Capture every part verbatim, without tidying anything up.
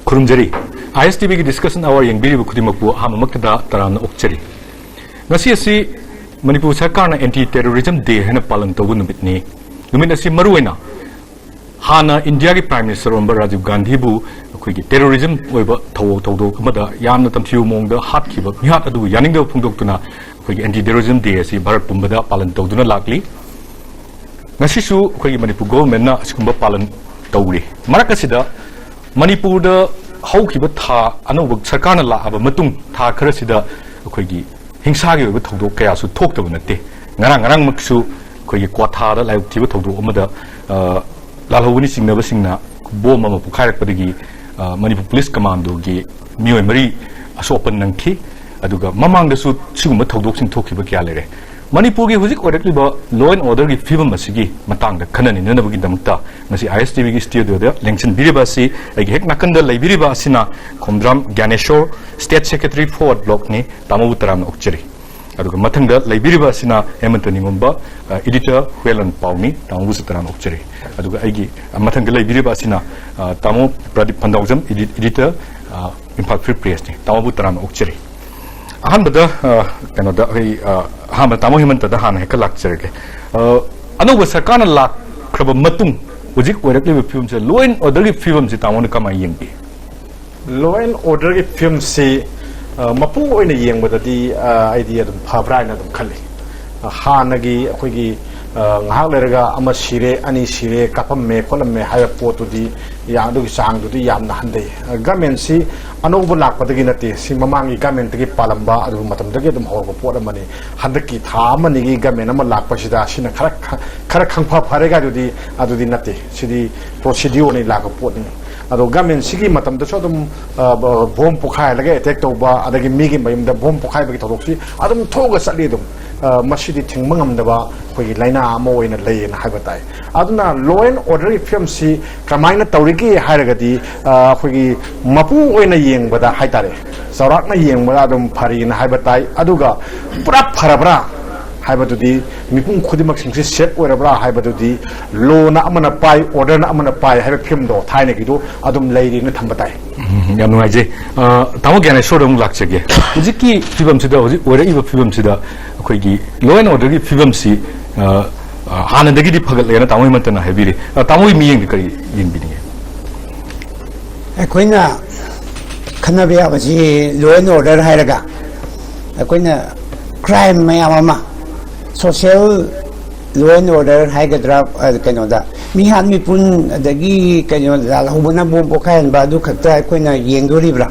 ꯈꯨꯔꯨꯝꯖꯔꯤ꯫ ꯑꯥꯏ ꯑꯦꯁ T ꯚꯤꯒꯤ Discussion Hour ꯌꯦꯡꯕꯤꯔꯤꯕ ꯈꯨꯗꯤꯡꯃꯛꯄꯨ ꯑꯍꯥꯟꯕꯃꯛꯇꯗ ꯇꯔꯥꯝꯅ ꯑꯣꯛꯆꯔꯤ꯫ ꯉꯁꯤ ꯑꯁꯤ ꯃꯅꯤꯄꯨꯔ ꯁꯔꯀꯥꯔꯅ Anti Terrorism Day ꯍꯥꯏꯅ ꯄꯥꯂꯟ ꯇꯧꯕ ꯅꯨꯃꯤꯠꯅꯤ꯫ ꯅꯨꯃꯤꯠ ꯑꯁꯤ ꯃꯔꯨꯑꯣꯏꯅ ꯍꯥꯟꯅ ꯏꯟꯗꯤꯌꯥꯒꯤ Prime Minister ꯑꯣꯏꯔꯝꯕ ꯔꯥꯖꯤꯕ ꯒꯥꯟꯙꯤꯕꯨ ꯑꯩꯈꯣꯏꯒꯤ terrorism ꯑꯣꯏꯕ ꯊꯧꯑꯣ ꯊꯧꯗꯣꯛ ꯑꯃꯗ ꯌꯥꯝꯅ ꯇꯝꯊꯤꯕ ꯃꯑꯣꯡꯗ ꯍꯥꯠꯈꯤꯕ ꯃꯤꯍꯥꯠ ꯑꯗꯨꯕꯨ ꯌꯥꯅꯤꯡꯗꯕ ꯐꯣꯡꯗꯣꯛꯇꯨꯅ ꯑꯩꯈꯣꯏꯒꯤ Anti Terrorism Day ꯑꯁꯤ ꯚꯥꯔꯠ ꯄꯨꯝꯕꯗ ꯄꯥꯂꯟ ꯇꯧꯗꯨꯅ ꯂꯥꯛꯂꯤ꯫ ꯉꯁꯤꯁꯨ ꯑꯩꯈꯣꯏꯒꯤ ꯃꯅꯤꯄꯨꯔ governmentꯅ ꯑꯁꯤꯒꯨꯝꯕ ꯄꯥꯂꯟ ꯇꯧꯔꯤ꯫ ꯃꯔꯛ ꯑꯁꯤꯗ ꯃꯅꯤꯄꯨꯔꯗ ꯍꯧꯈꯤꯕ ꯊꯥ, ꯑꯅꯧꯕ ꯁꯔꯀꯥꯔꯅ ꯂꯥꯛꯑꯕ ꯃꯇꯨꯡ ꯊꯥ ꯈꯔꯁꯤꯗ ꯑꯩꯈꯣꯏꯒꯤ ꯍꯤꯡꯁꯥꯒꯤ ꯑꯣꯏꯕ ꯊꯧꯗꯣꯛ ꯀꯌꯥꯁꯨ ꯊꯣꯛꯇꯕ ꯅꯠꯇꯦ꯫ ꯉꯔꯥꯡ ꯉꯔꯥꯡꯃꯛꯁꯨ ꯑꯩꯈꯣꯏꯒꯤ ꯀ꯭ꯋꯥꯊꯥꯗ ꯂꯥꯏꯕꯛ ꯊꯤꯕ ꯊꯧꯗꯣꯛ ꯑꯃꯗ, ꯑ, ꯂꯥꯜꯍꯧꯕꯅꯤ ꯆꯤꯡꯅꯕꯁꯤꯡꯅ ꯕꯣꯝ ꯑꯃ ꯄꯣꯈꯥꯏꯔꯛꯄꯗꯒꯤ, ꯑ, ꯃꯅꯤꯄꯨꯔ Police Commandoꯒꯤ ꯃꯤꯑꯣꯏ ꯃꯔꯤ ꯑꯁꯣꯛ ꯑꯄꯟ ꯅꯪꯈꯤ꯫ ꯑꯗꯨꯒ ꯃꯃꯥꯡꯗꯁꯨ ꯁꯤꯒꯨꯝꯕ ꯊꯧꯗꯣꯛꯁꯤꯡ ꯊꯣꯛꯈꯤꯕ ꯀꯌꯥ ꯂꯩꯔꯦ꯫ ꯃꯅꯤꯄꯨꯔꯒꯤ ꯍꯧꯖꯤꯛ ꯑꯣꯏꯔꯛꯂꯤꯕ law and orderꯒꯤ ꯐꯤꯕꯝ ꯑꯁꯤꯒꯤ ꯃꯇꯥꯡꯗ ꯈꯟꯅ ꯅꯩꯅꯅꯕꯒꯤꯗꯃꯛꯇ ꯉꯁꯤ ꯑꯥꯏ ꯑꯦꯁ ꯇꯤ ꯚꯤꯒꯤ studioꯗ ꯂꯦꯡꯁꯤꯟꯕꯤꯔꯤꯕ ꯑꯁꯤ ꯑꯩꯒꯤ ꯍꯦꯛ ꯅꯥꯀꯟꯗ ꯂꯩꯕꯤꯔꯤꯕ ꯑꯁꯤꯅ ꯈꯣꯝꯗ꯭ꯔꯥꯝ ꯒ꯭ꯌꯥꯅꯦꯁꯣꯔ, State Secretary Forward Blockꯅꯤ꯫ ꯇꯥꯃꯣꯕꯨ ꯇꯔꯥꯝꯅ ꯑꯣꯛꯆꯔꯤ꯫ ꯑꯗꯨꯒ ꯃꯊꯪꯗ ꯂꯩꯕꯤꯔꯤꯕ ꯑꯁꯤꯅ ꯍꯦꯃꯟꯇ ꯅꯤꯉꯣꯝꯕ, ꯑ, editor ꯍꯨꯌꯦꯟꯂꯣꯟ ꯄꯥꯎꯅꯤ꯫ ꯇꯥꯃꯣꯕꯨꯁꯨ ꯇꯔꯥꯝꯅ ꯑꯣꯛꯆꯔꯤ꯫ ꯑꯗꯨꯒ ꯑꯩꯒꯤ, ꯑ, ꯃꯊꯪꯗ ꯂꯩꯕꯤꯔꯤꯕ ꯑꯁꯤꯅ, ꯑ, ꯇꯥꯃꯣ ꯄ꯭ꯔꯗꯤꯞ ꯄꯟꯗꯥꯎꯖꯝ, edit-, editor, ꯑ, ꯏꯝꯐꯥꯜ Free Pressꯅꯤ꯫ ꯇꯥꯃꯣꯕꯨ ꯇꯔꯥꯝꯅ ꯑꯣꯛꯆꯔꯤ꯫ ꯑꯍꯥꯟꯕꯗ, ꯑ, ꯀꯩꯅꯣꯗ ꯑꯩ, ꯑ, ꯑꯍꯥꯟꯕ ꯇꯥꯃꯣ ꯍꯦꯃꯟꯇꯗ ꯍꯥꯟꯅ ꯍꯦꯛꯇ ꯂꯥꯛꯆꯔꯒꯦ꯫ ꯑ, ꯑꯅꯧꯕ ꯁꯔꯀꯥꯔꯅ ꯂꯥꯛꯈ꯭ꯔꯕ ꯃꯇꯨꯡ ꯍꯧꯖꯤꯛ ꯑꯣꯏꯔꯛꯂꯤꯕ ꯐꯤꯕꯝꯁꯦ, law and orderꯒꯤ ꯐꯤꯕꯝꯁꯦ ꯇꯥꯃꯣꯅ ꯀꯃꯥꯏꯅ ꯌꯦꯡꯕꯤ? Law and orderꯒꯤ ꯐꯤꯕꯝꯁꯤ, ꯑ, ꯃꯄꯨꯡ ꯑꯣꯏꯅ ꯌꯦꯡꯕꯗꯗꯤ, ꯑ, ꯑꯩꯗꯤ ꯑꯗꯨꯝ ꯐꯕ꯭ꯔꯥ ꯍꯥꯏꯅ ꯑꯗꯨꯝ ꯈꯜꯂꯤ꯫ ꯑ, ꯍꯥꯟꯅꯒꯤ ꯑꯩꯈꯣꯏꯒꯤ, ꯑ, ꯉꯥꯏꯍꯥꯛ ꯂꯩꯔꯒ ꯑꯃ ꯁꯤꯔꯦ, ꯑꯅꯤ ꯁꯤꯔꯦ, ꯀꯥꯞꯄꯝꯃꯦ, ꯈꯣꯠꯂꯝꯃꯦ ꯍꯥꯏꯕ ꯄꯣꯠꯇꯨꯗꯤ ꯌꯥ-, ꯑꯗꯨꯒꯤ ꯆꯥꯡꯗꯨꯗꯤ ꯌꯥꯝꯅ ꯍꯟꯊꯩ꯫ ꯑ, governmentꯁꯤ ꯑꯅꯧꯕ ꯂꯥꯛꯄꯗꯒꯤ ꯅꯠꯇꯦ, ꯁꯤ ꯃꯃꯥꯡꯒꯤ governmentꯇꯒꯤ ꯄꯥꯜꯂꯝꯕ ꯑꯗꯨ ꯃꯇꯝꯗꯒꯤ ꯑꯗꯨꯝ ꯍꯧꯔꯛꯄ ꯄꯣꯠ ꯑꯃꯅꯤ꯫ ꯍꯟꯗꯛꯀꯤ ꯊꯥ ꯑꯃꯅꯤꯒꯤ government ꯑꯃ ꯂꯥꯛꯄꯁꯤꯗ ꯁꯤꯅ ꯈꯔ ꯈ-, ꯈꯔ ꯈꯪꯐ ꯐꯔꯦ ꯀꯥꯏꯗꯨꯗꯤ ꯑꯗꯨꯗꯤ ꯅꯠꯇꯦ꯫ ꯁꯤꯗꯤ procedureꯅꯤ ꯂꯥꯛꯄ ꯄꯣꯠꯅꯤ꯫ ꯑꯗꯣ governmentꯁꯤꯒꯤ ꯃꯇꯝꯗꯁꯨ ꯑꯗꯨꯝ, ꯑ, ꯕ-, ꯕꯣꯝ ꯄꯣꯈꯥꯏꯍꯜꯂꯒ attack ꯇꯧꯕ, ꯑꯗꯒꯤ ꯃꯤꯒꯤ ꯃꯌꯨꯝꯗ ꯕꯣꯝ ꯄꯣꯈꯥꯏꯕꯒꯤ ꯊꯧꯗꯣꯛꯁꯤ ꯑꯗꯨꯝ ꯊꯣꯛꯑꯒ ꯆꯠꯂꯤ ꯑꯗꯨꯝ꯫ ꯑ, ꯃꯁꯤꯗꯤ ꯊꯤꯡꯕ ꯉꯝꯗꯕ ꯑꯩꯈꯣꯏꯒꯤ ꯂꯥꯏꯅꯥ ꯑꯃ ꯑꯣꯏꯅ ꯂꯩꯌꯦꯅ ꯍꯥꯏꯕ ꯇꯥꯏ꯫ ꯑꯗꯨꯅ law and orderꯒꯤ ꯐꯤꯕꯝꯁꯤ ꯀꯃꯥꯏꯅ ꯇꯧꯔꯤꯒꯦ ꯍꯥꯏꯔꯒꯗꯤ, ꯑ, ꯑꯩꯈꯣꯏꯒꯤ ꯃꯄꯨꯡ ꯑꯣꯏꯅ ꯌꯦꯡꯕꯗ ꯍꯥꯏꯇꯥꯔꯦ, ꯆꯥꯎꯔꯥꯛꯅ ꯌꯦꯡꯕꯗ ꯑꯗꯨꯝ ꯐꯔꯤꯅ ꯍꯥꯏꯕ ꯇꯥꯏ꯫ ꯑꯗꯨꯒ ꯄꯨꯔꯥ ꯐꯔꯕ꯭ꯔꯥ ꯍꯥꯏꯕꯗꯨꯗꯤ, ꯃꯤꯄꯨꯝ ꯈꯨꯗꯤꯡꯃꯛꯁꯤꯡꯁꯤ ꯁꯦꯐ ꯑꯣꯏꯔꯕ꯭ꯔꯥ ꯍꯥꯏꯕꯗꯨꯗꯤ, ꯂꯣꯅ ꯑꯃꯅ ꯄꯥꯏ, ꯑꯣꯔꯗꯔꯅ ꯑꯃꯅ ꯄꯥꯏ ꯍꯥꯏꯕ ꯐꯤꯕꯝꯗꯣ ꯊꯥꯏꯅꯒꯤꯗꯣ ꯑꯗꯨꯝ ꯂꯩꯔꯤꯅ ꯊꯝꯕ ꯇꯥꯏ꯫ ꯎꯝ, ꯌꯥꯝ ꯅꯨꯡꯉꯥꯏꯖꯩ꯫ ꯑ, ꯇꯥꯃꯣ ꯒ꯭ꯌꯥꯅꯦꯁꯣꯔꯗ ꯑꯃꯨꯛ ꯂꯥꯛꯆꯒꯦ꯫ ꯍꯧꯖꯤꯛꯀꯤ ꯐꯤꯕꯝꯁꯤꯗ, ꯍꯧꯖꯤꯛ ꯑꯣꯏꯔꯛꯏꯕ ꯐꯤꯕꯝꯁꯤꯗ ꯑꯩꯈꯣꯏꯒꯤ law and orderꯒꯤ ꯐꯤꯕꯝꯁꯤ, ꯑ, ꯑ, ꯍꯥꯟꯅꯗꯒꯤꯗꯤ ꯐꯒꯠꯂꯦꯅ ꯇꯥꯃꯣ ꯍꯦꯃꯟꯇꯅ ꯍꯥꯏꯕꯤꯔꯤ꯫ ꯑ, ꯇꯥꯃꯣꯒꯤ ꯃꯤꯠꯌꯦꯡꯗ ꯀꯔꯤ ꯌꯦꯡꯕꯤꯅꯤꯡꯉꯤ? ꯑꯩꯈꯣꯏꯅ ꯈꯟꯅꯕ ꯌꯥꯕꯁꯤ law and order ꯍꯥꯏꯔꯒ ꯑꯩꯈꯣꯏꯅ crime ꯃꯌꯥꯝ ꯑꯃ, social law and order ꯍꯥꯏꯒꯗ꯭ꯔꯥ, ꯑ, ꯀꯩꯅꯣꯗ ꯃꯤꯍꯥꯠ ꯃꯤꯄꯨꯟ, ꯑꯗꯒꯤ ꯀꯩꯅꯣ, ꯂꯥꯜꯍꯧꯕꯅ ꯕꯣꯝ ꯄꯣꯈꯥꯏꯍꯟꯕ, ꯑꯗꯨ ꯈꯛꯇ ꯑꯩꯈꯣꯏꯅ ꯌꯦꯡꯗꯣꯔꯤꯕ꯭ꯔꯥ?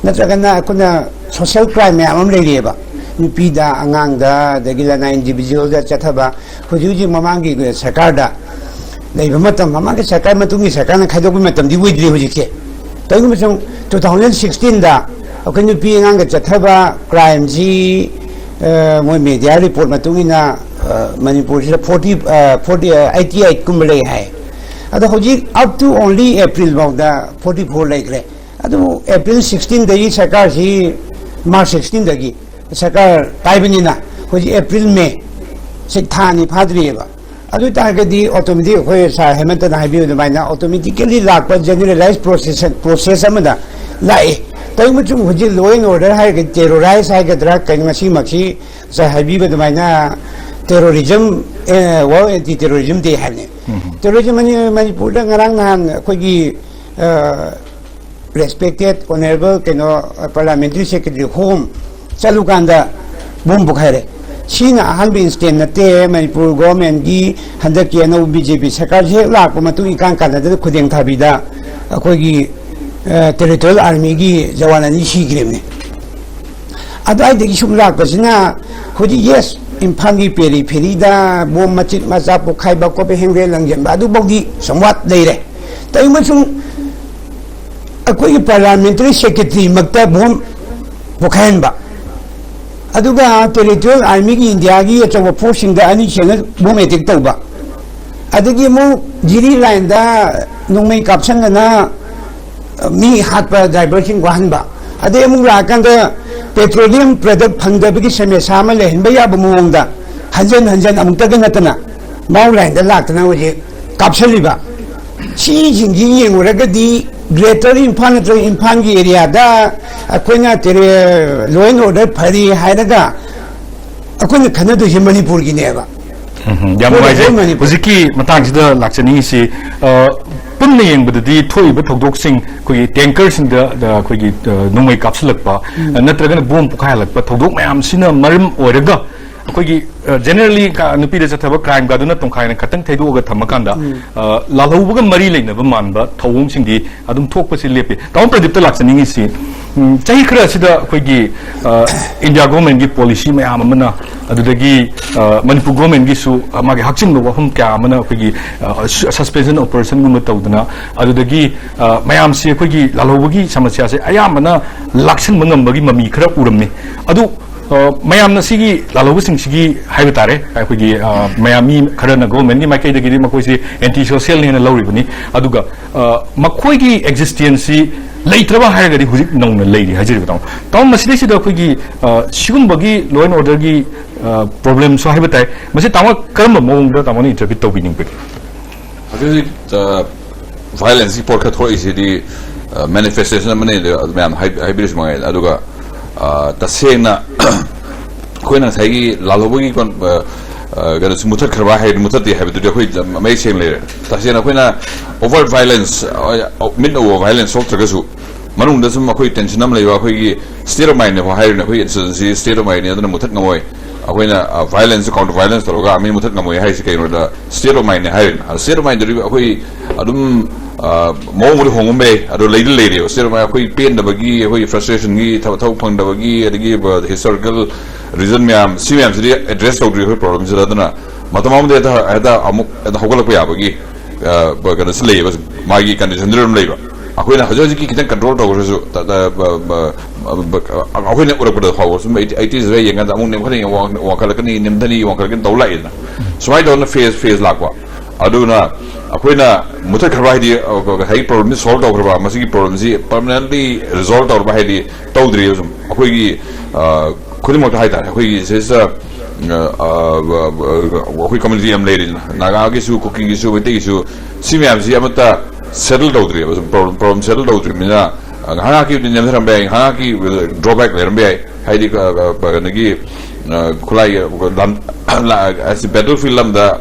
ꯅꯠꯇ꯭ꯔꯒꯅ ꯑꯩꯈꯣꯏꯅ social crime ꯃꯌꯥꯝ ꯑꯃ ꯂꯩꯔꯤꯑꯕ, ꯅꯨꯄꯤꯗ, ꯑꯉꯥꯡꯗ, ꯑꯗꯒꯤ ꯂꯅꯥꯏ individualꯗ ꯆꯠꯊꯕ, ꯍꯧꯖꯤꯛ ꯍꯧꯖꯤꯛ ꯃꯃꯥꯡꯒꯤ ꯁꯔꯀꯥꯔꯗ ꯂꯩꯕ ꯃꯇꯝ, ꯃꯃꯥꯡꯒꯤ ꯁꯔꯀꯥꯔ ꯃꯇꯨꯡꯒꯤ ꯁꯔꯀꯥꯔꯅ ꯈꯥꯏꯗꯣꯛꯄ ꯃꯇꯝꯗꯤ ꯑꯣꯏꯗ꯭ꯔꯤ ꯍꯧꯖꯤꯛꯁꯦ꯫ ꯀꯔꯤꯒꯨꯝꯕ ꯁꯨꯝ two thousand sixteenꯗ ꯑꯩꯈꯣꯏ ꯅꯨꯄꯤ ꯑꯉꯥꯡꯒ ꯆꯠꯊꯕ crimeꯁꯤ, ꯑ, ꯃꯣꯏ media report ꯃꯇꯨꯡ ꯏꯟꯅ, ꯑ, ꯃꯅꯤꯄꯨꯔꯁꯤꯗ forty, ꯑ, forty, ꯑ, eighty eight ꯀꯨꯝꯕ ꯂꯩ ꯍꯥꯏ꯫ ꯑꯗꯣ ꯍꯧꯖꯤꯛ up to only April ꯐꯥꯎꯗ forty four ꯂꯩꯈ꯭ꯔꯦ꯫ ꯑꯗꯨꯕꯨ April sixteenꯗꯒꯤ ꯁꯔꯀꯥꯔꯁꯤ, March sixteenꯗꯒꯤ ꯁꯔꯀꯥꯔ ꯄꯥꯏꯕꯅꯤꯅ ꯍꯧꯖꯤꯛ April, May ꯁꯤ ꯊꯥ ꯑꯅꯤ ꯐꯥꯗ꯭ꯔꯤꯑꯕ꯫ ꯑꯗꯨ ꯑꯣꯏ ꯇꯥꯔꯒꯗꯤ automatic ꯑꯩꯈꯣꯏ ꯁꯥꯔ ꯍꯦꯃꯟꯇꯅ ꯍꯥꯏꯕꯤꯌꯨ ꯑꯗꯨꯃꯥꯏꯅ automatically ꯂꯥꯛꯄ generalized process, process ꯑꯃꯗ ꯂꯥꯛꯏ꯫ ꯇꯧꯏꯃꯆꯨꯡ ꯍꯧꯖꯤꯛ law and order ꯍꯥꯏꯔꯒꯗꯤ terrorize ꯍꯥꯏꯒꯗ꯭ꯔꯥ, ꯀꯩꯅꯣ, ꯉꯁꯤꯃꯛꯁꯤ ꯉꯁꯥꯏ ꯍꯥꯏꯕꯤꯕ ꯑꯗꯨꯃꯥꯏꯅ terrorism, ꯑꯦ, World Anti Terrorism Day ꯍꯥꯏꯕꯅꯤ꯫ Terrorism ꯃꯅꯤ-, ꯃꯅꯤꯄꯨꯔꯗ ꯉꯔꯥꯡ ꯅꯍꯥꯟ ꯑꯩꯈꯣꯏꯒꯤ, ꯑ, respected honorable ꯀꯩꯅꯣ, parliamentary secretary home ꯆꯠꯂꯨꯀꯥꯟꯗ ꯕꯣꯝ ꯄꯣꯈꯥꯏꯔꯦ꯫ ꯁꯤꯅ ꯑꯍꯥꯟꯕ incident ꯅꯠꯇꯦ꯫ ꯃꯅꯤꯄꯨꯔ governmentꯀꯤ ꯍꯟꯗꯛꯀꯤ ꯑꯅꯧꯕ BJP ꯁꯔꯀꯥꯔꯁꯤ ꯍꯦꯛ ꯂꯥꯛꯄ ꯃꯇꯨꯡ ꯏꯀꯥꯟ ꯀꯥꯟꯅꯗꯅ ꯈꯨꯗꯦꯡ ꯊꯥꯕꯤꯗ ꯑꯩꯈꯣꯏꯒꯤ, ꯑ, territorial armyꯒꯤ ꯖꯋꯥꯟ ꯑꯅꯤ ꯁꯤꯈ꯭ꯔꯤꯕꯅꯤ꯫ ꯑꯗꯨꯋꯥꯏꯗꯒꯤ ꯁꯨꯝ ꯂꯥꯛꯄꯁꯤꯅ ꯍꯧꯖꯤꯛ, yes, ꯏꯝꯐꯥꯜꯒꯤ peripheryꯗ ꯕꯣꯝ ꯃꯆꯤꯠ ꯃꯆꯥ ꯄꯣꯈꯥꯏꯕ ꯈꯣꯠꯄ, ꯍꯦꯡꯔꯦ ꯂꯪꯁꯤꯟꯕ, ꯑꯗꯨꯐꯥꯎꯗꯤ somewhat ꯂꯩꯔꯦ꯫ ꯇꯧꯏꯃꯆꯨꯡ ꯑꯩꯈꯣꯏꯒꯤ parliamentary secretary ꯃꯛꯇ ꯕꯣꯝ ꯄꯣꯈꯥꯏꯍꯟꯕ, ꯑꯗꯨꯒ territorial armyꯒꯤ Indiaꯒꯤ ꯑꯆꯧꯕ forceꯁꯤꯡꯗ ꯑꯅꯤ ꯁꯦꯡꯅ ꯕꯣꯝ attack ꯇꯧꯕ, ꯑꯗꯒꯤ ꯑꯃꯨꯛ ꯖꯤꯔꯤ lineꯗ ꯅꯣꯡꯃꯩ ꯀꯥꯞꯁꯟꯗꯅ ꯃꯤ ꯍꯥꯠꯄ, driverꯁꯤꯡ ꯋꯥꯍꯟꯕ, ꯑꯗꯩ ꯑꯃꯨꯛ ꯂꯥꯛꯑꯀꯥꯟꯗ petroleum product ꯐꯪꯗꯕꯒꯤ ꯁꯃꯁ꯭ꯌꯥ ꯑꯃ ꯂꯩꯍꯟꯕ ꯌꯥꯕ ꯃꯑꯣꯡꯗ ꯍꯟꯖꯟ ꯍꯟꯖꯟ ꯑꯃꯨꯛꯇꯗ ꯅꯠꯇꯅ ꯃꯥꯎ ꯂꯥꯏꯟꯗ ꯂꯥꯛꯇꯅ ꯍꯧꯖꯤꯛ ꯀꯥꯞꯁꯤꯜꯂꯤꯕ, ꯁꯤꯁꯤꯡꯁꯤ ꯌꯦꯡꯉꯨꯔꯒꯗꯤ ꯒ꯭ꯔꯦꯇꯔ ꯏꯝꯐꯥꯜ ꯅꯠꯇ꯭ꯔꯒ ꯏꯝꯐꯥꯜꯒꯤ ꯑꯦꯔꯤꯌꯥꯗ ꯑꯩꯈꯣꯏꯅ ꯂꯣ ꯑꯦꯟ ꯑꯣꯔꯗꯔ ꯐꯔꯤ ꯍꯥꯏꯔꯒ ꯑꯩꯈꯣꯏꯅ ꯈꯟꯅꯗꯣꯏꯁꯦ ꯃꯅꯤꯄꯨꯔꯒꯤꯅꯦꯕ꯫ ꯎꯝ, ꯌꯥꯝ ꯅꯨꯡꯉꯥꯏꯖꯩ꯫ ꯍꯧꯖꯤꯛꯀꯤ ꯃꯇꯥꯡꯁꯤꯗ ꯂꯥꯛꯆꯅꯤꯡꯉꯤꯁꯤ, ꯑ, ꯄꯨꯟꯅ ꯌꯦꯡꯕꯗꯗꯤ ꯊꯣꯛꯏꯕ ꯊꯧꯗꯣꯛꯁꯤꯡ, ꯑꯩꯈꯣꯏꯒꯤ ꯇꯦꯡꯀꯔꯁꯤꯡꯗ, ꯑ, ꯑꯩꯈꯣꯏꯒꯤ, ꯑ, ꯅꯣꯡꯃꯩ ꯀꯥꯞꯁꯤꯜꯂꯛꯄ, ꯑ, ꯅꯠꯇ꯭ꯔꯒꯅ ꯕꯣꯝ ꯄꯣꯈꯥꯏꯍꯜꯂꯛꯄ ꯊꯧꯗꯣꯛ ꯃꯌꯥꯝꯁꯤꯅ ꯃꯔꯝ ꯑꯣꯏꯔꯒ ꯑꯩꯈꯣꯏꯒꯤ, ꯑ, ꯖꯦꯅꯔꯦꯜꯂꯤ ꯀ-, ꯅꯨꯄꯤꯗ ꯆꯠꯊꯕ ꯀ꯭ꯔꯥꯏꯝꯒꯗꯨꯅ ꯇꯣꯡꯈꯥꯏꯅ ꯈꯇꯪ ꯊꯩꯗꯣꯛꯑꯒ ꯊꯝꯃꯀꯥꯟꯗ, ꯑ, ꯂꯥꯜꯍꯧꯕꯒ ꯃꯔꯤ ꯂꯩꯅꯕ ꯃꯥꯟꯕ ꯊꯧꯑꯣꯡꯁꯤꯡꯗꯤ ꯑꯗꯨꯝ ꯊꯣꯛꯄꯁꯤ ꯂꯦꯞꯄꯤ꯫ ꯇꯥꯃꯣ ꯄ꯭ꯔꯗꯤꯞꯇ ꯂꯥꯛꯆꯅꯤꯡꯉꯤꯁꯤ, ꯎꯝ, ꯆꯍꯤ ꯈꯔ ꯑꯁꯤꯗ ꯑꯩꯈꯣꯏꯒꯤ, ꯑ, ꯏꯟꯗꯤꯌꯥ ꯒꯣꯔꯃꯦꯟꯒꯤ ꯄꯣꯂꯤꯁꯤ ꯃꯌꯥꯝ ꯑꯃꯅ, ꯑꯗꯨꯗꯒꯤ, ꯑ, ꯃꯅꯤꯄꯨꯔ ꯒꯣꯔꯃꯦꯟꯒꯤꯁꯨ, ꯑ, ꯃꯥꯒꯤ ꯍꯛꯆꯤꯟꯕ ꯋꯥꯐꯝ ꯀꯌꯥ ꯑꯃꯅ ꯑꯩꯈꯣꯏꯒꯤ, ꯑ, ꯁ-, ꯁꯁꯄꯦꯟꯁꯟ ꯑꯣꯄꯔꯦꯁꯟꯒꯨꯝꯕ ꯇꯧꯗꯅ, ꯑꯗꯨꯗꯒꯤ, ꯑ, ꯃꯌꯥꯝꯁꯤ ꯑꯩꯈꯣꯏꯒꯤ ꯂꯥꯜꯍꯧꯕꯒꯤ ꯁꯃꯁ꯭ꯌꯥꯁꯦ ꯑꯌꯥꯝꯕꯅ ꯂꯥꯛꯁꯤꯟꯕ ꯉꯝꯕꯒꯤ ꯃꯃꯤ ꯈꯔ ꯎꯔꯝꯃꯤ꯫ ꯑꯗꯨ, ꯑ, ꯃꯌꯥꯝꯅ ꯁꯤꯒꯤ ꯂꯥꯜꯍꯧꯕꯁꯤꯡꯁꯤꯒꯤ ꯍꯥꯏꯕ ꯇꯥꯔꯦ, ꯑꯩꯈꯣꯏꯒꯤ, ꯑ, ꯃꯌꯥꯝ ꯃꯤ ꯈꯔꯅ ꯒꯣꯔꯃꯦꯟꯒꯤ ꯃꯥꯏꯀꯩꯗꯒꯤꯗꯤ ꯃꯈꯣꯏꯁꯤ ꯑꯦꯟꯇꯤ ꯁꯣꯁꯤꯌꯦꯜꯅꯦꯅ ꯂꯧꯔꯤꯕꯅꯤ, ꯑꯗꯨꯒ, ꯑ, ꯃꯈꯣꯏꯒꯤ ꯑꯦꯛꯖꯤꯁꯇꯦꯟꯁꯁꯤ ꯂꯩꯇ꯭ꯔꯕ ꯍꯥꯏꯔꯒꯗꯤ ꯍꯧꯖꯤꯛ ꯅꯧꯅ ꯂꯩꯔꯤ ꯍꯥꯏꯖꯔꯤꯕ ꯇꯥꯃꯣ꯫ ꯇꯥꯃꯣ, ꯃꯁꯤꯗꯩꯁꯤꯗ ꯑꯩꯈꯣꯏꯒꯤ, ꯑ, ꯁꯤꯒꯨꯝꯕꯒꯤ ꯂꯣ ꯑꯦꯟ ꯑꯣꯔꯗꯔꯒꯤ, ꯑ, ꯄ꯭ꯔꯣꯕ꯭ꯂꯦꯝꯁꯨ ꯍꯥꯏꯕ ꯇꯥꯏ, ꯃꯁꯤ ꯇꯥꯃꯣ ꯀꯔꯝꯕ ꯃꯑꯣꯡꯗ ꯇꯥꯃꯣꯅ ꯏꯟꯇꯔꯄ꯭ꯔꯤꯠ ꯇꯧꯕꯤꯅꯤꯡꯕꯒꯦ? ꯍꯧꯖꯤꯛ ꯍꯧꯖꯤꯛ ꯚꯥꯏꯂꯦꯟꯁꯀꯤ ꯄꯣꯠ ꯈꯔ ꯊꯣꯛꯂꯛꯏꯁꯤꯗꯤ ꯃꯦꯅꯤꯐꯦꯁꯇꯦꯁꯟ ꯑꯃꯅꯤ, ꯑꯗꯨ ꯃꯌꯥꯝ ꯍꯥꯏ- ꯍꯥꯏꯕꯤꯔꯤꯁꯤ ꯃꯉꯥꯏ꯫ ꯑꯗꯨꯒ ꯑ, ꯇꯁꯦꯡꯅ ꯑꯩꯈꯣꯏꯅ ꯉꯁꯥꯏꯒꯤ ꯂꯥꯜꯍꯧꯕꯒꯤ ꯀꯣꯟ- ꯑ, ꯑ, ꯀꯩꯅꯣꯁꯤ ꯃꯨꯊꯠꯈ꯭ꯔꯕ ꯍꯥꯏ ꯃꯨꯊꯠꯇꯦ ꯍꯥꯏꯕꯗꯨꯗꯤ ꯑꯩꯈꯣꯏ ꯃꯌꯦꯛ ꯁꯦꯡꯅ ꯂꯩꯔꯦ꯫ ꯇꯁꯦꯡꯅ ꯑꯩꯈꯣꯏꯅ ꯑꯣꯚꯔ ꯚꯥꯏꯂꯦꯟꯁ, ꯃꯤꯠꯅ ꯎꯕ ꯚꯥꯏꯂꯦꯟꯁ ꯊꯣꯛꯇ꯭ꯔꯒꯁꯨ ꯃꯅꯨꯡꯗ ꯁꯨꯝ ꯑꯩꯈꯣꯏ ꯇꯦꯟꯁꯟ ꯑꯃ ꯂꯩꯕ, ꯑꯩꯈꯣꯏꯒꯤ ꯁ꯭ꯇꯦꯠ ꯑꯣꯐ ꯃꯥꯏꯟꯅꯦꯕ ꯍꯥꯏꯔꯤꯅꯦ, ꯑꯩꯈꯣꯏ ꯏꯟꯁꯨꯔꯦꯟꯁꯁꯤ ꯁ꯭ꯇꯦꯠ ꯑꯣꯐ ꯃꯥꯏꯟꯅꯦ, ꯑꯗꯨꯅ ꯃꯨꯊꯠ ꯉꯝꯃꯣꯏ꯫ ꯑꯩꯈꯣꯏꯅ ꯚꯥꯏꯂꯦꯟꯁ, ꯀꯥꯎꯟꯇꯔ ꯚꯥꯏꯂꯦꯟꯁ ꯇꯧꯔꯒ ꯃꯤ ꯃꯨꯊꯠ ꯉꯝꯃꯣꯏ ꯍꯥꯏꯔꯤꯁꯤ ꯀꯩꯅꯣꯗ ꯁ꯭ꯇꯦꯠ ꯑꯣꯐ ꯃꯥꯏꯟꯅꯦ ꯍꯥꯏꯔꯤꯅꯦ꯫ ꯑꯗ ꯁ꯭ꯇꯦꯠ ꯑꯣꯐ ꯃꯥꯏꯟꯗꯗꯤ ꯑꯩꯈꯣꯏ ꯑꯗꯨꯝ ꯑ, ꯃꯑꯣꯡꯕꯨꯗꯤ ꯍꯣꯡꯉꯝꯕ ꯌꯥꯏ, ꯑꯗꯣ ꯂꯩꯗꯤ ꯂꯩꯔꯤꯕ ꯁ꯭ꯇꯦꯠ ꯑꯣꯐ ꯃꯥꯏꯟ꯫ ꯑꯩꯈꯣꯏ ꯄꯦꯟꯗꯕꯒꯤ, ꯑꯩꯈꯣꯏ ꯐ꯭ꯔꯁꯇ꯭ꯔꯦꯁꯟꯒꯤ, ꯊꯕꯛ ꯊꯕꯛ ꯐꯪꯗꯕꯒꯤ, ꯑꯗꯒꯤ ꯍꯤꯁꯇꯣꯔꯤꯀꯦꯜ ꯔꯤꯖꯟ ꯃꯌꯥꯝ, ꯁꯤ ꯃꯌꯥꯝꯁꯤꯗꯤ ꯑꯦꯗ꯭ꯔꯦꯁ ꯇꯧꯗ꯭ꯔꯤ ꯑꯩꯈꯣꯏ ꯄ꯭ꯔꯣꯕ꯭ꯂꯦꯝꯁꯤꯗ꯫ ꯑꯗꯨꯅ ꯃꯇꯝ ꯑꯃꯗ ꯍꯦꯛꯇ ꯍꯦꯛꯇ ꯑꯃꯨꯛ ꯍꯦꯛꯇ ꯍꯧꯒꯠꯂꯛꯄ ꯌꯥꯕꯒꯤ ꯑ, ꯕ- ꯀꯩꯅꯣꯁꯨ ꯂꯩꯌꯦꯕ, ꯃꯥꯒꯤ ꯀꯟꯗꯤꯁꯟꯗꯨ ꯑꯗꯨꯝ ꯂꯩꯕ꯫ ꯑꯩꯈꯣꯏꯅ ꯍꯧꯖꯤꯛ ꯍꯧꯖꯤꯛꯀꯤ ꯈꯤꯇꯪ ꯀꯟꯇ꯭ꯔꯣꯜ ꯇꯧꯈ꯭ꯔꯁꯨ ꯇ- ꯇ- ꯕ- ꯕ- ꯕ- ꯑꯩꯈꯣꯏꯅ ꯎꯔꯛꯄꯗ ꯐꯥꯎꯕ ꯁꯨꯝ ꯑꯩꯇꯤ ꯑꯩꯇꯤꯁꯤꯗ ꯌꯦꯡꯀꯥꯟꯗ ꯑꯃꯨꯛ ꯅꯦꯝꯈꯠꯂꯛꯏ, ꯋꯥꯡ- ꯋꯥꯡꯈꯠꯂꯛꯀꯅꯤ, ꯅꯦꯝꯊꯅꯤ, ꯋꯥꯡꯈꯠꯂꯛꯀꯅꯤ ꯇꯧ ꯂꯥꯛꯏꯗꯅ꯫ ꯁꯨꯃꯥꯏꯅ ꯇꯧꯗꯅ ꯐꯦꯁ ꯐꯦꯁ ꯂꯥꯛꯄ꯫ ꯑꯗꯨꯅ ꯑꯩꯈꯣꯏꯅ ꯃꯨꯊꯠꯈ꯭ꯔꯕ ꯍꯥꯏꯗꯤ, ꯑ, ꯉꯁꯥꯏꯒꯤ ꯄ꯭ꯔꯣꯕ꯭ꯂꯦꯝꯁꯤ ꯁꯣꯜꯕ ꯇꯧꯈ꯭ꯔꯕ, ꯃꯁꯤꯒꯤ ꯄ꯭ꯔꯣꯕ꯭ꯂꯦꯝꯁꯤ ꯄꯔꯃꯅꯦꯟꯂꯤ ꯔꯤꯖꯣꯜꯕ ꯇꯧꯔꯕ ꯍꯥꯏꯗꯤ ꯇꯧꯗ꯭ꯔꯤꯕ꯫ ꯁꯨꯝ ꯑꯩꯈꯣꯏꯒꯤ, ꯑ, ꯈꯨꯗꯤꯡꯃꯛꯇ ꯍꯥꯏꯇꯥꯔꯦ, ꯑꯩꯈꯣꯏꯒꯤ ꯁꯤꯗꯩꯁꯤꯗ ꯑ, ꯑ, ꯑ, ꯑꯩꯈꯣꯏ ꯀꯝꯃ꯭ꯌꯨꯅꯤꯇꯤ ꯌꯥꯝ ꯂꯩꯔꯤꯗꯅ, ꯅꯥꯒꯥꯒꯤꯁꯨ, ꯀꯨꯀꯤꯒꯤꯁꯨ, ꯃꯩꯇꯩꯒꯤꯁꯨ, ꯁꯤ ꯃꯌꯥꯝꯁꯤ ꯑꯃꯠꯇ ꯁꯦꯇꯜ ꯇꯧꯗ꯭ꯔꯤꯕ, ꯁꯨꯝ ꯄ꯭ꯔꯣꯕ꯭ꯂꯦꯝ, ꯄ꯭ꯔꯣꯕ꯭ꯂꯦꯝ ꯁꯦꯇꯜ ꯇꯧꯗ꯭ꯔꯤꯕꯅꯤꯅ, ꯑ, ꯉꯥꯏꯍꯥꯛ ꯉꯥꯏꯍꯥꯛꯀꯤ ꯅꯦꯝꯊꯔꯝꯕ ꯌꯥꯏ, ꯉꯥꯏꯍꯥꯛ ꯉꯥꯏꯍꯥꯛꯀꯤ ꯗ꯭ꯔꯣꯕꯦꯛ ꯂꯩꯔꯝꯕ ꯌꯥꯏ꯫ ꯍꯥꯏꯗꯤ, ꯑ, ꯑ, ꯀꯩꯅꯣꯒꯤ, ꯑ, ꯈꯨꯠꯂꯥꯏꯒꯤ ꯂꯝ, ꯂ-, ꯑꯁꯤ ꯕꯦꯇꯜ ꯐꯤꯜꯗ ꯂꯝꯗ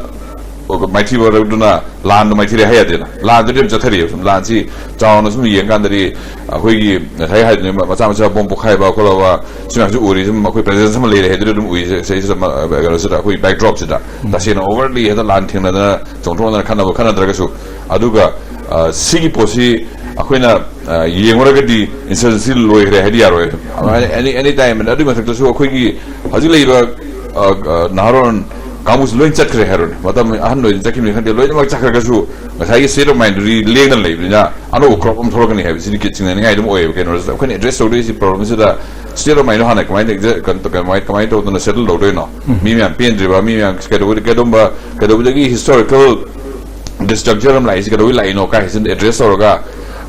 ꯃꯥꯏꯊꯤꯕꯗꯨꯅ ꯂꯥꯟꯗꯣ ꯃꯥꯏꯊꯤꯔꯦ ꯍꯥꯏ ꯌꯥꯗꯦꯅ꯫ ꯂꯥꯟꯗꯨꯗꯤ ꯑꯗꯨꯝ ꯆꯠꯊꯔꯤꯑꯕ꯫ ꯁꯨꯝ ꯂꯥꯟꯁꯤ ꯆꯥꯎꯅ ꯁꯨꯝ ꯌꯦꯡꯀꯥꯟꯗꯗꯤ, ꯑꯩꯈꯣꯏꯒꯤ ꯉꯁꯥꯏ ꯍꯥꯏꯗꯨꯅꯤ, ꯃꯆꯥ ꯃꯆꯥ ꯕꯣꯝ ꯄꯣꯈꯥꯏꯕ ꯈꯣꯠꯂꯕ, ꯁꯤ ꯃꯌꯥꯝꯁꯤ ꯎꯔꯤ꯫ ꯁꯨꯝ ꯑꯩꯈꯣꯏ ꯄ꯭ꯔꯦꯖꯦꯟꯁ ꯑꯃ ꯂꯩꯔꯦ ꯍꯥꯏꯗꯨꯅ ꯑꯗꯨꯝ ꯎꯏ꯫ ꯁꯤꯗꯩꯁꯤꯗ ꯃ-, ꯀꯩꯅꯣꯁꯤꯗ, ꯑꯩꯈꯣꯏ ꯕꯦꯛꯗ꯭ꯔꯣꯞꯁꯤꯗ ꯇꯁꯦꯡꯅ ꯑꯣꯚꯔꯠꯂꯤ ꯍꯦꯛꯇ ꯂꯥꯟ ꯊꯦꯡꯅꯗꯅ ꯆꯣꯡꯊꯣꯛꯅꯗꯅ ꯈꯠꯅꯕ ꯈꯠꯅꯗ꯭ꯔꯒꯁꯨ, ꯑꯗꯨꯒ, ꯑ, ꯁꯤꯒꯤ ꯄꯣꯠꯁꯤ ꯑꯩꯈꯣꯏꯅ, ꯑ, ꯌꯦꯡꯉꯨꯔꯒꯗꯤ ꯏꯟꯁꯔꯖꯦꯟꯁꯤ ꯂꯣꯏꯈ꯭ꯔꯦ ꯍꯥꯏꯗꯤ ꯌꯥꯔꯣꯏ꯫ ꯑꯦꯅꯤ, ꯑꯦꯅꯤ ꯇꯥꯏꯝ꯫ ꯑꯗꯨꯒꯤ ꯃꯊꯛꯇꯁꯨ ꯑꯩꯈꯣꯏꯒꯤ ꯍꯧꯖꯤꯛ ꯂꯩꯔꯤꯕ, ꯑ, ꯑ, ꯅꯍꯥꯔꯣꯟ ꯀꯥꯡꯕꯨꯁꯤ ꯂꯣꯏ ꯆꯠꯈ꯭ꯔꯦ ꯍꯥꯏꯔꯣꯅꯦ, ꯃꯇꯝ ꯑꯍꯟ ꯑꯣꯏꯅ ꯆꯠꯈꯤꯕꯅꯤ ꯈꯪꯗꯦ, ꯂꯣꯏꯅꯃꯛ ꯆꯠꯈ꯭ꯔꯒꯁꯨ ꯉꯁꯥꯏꯒꯤ state of mindꯗꯨꯗꯤ ꯂꯦꯡꯗꯅ ꯂꯩꯕꯅꯤꯅ ꯑꯅꯧꯕ ꯀ꯭ꯔꯣꯞ ꯑꯃ ꯊꯣꯛꯂꯛꯀꯅꯤ ꯍꯥꯏꯕꯁꯤꯗꯤ ꯀꯤ-, ꯆꯤꯡꯅꯅꯤꯡꯉꯥꯏ ꯑꯗꯨꯝ ꯑꯣꯏꯌꯦꯕ꯫ ꯀꯩꯅꯣꯁꯤꯗ ꯑꯩꯈꯣꯏꯅ ꯑꯦꯗ꯭ꯔꯦꯁ ꯇꯧꯗꯣꯏꯁꯤ ꯄ꯭ꯔꯣꯕ꯭ꯂꯦꯝꯁꯤꯗ state of mindꯗꯣ ꯍꯥꯟꯅ ꯀꯃꯥꯏꯅ exi-, ꯀ-, ꯀꯃꯥꯏ-, ꯀꯃꯥꯏꯅ ꯇꯧꯗꯅ ꯁꯦꯇꯜ ꯇꯧꯗꯣꯏꯅꯣ? ꯃꯤ ꯃꯌꯥꯝ ꯄꯦꯟꯗ꯭ꯔꯤꯕ, ꯃꯤ ꯃꯌꯥꯝ ꯀꯩꯗꯧꯕ-, ꯀꯩꯗꯧꯕ-, ꯀꯩꯗꯧꯕꯗꯒꯤ ꯍꯤꯁꯇꯣꯔꯤꯀꯦꯜ ꯗꯤꯁꯇ꯭ꯔꯛꯆꯔ ꯑꯃ ꯂꯥꯛꯏꯁꯤ ꯀꯩꯗꯧꯕꯩ ꯂꯥꯛꯏꯅꯣ ꯀꯥꯏ ꯍꯥꯏꯁꯤꯗ ꯑꯦꯗ꯭ꯔꯦꯁ ꯇꯧꯔꯒ,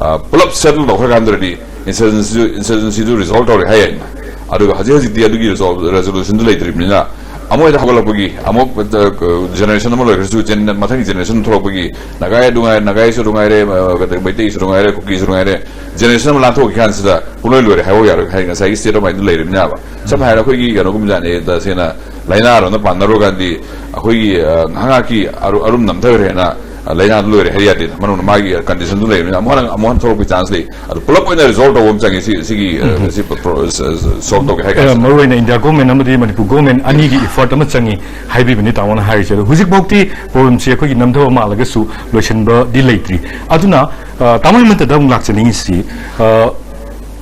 ꯑ, ꯄꯨꯂꯞ ꯁꯦꯇꯜ ꯇꯧꯈ꯭ꯔꯀꯥꯟꯗꯗꯤ ꯏꯟꯁꯔꯖꯦꯟꯁꯤꯗꯨ, ꯏꯟꯁꯔꯖꯦꯟꯁꯤꯗꯨ ꯔꯤꯖꯣꯜꯕ ꯇꯧꯔꯦ ꯍꯥꯏ ꯌꯥꯏꯅ꯫ ꯑꯗꯨꯒ ꯍꯧꯖꯤꯛ ꯍꯧꯖꯤꯛꯇꯤ ꯑꯗꯨꯒꯤ ꯔꯤꯖꯣꯜꯕ, ꯔꯦꯖꯣꯂꯨꯁꯟꯗꯨ ꯂꯩꯇ꯭ꯔꯤꯕꯅꯤꯅ ꯑꯃꯨꯛ ꯍꯦꯛꯇ ꯍꯧꯒꯠꯂꯛꯄꯒꯤ, ꯑꯃꯨꯛ, ꯑ, ꯖꯦꯅꯦꯔꯦꯁꯟ ꯑꯃ ꯂꯣꯏꯈ꯭ꯔꯁꯨ ꯆꯦꯟ-, ꯃꯊꯪꯒꯤ ꯖꯦꯅꯦꯔꯦꯁꯟ ꯊꯣꯛꯂꯛꯄꯒꯤ ꯅꯥꯒꯥꯏ ꯑꯗꯨ ꯉꯥꯏꯔꯦ, ꯅꯥꯒꯥꯏꯁꯨ ꯑꯗꯨ ꯉꯥꯏꯔꯦ, ꯑ, ꯀꯩꯅꯣ, ꯃꯩꯇꯩꯁꯨ ꯑꯗꯨ ꯉꯥꯏꯔꯦ, ꯀꯨꯀꯤꯁꯨ ꯑꯗꯨ ꯉꯥꯏꯔꯦ, ꯖꯦꯅꯦꯔꯦꯁꯟ ꯑꯃ ꯂꯥꯟꯊꯣꯛꯈꯤ ꯀꯥꯟꯁꯤꯗ ꯄꯨꯡꯂꯣꯏ ꯂꯣꯏꯔꯦ ꯍꯥꯏꯕ ꯌꯥꯔꯣꯏ꯫ ꯍꯥꯏꯗꯤ ꯉꯁꯥꯏꯒꯤ state of mindꯗꯨ ꯂꯩꯔꯤꯕꯅꯤꯅ꯫ ꯁꯝꯅ ꯍꯥꯏꯔꯕꯗ ꯑꯩꯈꯣꯏꯒꯤ ꯀꯩꯅꯣꯒꯨꯝꯕꯖꯥꯠꯅꯦ, ꯇꯁꯦꯡꯅ ꯂꯥꯏꯅꯥꯔꯣꯝꯗ ꯄꯥꯟꯅꯔꯨꯔꯀꯥꯟꯗꯤ ꯑꯩꯈꯣꯏꯒꯤ, ꯑ, ꯉꯥꯏꯍꯥꯛ ꯉꯥꯏꯍꯥꯛꯀꯤ ꯑꯔꯨ-, ꯑꯔꯨꯝ ꯅꯝꯊꯈ꯭ꯔꯦꯅ, ꯑ, ꯂꯥꯏꯅꯥꯗꯨ ꯂꯣꯏꯔꯦ ꯍꯥꯏ ꯌꯥꯗꯦ꯫ ꯃꯅꯨꯡꯗ ꯃꯥꯒꯤ ꯀꯟꯗꯤꯁꯟꯗꯨ ꯂꯩꯕꯅꯤꯅ ꯑꯃꯨꯛ ꯍꯟꯅ, ꯑꯃꯨꯛ ꯍꯟꯅ ꯊꯣꯛꯂꯛꯄꯒꯤ ꯆꯥꯟꯁ ꯂꯩ꯫ ꯑꯗꯨ ꯄꯨꯂꯞ ꯑꯣꯏꯅ ꯔꯤꯖꯣꯜꯕ ꯇꯧꯕ ꯑꯃ ꯆꯪꯉꯤ꯫ ꯁꯤ, ꯁꯤꯒꯤ, ꯑ, ꯁꯤ ꯄ꯭ꯔꯣ-, ꯁ-, ꯁ-, ꯁꯣꯜꯕ ꯇꯧꯒꯦ ꯍꯥꯏ ꯑ, ꯀꯥꯟꯁꯤꯗ꯫ ꯃꯔꯨꯑꯣꯏꯅ ꯏꯟꯗꯤꯌꯥ ꯒꯣꯔꯃꯦꯟ ꯑꯃꯗꯤ ꯃꯅꯤꯄꯨꯔ ꯒꯣꯔꯃꯦꯟ ꯑꯅꯤꯒꯤ ꯏꯐꯔꯠ ꯑꯃ ꯆꯪꯉꯤ ꯍꯥꯏꯕꯤꯕꯅꯤ ꯇꯥꯃꯣꯅ ꯍꯥꯏꯔꯤꯁꯦ꯫ ꯑꯗꯣ ꯍꯧꯖꯤꯛꯐꯥꯎꯗꯤ ꯄ꯭ꯔꯣꯕ꯭ꯂꯦꯝꯁꯤ ꯑꯩꯈꯣꯏꯒꯤ ꯅꯝꯊꯕ ꯃꯥꯜꯂꯒꯁꯨ ꯂꯣꯏꯁꯤꯟꯕꯗꯤ ꯂꯩꯇ꯭ꯔꯤ꯫ ꯑꯗꯨꯅ, ꯑ, ꯇꯥꯃꯣ ꯍꯦꯃꯟꯇꯗ ꯑꯃꯨꯛ ꯂꯥꯛꯆꯅꯤꯡꯉꯤꯁꯤ, ꯑ,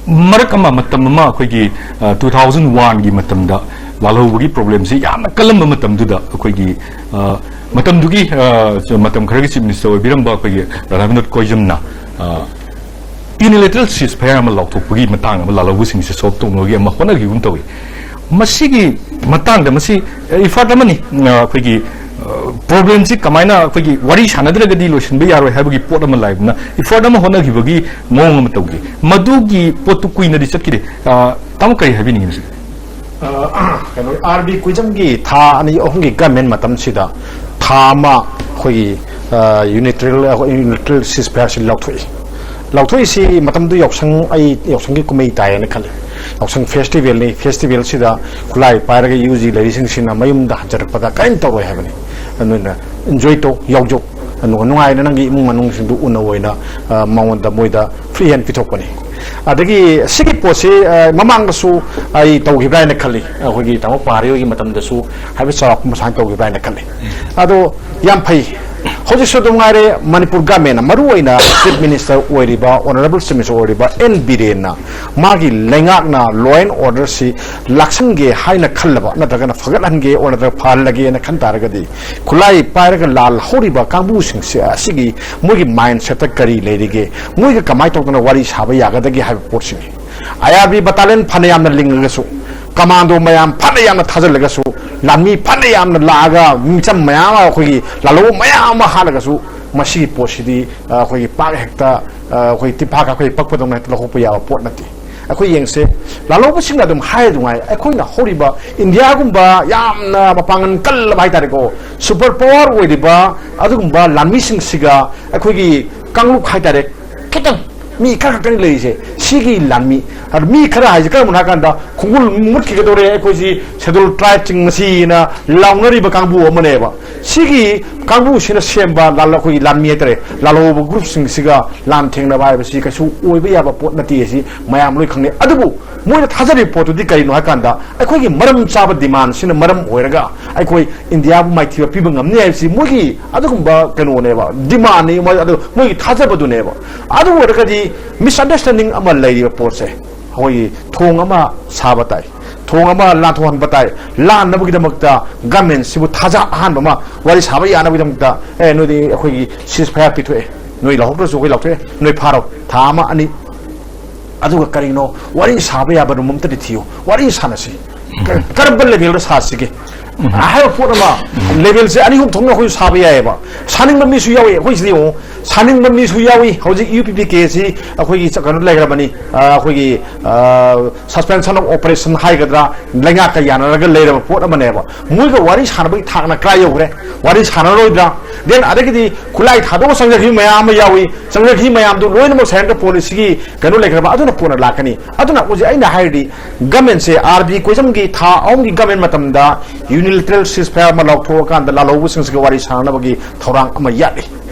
ꯃꯔꯛ ꯑꯃ, ꯃꯇꯝ ꯑꯃ ꯑꯩꯈꯣꯏꯒꯤ, ꯑ, two thousand oneꯒꯤ ꯃꯇꯝꯗ ꯂꯥꯜꯍꯧꯕꯒꯤ ꯄ꯭ꯔꯣꯕ꯭ꯂꯦꯝꯁꯤ ꯌꯥꯝꯅ ꯀꯜꯂꯝꯕ ꯃꯇꯝꯗꯨꯗ ꯑꯩꯈꯣꯏꯒꯤ, ꯑ, ꯃꯇꯝꯗꯨꯒꯤ, ꯑ, ꯃꯇꯝ ꯈꯔꯒꯤ ꯆꯤꯐ ꯃꯤꯅꯤꯁꯇꯔ ꯑꯣꯏꯕꯤꯔꯝꯕ ꯑꯩꯈꯣꯏꯒꯤ ꯔꯥꯙꯥ ꯕꯤꯅꯣꯗ ꯀꯣꯏꯖꯝꯅ, ꯑ, ꯌꯨꯅꯤꯂꯦꯇꯔꯦꯜ ꯁꯤꯁ ꯐꯌꯥꯔ ꯑꯃ ꯂꯥꯎꯊꯣꯛꯄꯒꯤ ꯃꯇꯥꯡ ꯑꯃ, ꯂꯥꯜꯍꯧꯕꯁꯤꯡꯁꯦ ꯁꯣꯜꯕ ꯇꯧꯅꯕꯒꯤ ꯑꯃ ꯍꯣꯠꯅꯈꯤꯒꯨꯝ ꯇꯧꯏ꯫ ꯃꯁꯤꯒꯤ ꯃꯇꯥꯡꯗ, ꯃꯁꯤ, ꯑ, ꯏꯐꯔꯠ ꯑꯃꯅꯤ꯫ ꯑ, ꯑꯩꯈꯣꯏꯒꯤ, ꯑ, ꯄ꯭ꯔꯣꯕ꯭ꯂꯦꯝꯁꯤ ꯀꯃꯥꯏꯅ ꯑꯩꯈꯣꯏꯒꯤ ꯋꯥꯔꯤ ꯁꯥꯟꯅꯗ꯭ꯔꯒꯗꯤ ꯂꯣꯏꯁꯤꯟꯕ ꯌꯥꯔꯣꯏ ꯍꯥꯏꯕꯒꯤ ꯄꯣꯠ ꯑꯃ ꯂꯥꯛꯏꯕꯅ, ꯏꯐꯔꯠ ꯑꯃ ꯍꯣꯠꯅꯈꯤꯕꯒꯤ ꯃꯑꯣꯡ ꯑꯃ ꯇꯧꯈꯤ꯫ ꯃꯗꯨꯒꯤ ꯄꯣꯠꯇꯨ ꯀꯨꯏꯅꯗꯤ ꯆꯠꯈꯤꯗꯦ꯫ ꯑ, ꯇꯥꯃꯣ ꯀꯔꯤ ꯍꯥꯏꯕꯤꯅꯤꯡꯉꯤ ꯃꯁꯤꯗ? ꯀꯩꯅꯣ, ꯑꯥꯔ ꯕꯤ ꯀꯨꯏꯖꯝꯒꯤ ꯊꯥ ꯑꯅꯤ ꯑꯍꯨꯝꯒꯤ ꯒꯃꯦꯟ ꯃꯇꯝꯁꯤꯗ ꯊꯥ ꯑꯃ ꯑꯩꯈꯣꯏꯒꯤ ꯌꯨꯅꯤꯇ꯭ꯔꯤꯌꯦꯜ ꯌꯨꯅꯤꯇ꯭ꯔꯤꯌꯦꯜ ꯁꯤꯁ ꯐꯌꯥꯔꯁꯤ ꯂꯧꯊꯣꯛꯏ꯫ ꯂꯧꯊꯣꯛꯏꯁꯤ ꯃꯇꯝꯗꯨ ꯌꯥꯎꯁꯪ, ꯑꯩ ꯌꯥꯎꯁꯪꯒꯤ ꯀꯨꯝꯍꯩ ꯇꯥꯏꯌꯦꯅ ꯈꯜꯂꯤ꯫ ꯌꯥꯎꯁꯪ ꯐꯦꯁꯇꯤꯚꯦꯜꯅꯤ꯫ ꯐꯦꯁꯇꯤꯚꯦꯜꯁꯤꯗ ꯈꯨꯠꯂꯥꯏ ꯄꯥꯏꯔꯒ ꯌꯨ ꯖꯤ ꯂꯩꯔꯤꯁꯤꯡꯁꯤꯅ ꯃꯌꯨꯝꯗ ꯍꯟꯖꯔꯛꯄꯗ ꯀꯔꯤꯝ ꯇꯧꯔꯣꯏ ꯍꯥꯏꯕꯅꯤ꯫ ꯑꯗꯨꯅ ꯏꯟꯖꯣꯏ ꯇꯧ, ꯌꯥꯎꯖꯧ꯫ ꯑꯗꯨꯒ ꯅꯨꯡꯉꯥꯏꯅ ꯅꯪꯒꯤ ꯏꯃꯨꯡ ꯃꯅꯨꯡꯁꯤꯡꯗꯨ ꯎꯅ ꯑꯣꯏꯅ ꯃꯉꯣꯟꯗ, ꯃꯣꯏꯗ ꯐ꯭ꯔꯤ ꯍꯦꯟ ꯄꯤꯊꯣꯛꯄꯅꯤ꯫ ꯑꯗꯒꯤ ꯁꯤꯒꯤ ꯄꯣꯠꯁꯤ ꯃꯃꯥꯡꯗꯁꯨ ꯑꯩ ꯇꯧꯈꯤꯕ꯭ꯔꯥ ꯍꯥꯏꯅ ꯈꯜꯂꯤ꯫ ꯑꯩꯈꯣꯏꯒꯤ ꯇꯥꯃꯣ ꯄꯥꯔꯤ ꯍꯣꯏꯒꯤ ꯃꯇꯝꯗꯁꯨ ꯍꯥꯏꯕ ꯆꯥꯎꯔꯥꯛꯄ ꯁꯨꯃꯥꯏꯅ ꯇꯧꯈꯤꯕ꯭ꯔꯥ ꯍꯥꯏꯅ ꯈꯜꯂꯤ꯫ ꯑꯗꯣ ꯌꯥꯝ ꯐꯩ꯫ ꯍꯧꯖꯤꯛꯁꯨ ꯑꯗꯨꯝ ꯉꯥꯏꯔꯦ, ꯃꯅꯤꯄꯨꯔ ꯒꯃꯦꯟꯅ, ꯃꯔꯨ ꯑꯣꯏꯅ ꯆꯤꯐ ꯃꯤꯅꯤꯁꯇꯔ ꯑꯣꯏꯔꯤꯕ, ꯑꯣꯅꯔꯦꯕꯜ ꯆꯤꯐ ꯃꯤꯅꯤꯁꯇꯔ ꯑꯣꯏꯔꯤꯕ ꯑꯦꯟ ꯕꯤꯔꯦꯟꯅ ꯃꯥꯒꯤ ꯂꯩꯉꯥꯛꯅ ꯂꯣ ꯑꯦꯟ ꯑꯣꯔꯗꯔꯁꯤ ꯂꯥꯛꯁꯟꯒꯦ ꯍꯥꯏꯅ ꯈꯜꯂꯕ, ꯅꯠꯇ꯭ꯔꯒꯅ ꯐꯒꯠꯍꯟꯒꯦ ꯑꯣꯔ ꯅꯠꯇ꯭ꯔꯒ ꯐꯍꯜꯂꯒꯦꯅ ꯈꯟ ꯇꯥꯔꯒꯗꯤ, ꯈꯨꯠꯂꯥꯏ ꯄꯥꯏꯔꯒ ꯂꯥꯜ ꯍꯧꯔꯤꯕ ꯀꯥꯡꯕꯨꯁꯤꯡꯁꯦ ꯑꯁꯤꯒꯤ ꯃꯣꯏꯒꯤ ꯃꯥꯏꯟ ꯁꯦꯠꯇ ꯀꯔꯤ ꯂꯩꯔꯤꯒꯦ, ꯃꯣꯏꯒ ꯀꯃꯥꯏꯅ ꯇꯧꯗꯅ ꯋꯥꯔꯤ ꯁꯥꯕ ꯌꯥꯒꯗꯒꯦ ꯍꯥꯏꯕ ꯄꯣꯠꯁꯤꯅꯤ꯫ ꯑꯥꯏ ꯑꯥꯔ ꯕꯤ ꯕꯇꯥꯂꯤꯌꯟ ꯐꯅ ꯌꯥꯝꯅ ꯂꯤꯡꯉꯒꯁꯨ, ꯀꯃꯥꯟꯗꯣ ꯃꯌꯥꯝ ꯐꯅ ꯌꯥꯝꯅ ꯊꯥꯖꯤꯜꯂꯒꯁꯨ, ꯂꯥꯟꯃꯤ ꯐꯅ ꯌꯥꯝꯅ ꯂꯥꯛꯑꯒ, ꯃꯤꯆꯝ ꯃꯌꯥꯝ ꯑꯃ, ꯑꯩꯈꯣꯏꯒꯤ ꯂꯥꯜꯍꯧꯕ ꯃꯌꯥꯝ ꯑꯃ ꯍꯥꯠꯂꯒꯁꯨ, ꯃꯁꯤꯒꯤ ꯄꯣꯠꯁꯤꯗꯤ ꯑ, ꯑꯩꯈꯣꯏꯒꯤ ꯄꯥꯛ ꯍꯦꯛꯇ, ꯑ, ꯑꯩꯈꯣꯏ ꯇꯤꯟꯐꯥ ꯀꯥꯞꯈꯩ ꯄꯛꯄꯗꯧꯅ ꯍꯦꯛꯇ ꯂꯧꯊꯣꯛꯄ ꯌꯥꯕ ꯄꯣꯠ ꯅꯠꯇꯦ꯫ ꯑꯩꯈꯣꯏ ꯌꯦꯡꯁꯦ, ꯂꯥꯜꯍꯧꯕꯁꯤꯡꯅ ꯑꯗꯨꯝ ꯍꯥꯏꯗꯨꯉꯥꯏ, ꯑꯩꯈꯣꯏꯅ ꯍꯧꯔꯤꯕ ꯏꯟꯗꯤꯌꯥꯒꯨꯝꯕ ꯌꯥꯝꯅ ꯃꯄꯥꯡꯒꯜ ꯀꯜꯂꯕ ꯍꯥꯏꯇꯥꯔꯦꯀꯣ, ꯁꯨꯄꯔ ꯄꯋꯥꯔ ꯑꯣꯏꯔꯤꯕ ꯑꯗꯨꯒꯨꯝꯕ ꯂꯥꯟꯃꯤꯁꯤꯡꯁꯤꯒ ꯑꯩꯈꯣꯏꯒꯤ ꯀꯥꯡꯂꯨꯞ ꯍꯥꯏꯇꯥꯔꯦ, ꯈꯤꯇꯪ ꯃꯤ ꯈꯔ ꯈꯛꯇꯅꯤ ꯂꯩꯔꯤꯁꯦ꯫ ꯁꯤꯒꯤ ꯂꯥꯟꯃꯤ, ꯑꯗꯨ ꯃꯤ ꯈꯔ ꯍꯥꯏꯁꯦ ꯀꯔꯝꯕꯅꯣ ꯍꯥꯏ ꯀꯥꯟꯗ, ꯈꯣꯡꯒꯨꯜ ꯃꯨꯠꯈꯤꯒꯗꯧꯔꯦ, ꯑꯩꯈꯣꯏꯁꯤ ꯁꯦꯗꯨꯜ ꯇ꯭ꯔꯥꯏꯕꯁꯤꯡ ꯃꯁꯤꯅ ꯂꯥꯎꯅꯔꯤꯕ ꯀꯥꯡꯕꯨ ꯑꯃꯅꯦꯕ꯫ ꯁꯤꯒꯤ ꯀꯥꯡꯕꯨꯁꯤꯅ ꯁꯦꯝꯕ ꯂꯥꯜ-, ꯑꯩꯈꯣꯏꯒꯤ ꯂꯥꯟꯃꯤ ꯍꯥꯏꯇꯥꯔꯦ, ꯂꯥꯜꯍꯧꯕ ꯒ꯭ꯔꯨꯞꯁꯤꯡꯁꯤꯒ ꯂꯥꯟ ꯊꯦꯡꯅꯕ ꯍꯥꯏꯕꯁꯤ ꯀꯩꯁꯨ ꯑꯣꯏꯕ ꯌꯥꯕ ꯄꯣꯠ ꯅꯠꯇꯦ, ꯑꯁꯤ ꯃꯌꯥꯝ ꯂꯣꯏ ꯈꯪꯅꯩ꯫ ꯑꯗꯨꯕꯨ ꯃꯣꯏꯅ ꯊꯥꯖꯔꯤꯕ ꯄꯣꯠꯇꯨꯗꯤ ꯀꯔꯤꯅꯣ ꯍꯥꯏ ꯀꯥꯟꯗ, ꯑꯩꯈꯣꯏꯒꯤ ꯃꯔꯝ ꯆꯥꯕ ꯗꯤꯃꯥꯟꯁꯤꯅ ꯃꯔꯝ ꯑꯣꯏꯔꯒ ꯑꯩꯈꯣꯏ ꯏꯟꯗꯤꯌꯥꯕꯨ ꯃꯥꯏꯊꯤꯕ ꯄꯤꯕ ꯉꯝꯅꯤ ꯍꯥꯏꯕꯁꯤ ꯃꯣꯏꯒꯤ ꯑꯗꯨꯒꯨꯝꯕ ꯀꯩꯅꯣꯅꯦꯕ, ꯗꯤꯃꯥꯟꯅꯤ ꯃꯣꯏ, ꯑꯗꯨ ꯃꯣꯏꯒꯤ ꯊꯥꯖꯕꯗꯨꯅꯦꯕ꯫ ꯑꯗꯨ ꯑꯣꯏꯔꯒꯗꯤ ꯃꯤꯁꯑꯟꯗꯔꯁꯇꯦꯟꯗꯤꯡ ꯑꯃ ꯂꯩꯔꯤꯕ ꯄꯣꯠꯁꯦ, ꯑꯩꯈꯣꯏꯒꯤ ꯊꯣꯡ ꯑꯃ ꯁꯥꯕ ꯇꯥꯏ, ꯊꯣꯡ ꯑꯃ ꯂꯥꯟꯊꯣꯛꯍꯟꯕ ꯇꯥꯏ꯫ ꯂꯥꯟꯅꯕꯒꯤꯗꯃꯛꯇ ꯒꯃꯦꯟꯁꯤꯕꯨ ꯊꯥꯖ ꯑꯍꯥꯟꯕ ꯑꯃ ꯋꯥꯔꯤ ꯁꯥꯕ ꯌꯥꯅꯕꯒꯤꯗꯃꯛꯇ, "ꯑꯦ, ꯅꯣꯏꯗꯤ ꯑꯩꯈꯣꯏꯒꯤ ꯁꯤꯁ ꯐꯌꯥꯔ ꯄꯤꯊꯣꯛꯑꯦ, ꯅꯣꯏ ꯂꯧꯍꯧꯗ꯭ꯔꯁꯨ ꯑꯩꯈꯣꯏ ꯂꯧꯊꯣꯛꯑꯦ, ꯅꯣꯏ ꯐꯥꯔꯣ ꯊꯥ ꯑꯃ ꯑꯅꯤ, ꯑꯗꯨꯒ ꯀꯔꯤꯅꯣ ꯋꯥꯔꯤ ꯁꯥꯕ ꯌꯥꯕ ꯔꯨꯝ ꯑꯝꯇꯗꯤ ꯊꯤꯌꯨ, ꯋꯥꯔꯤ ꯁꯥꯟꯅꯁꯤ, ꯀ- ꯀꯔꯝꯕ ꯂꯦꯚꯦꯜꯗ ꯁꯥꯁꯤꯒꯦ ꯍꯥꯏꯕ ꯄꯣꯠ ꯑꯃ, ꯂꯦꯚꯦꯜꯁꯦ ꯑꯅꯤ ꯑꯍꯨꯝ ꯊꯣꯛꯅ ꯑꯩꯈꯣꯏꯁꯨ ꯁꯥꯕ ꯌꯥꯏꯑꯕ꯫ ꯁꯥꯅꯤꯡꯕ ꯃꯤꯁꯨ ꯌꯥꯎꯏ, ꯑꯩꯈꯣꯏ ꯁꯤꯗ ꯌꯦꯡꯉꯨ, ꯁꯥꯅꯤꯡꯕ ꯃꯤꯁꯨ ꯌꯥꯎꯏ꯫ ꯍꯧꯖꯤꯛ ꯌꯨ ꯄꯤ ꯄꯤ ꯀꯦ ꯑꯁꯤ ꯑꯩꯈꯣꯏꯒꯤ ꯆ- ꯀꯩꯅꯣ ꯂꯩꯈ꯭ꯔꯕꯅꯤ, ꯑ, ꯑꯩꯈꯣꯏꯒꯤ ꯁꯁꯄꯦꯟꯁꯟ ꯑꯣꯐ ꯑꯣꯄꯔꯦꯁꯟ ꯍꯥꯏꯒꯗ꯭ꯔꯥ, ꯂꯩꯉꯥꯛꯀ ꯌꯥꯅꯔꯒ ꯂꯩꯔꯕ ꯄꯣꯠ ꯑꯃꯅꯦꯕ꯫ ꯃꯣꯏꯒ ꯋꯥꯔꯤ ꯁꯥꯟꯅꯕꯒꯤ ꯊꯥꯛꯅ ꯀꯥꯏ ꯌꯧꯈ꯭ꯔꯦ? ꯋꯥꯔꯤ ꯁꯥꯟꯅꯔꯣꯏꯗ꯭ꯔꯥ? ꯗꯦꯟ ꯑꯗꯒꯤꯗꯤ ꯈꯨꯠꯂꯥꯏ ꯊꯥꯗꯣꯛꯑ ꯆꯪꯖꯈꯤꯕ ꯃꯌꯥꯝ ꯑꯃ ꯌꯥꯎꯏ꯫ ꯆꯪꯖꯈꯤꯕ ꯃꯌꯥꯝꯗꯨ ꯂꯣꯏꯅꯃꯛ ꯁꯦꯟꯇ꯭ꯔꯦꯜ ꯄꯣꯂꯤꯁꯤꯒꯤ ꯀꯩꯅꯣ ꯂꯩꯈ꯭ꯔꯕ, ꯑꯗꯨꯅ ꯀꯣꯟꯅ ꯂꯥꯛꯀꯅꯤ꯫ ꯑꯗꯨꯅ ꯍꯧꯖꯤꯛ ꯑꯩꯅ ꯍꯥꯏꯔꯗꯤ, ꯒꯃꯦꯟꯁꯦ, ꯑꯥꯔ ꯕꯤ ꯀꯣꯏꯖꯝꯒꯤ ꯊꯥ ꯑꯍꯨꯝꯒꯤ ꯒꯃꯦꯟ ꯃꯇꯝꯗ ꯌꯨꯅꯤꯂꯦꯇꯔꯦꯜ ꯁꯤꯁ ꯐꯌꯥꯔ ꯑꯃ ꯂꯥꯎꯊꯣꯛꯑꯀꯥꯟꯗ ꯂꯥꯜꯍꯧꯕꯁꯤꯡꯁꯤꯒ ꯋꯥꯔꯤ ꯁꯥꯟꯅꯕꯒꯤ ꯊꯧꯔꯥꯡ ꯑꯃ ꯌꯥꯠꯂꯤ꯫